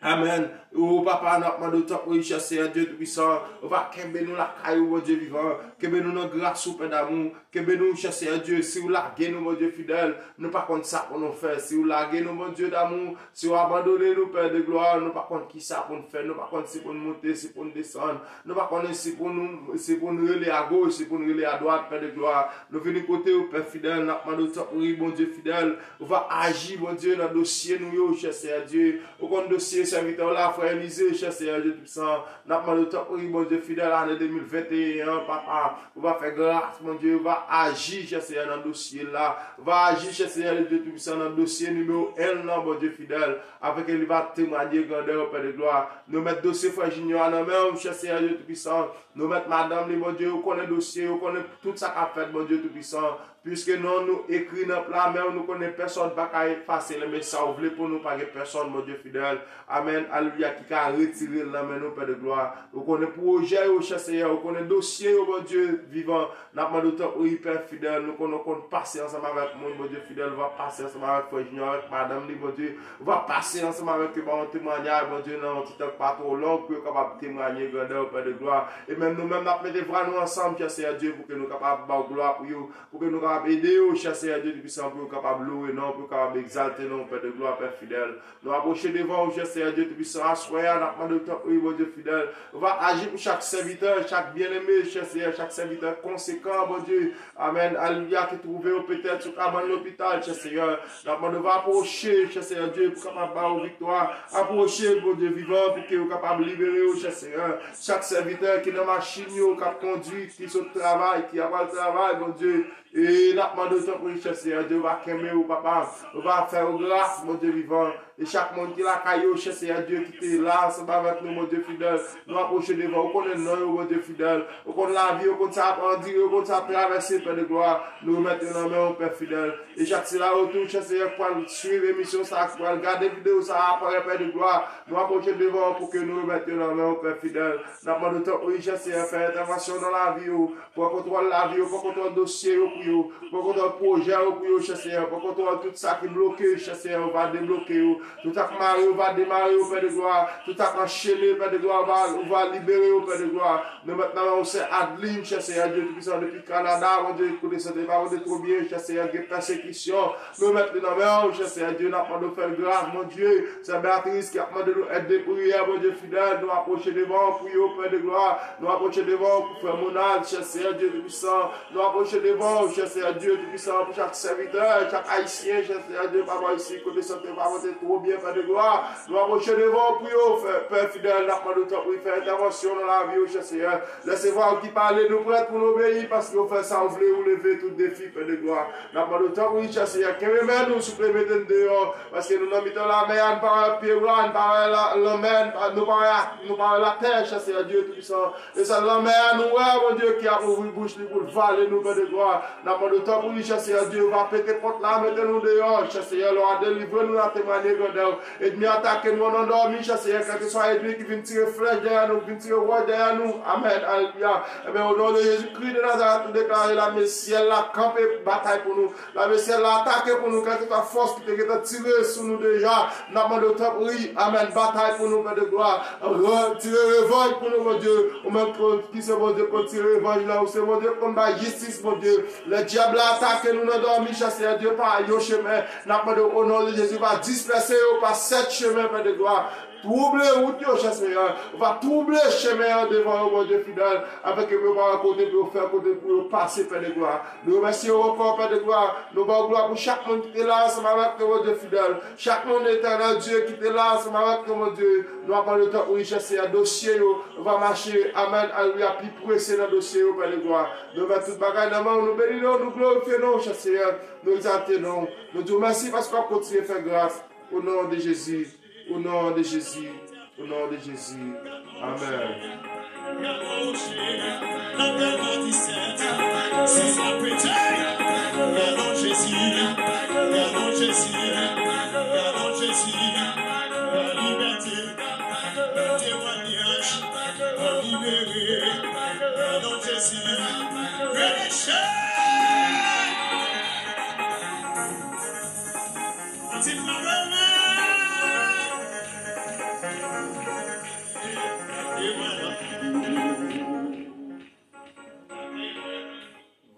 Amèn. O Papa, n ap mande w, tanpri, chè Seyè Dye Toupisan, ou va kenbe nou lakay ou, Bondye vivan. Kenbe nou nan gras ou, Pè damou. Kenbe nou, chè Seyè Dye, si w lage nou, Bondye fidèl, nou pa konn sa pou nou fè. Si w lage nou, Bondye damou, si w abandone nou, Pè de glwa, nou pa konn ki sa pou n fè, nou pa konn si pou n moute, si pou n desann, nou pa konnen si pou nou, si pou n rele agoch, si pou n rele adwat, Pè de glwa. Nou vini kote w, Pè fidèl, n ap mande w, tanpri, Bondye fidèl, ou va aji, Bondye, nan dosye nou yo, chè Seyè Dye. Ou konn dosye sèvitè w la, frè Elize, chè Seyè Dye Toupisan. N ap mande w, tanpri, Bondye fidèl, ane de mil venteyen an, Papa, ou va fè gras, Bondye, ou va aji, chè Seyè, nan dosye la. Ou va aji, chè Seyè Dye Toupisan, nan dosye nimewo en lan, Bondye fidèl, afenke li va temwanye grandè w, Pè de glwa. Nou met dosye frè Junior a nan men w, chè Seyè Dye Toupisan. Nou met madanm li, Bondye, ou konnen dosye, ou konnen tout sa k ap fèt, Bondye Toupisan. Piske non nou ekri nan pla men w, nou konnen pèsonn pa ka efase l, men sa w vle pou nou pa gen pèsonn, Bondye fidèl. Amèn, alelouya, ki ka retire l nan men nou, Pè de glwa. Ou konnen pwojè yo, chè Seyè, ou konnen dosye yo, Bondye vivan. N ap mande w tanpri, Pè fidèl, nou konnen w konn pase ansanm avèk moun, Bondye fidèl, ou va pase ansanm avèk frè Junior, avèk madanm li, Bondye. Ou va pase ansanm avèk yo, ba yon temwanyaj, Bondye, nan yon ti tan ki pa twò long, pou yo kapab temwanye grandè w, Pè de glwa. E menm nou menm, n ap mete vwa nou ansanm, chè Seyè Dye, pou ke nou kapab ba w glwa pou yo, pou ke nou kapab ede yo, chè Seyè Dye Toupisan, pou yo kapab loure non w, pou yo kapab egzalte non w, Pè de glwa, Pè fidèl. Nou apwoche devan w, chè Seyè Dye Toupisan, aswè a, n ap mande w tanpri, Bondye fidèl, ou va aji pou chak sèvitè, chak byeneme, chè Seyè, chak sèvitè konsekan, Bondye, amèn, alelouya, ki twouve yo petèt sou kabann lopital, chè Seyè. N ap mande w va apwoche, chè Seyè Dye, pou kapab ba yo viktwa. Apwoche, Bondye vivan, pou ke yo kapab libere yo, chè Seyè. Chak sèvitè ki nan machin yo, k ap kondui, ki sot travay, ki apral travay, Bondye. E n ap mande w tanpri, chè Seyè Dye, ou va kenbe yo, papa. Ou va fè yo gras, Bondye vivan. E chak moun ki lakay yo, chè Seyè Dye, ki te la ansanm avèk nou, Bondye fidèl. Nou apwoche devan, ou konnen non yo, Bondye fidèl. Ou konn lavi yo, ou konn sa y ap andire, ou konn sa y ap travèse, Pè de glwa. Nou remèt yo nan men w, Pè fidèl. E chak sila yo tou, chè Seyè, k pral swiv emisyon sa a, k pral gade videyo sa a aprè, Pè de glwa. Nou apwoche devan w pou ke nou remèt yo nan men w, Pè fidèl. N ap mande w tanpri, chè Seyè, fè entèvansyon nan lavi yo. Pran kontwòl lavi yo, pran kontwòl dosye yo pou yo, pran kontwòl pwojè yo pou yo, chè Seyè, pran kontwòl tout sa ki bloke, chè Seyè, ou va debloke yo, tout sa k mare yo va demare yo, Pè de glwa, tout sa k anchene, Pè de glwa, ou va, ou va libere yo, Pè de glwa. Nou met nan men w sè Adeline, chè Seyè Dye Toupisan, depi Kanada, Bondye, kote sante pa, Bondye, twò byen, chè Seyè, gen pèsekisyon, nou met li nan men w, chè Seyè Dye, n ap mande w fè l gras, Bondye, sè Beatrice ki ap mande nou èd de priyè, Bondye fidèl, nou apwoche devan w pou yo, Pè de glwa, nou apwoche devan w pou frè Monad, chè Seyè Dye Toupisan, nou apwoche devan w, chè Seyè Dye Toupisan, pou chak sèvitè, chak ayisyen, chè Seyè Dye, papa isi, kote sante pa, Bondye, twò byen, Pè de glwa, nou apwoche devan w pou yo, fè, Pè fidèl, n ap mande w tanpri, fè entèvansyon nan lavi yo, chè Seyè, lè se vwa w ki pale, nou prèt pou n obeyi, paske w fè sa w vle, ou leve tout defi, Pè de glwa. N ap mande w tanpri, chè Seyè, kenbe men nou, souple, mete n deyò, paske nou nan mitan lamè a, nou pa wè pye w la, nou pa wè la, lanmè, nou pa, nou pa wè, nou pa wè latè, chè Seyè Dye Toupisan. E sèl lanmè a nou wè, Bondye, ki ap ouvri bouch li pou l vale nou, Pè de glwa. N ap mande w tanpri, chè Seyè Dye, ou va pete pòt la, mete nou deyò, chè Seyè, lè w a delivre nou, n a temwanye grandè w. Ènmi atake nou ann dòmi, chè Seyè, kèlkeswa ènmi ki vin tire flèch dèyè nou, ki vin tire wòch dèyè nou. Amèn, alelouya. Ebyen, o non de Jezikri de Nazarèt, nou deklare lame syèl la kanpe batay pou nou. Lame syèl la atake pou nou, kèlkeswa fòs ki te gentan tire sou nou deja. N ap mande w tanpri, amèn, batay pou nou, Pè de glwa. Re-, tire revanj pou nou, Bondye. Ou menm ki, ki se Bondye k konn tire revanj la, ou se Bondye k konn bay jistis, Bondye. Lè dyab la atake nou nan dòmi, chè Seyè Dye, pa yon chemen. N ap mande w, o non de Jezi, va dispèse yo pa sèt chemen, Pè de glwa. Twouble wout yo, chè Seyè. Va twouble chemen an devan yo, Bondye fidèl, afenke pou yo pa wè kote pou yo fè, kote pou yo pase, Pè de glwa. Nou remèsye w ankò, Pè de glwa. Nou ba w glwa pou chak moun ki te la ansanm avèk nou, Bondye fidèl. Chak moun, Etènèl Dye, ki te la ansanm avèk nou, Bondye. Nou ap mande w tanpri, chè Seyè, dosye yo va mache, amèn, alelouya, pi prese nan dosye yo, Pè de glwa. Nou remèt tout bagay nan men w, nou beni non w, nou glorifye non w, chè Seyè. Nou egzalte non w. Nou di w mèsi paske w ap kontinye fè gras. O non de Jezi. O non de Jezi. O non de Jezi. Amèn.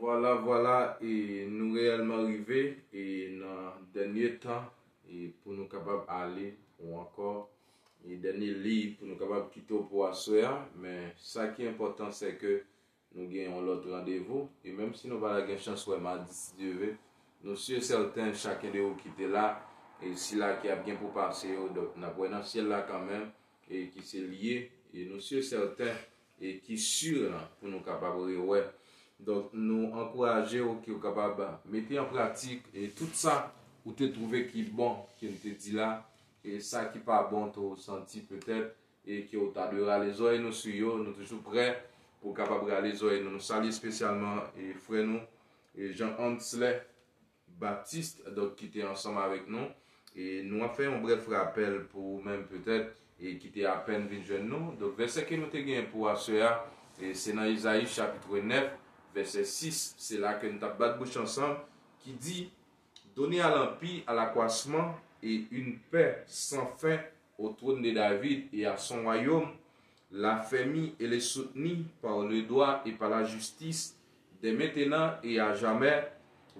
Vwala, vwala, e nou reyèlman rive, e nan dènye tan, e pou nou kapab ale, ou ankò, e dènye liy pou nou kapab kite w pou aswè a. Men sa ki enpòtan, se ke nou gen yon lòt randevou. E menm si nou pa t gen chans wè madi, si Dye ve, nou si e sèten, chaken de ou ki te la, e sila ki ap gen pou pase yo, donk, n ap wè nan syèl la kanmenm, e ki se li ye, e nou si e sèten, e ki si pou nou kapab rewè. Donk, nou ankouraje w ke w kapab mete an pratik, e tout sa ou te twouve ki bon, ke n te di la, e sa ki pa bon tou, ou santi petèt, e ke w ta dwe rale zòrèy nou sou yo, nou toujou prè Ou kapab rale zòrèy nou. Nou salye espesyalman e frè nou e Jean Ansley Baptiste, donk, ki te ansanm avèk nou. E nou ap fè yon brèf rapèl pou ou menm petèt e ki te apèn vin jwenn nou. Donk, vèsè ke nou te genyen pou aswè a, e se nan Ezayi chapit nèf, vèsè sis, se la ke nou t ap bat bouch ansanm, ki di: Donnez à l'Empire l'accroissement et une paix sans fin au trône de David et à son royaume, l'affermi et le soutenu par le droit et par la justice, dès maintenant et à jamais.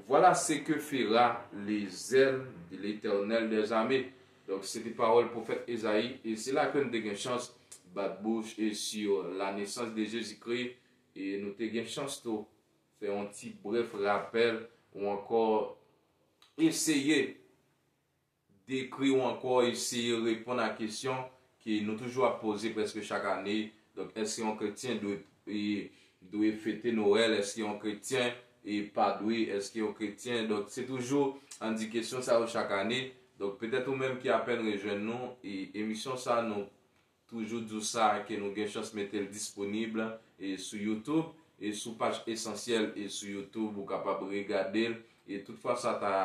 Voilà ce que fera les ailes de l'Éternel des armées. Donk, se te pawòl pwofèt Ezayi, e se la ke nou te gen chans bat bouch e sur la naissance de Jésus-Christ, e nou te gen chans tou fè yon ti brèf rapèl ou ankò eseye dekri ou ankò eseye reponn a kesyon ke nou toujou ap poze prèske chak ane. Donk, èske yon kretyen dwe, e, dwe fete Nwèl? Èske yon kretyen, e, pa dwe? Èske yon kretyen, donk, se toujou, ann di, kesyon sa yo chak ane. Donk, petèt ou menm ki apèn rejwenn nou, e emisyon sa nou toujou di w sa, ke nou gen chans mete l disponib, e, sou YouTube, e sou paj Esansyèl, e sou YouTube, ou kapab regade l, e tout fwa sa ta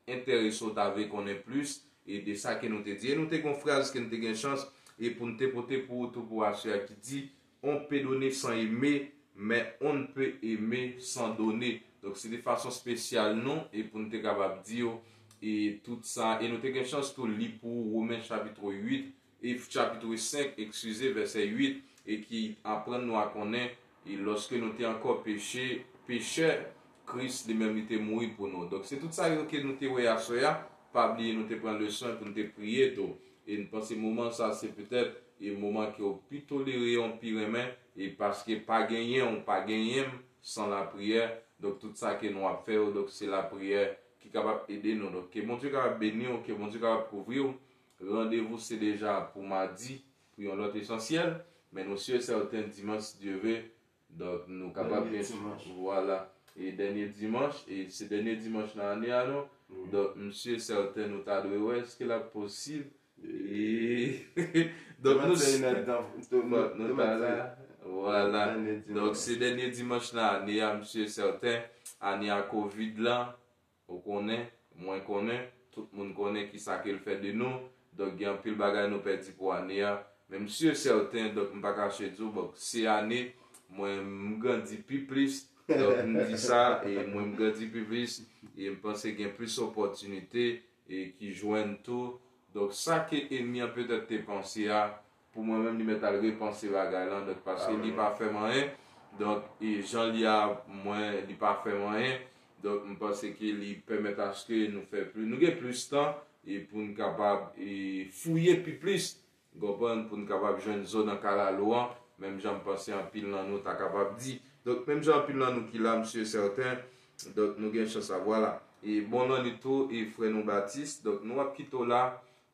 enterese w, ta vle konnen plis, e, de sa ke nou te di. E nou te gen yon fraz ke nou te gen chans, e, pou n te pote pou ou tou pou aswè a ki di: On peut donner sans aimer, mais on ne peut aimer sans donner. Donk, se de fason espesyal nou, e pou n te kapab di w, e tout sa, e nou te gen chans tou li pou ou Women chapit uit, e chapit senk, eskize, vèsè uit, e ki aprann nou a konnen, e lòske nou te ankò peche, pechè, Kris li menm li te mouri pou nou. Donk, se tout sa yo ke nou te wè aswè a. Pa bliye nou te pran leson pou n te priye tou. E n panse moman sa se petèt e moman ke w pi tolere, yon pi renmen, e paske pa genyen w, pa genyen m san lapriyè. Donk, tout sa ke nou ap fè yo, donk, se lapriyè ki kapab ede nou. Donk, ke Bondye kapab beni w, ke Bondye kapab kouvri w. Randevou se deja pou madi, pou yon lòt Esansyèl. Men nou si e sèten dimanch, si Dye ve, donk, nou kapab Dènye gen, dimanch. Vwala. E dènye dimanch, e se dènye dimanch nan ane a, non? Wi. Donk, m si e sèten nou ta dwe wè èske l ap posib. E, donk, nou, Demen se inèdtan, nou, fòk nou nou ta la. Vwala. Dènye dimanch. Donk, se dènye dimanch nan ane a, m si e sèten, ane a kovid la, ou konnen, mwen konnen, tout moun konnen kisa ke l fè de nou. Donk, gen anpil bagay nou pèdi pou ane a. Men m si e sèten, donk, m pa kache di w, donk, se ane, mwen, m grandi pi plis. Donk, m di sa, e mwen, m grandi pi plis, e m panse gen plis opòtinite, e ki jwenn tou. Donk, sa ke enmi an petèt te panse a, pou mwen menm, li mèt al repanse bagay lan, donk, paske li pa fè m anyen. Donk, e jan li a, mwen, li pa fè m anyen. Donk, m panse ke li pèmèt aske nou fè pli, nou gen plis tan, e pou n kapab, e fouye pi plis, konprann, pou n kapab jwenn zo nan kalalou an, menm jan m panse anpil nan nou ta kapab di. Donk, menm jan anpil nan nou ki la, m si e sèten, donk, nou gen chans a, vwala. E bon lanni tou, e frè nou Batis, donk, nou ap kite w la,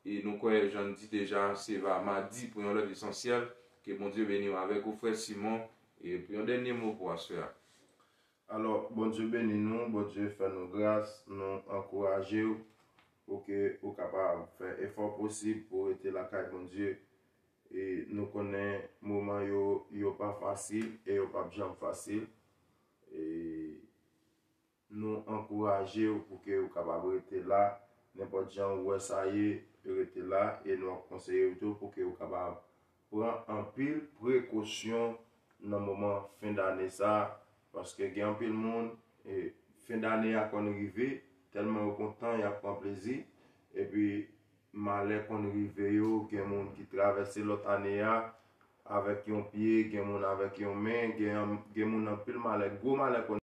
e nou kwè, jan n di deja, se va madi pou yon lòt Esansyèl. Ke Bondye beni w avèk ou, frè Simon, e pou yon dènye mo pou aswè a. Alò, Bondye beni nou, Bondye fè nou gras, nou ankouraje w pou ke ou kapab fè efò posib pou w rete lakay Bondye. E nou konnen moman yo, yo pa fasil e yo p ap janm fasil. E nou ankouraje w pou ke ou kapab rete la, nenpòt jan ou wè sa ye, rete la, e nou ap konseye w tou pou ke ou kapab pran anpil prekosyon nan moman fen dane sa, paske gen anpil moun, e, fen dane a konn rive, tèlman yo kontan, y ap pran plezi, epi malè konn rive yo, gen moun ki travèse lòt ane a avèk yon pye, gen moun avèk yon men, gen, gen moun anpil malè, gwo malè konn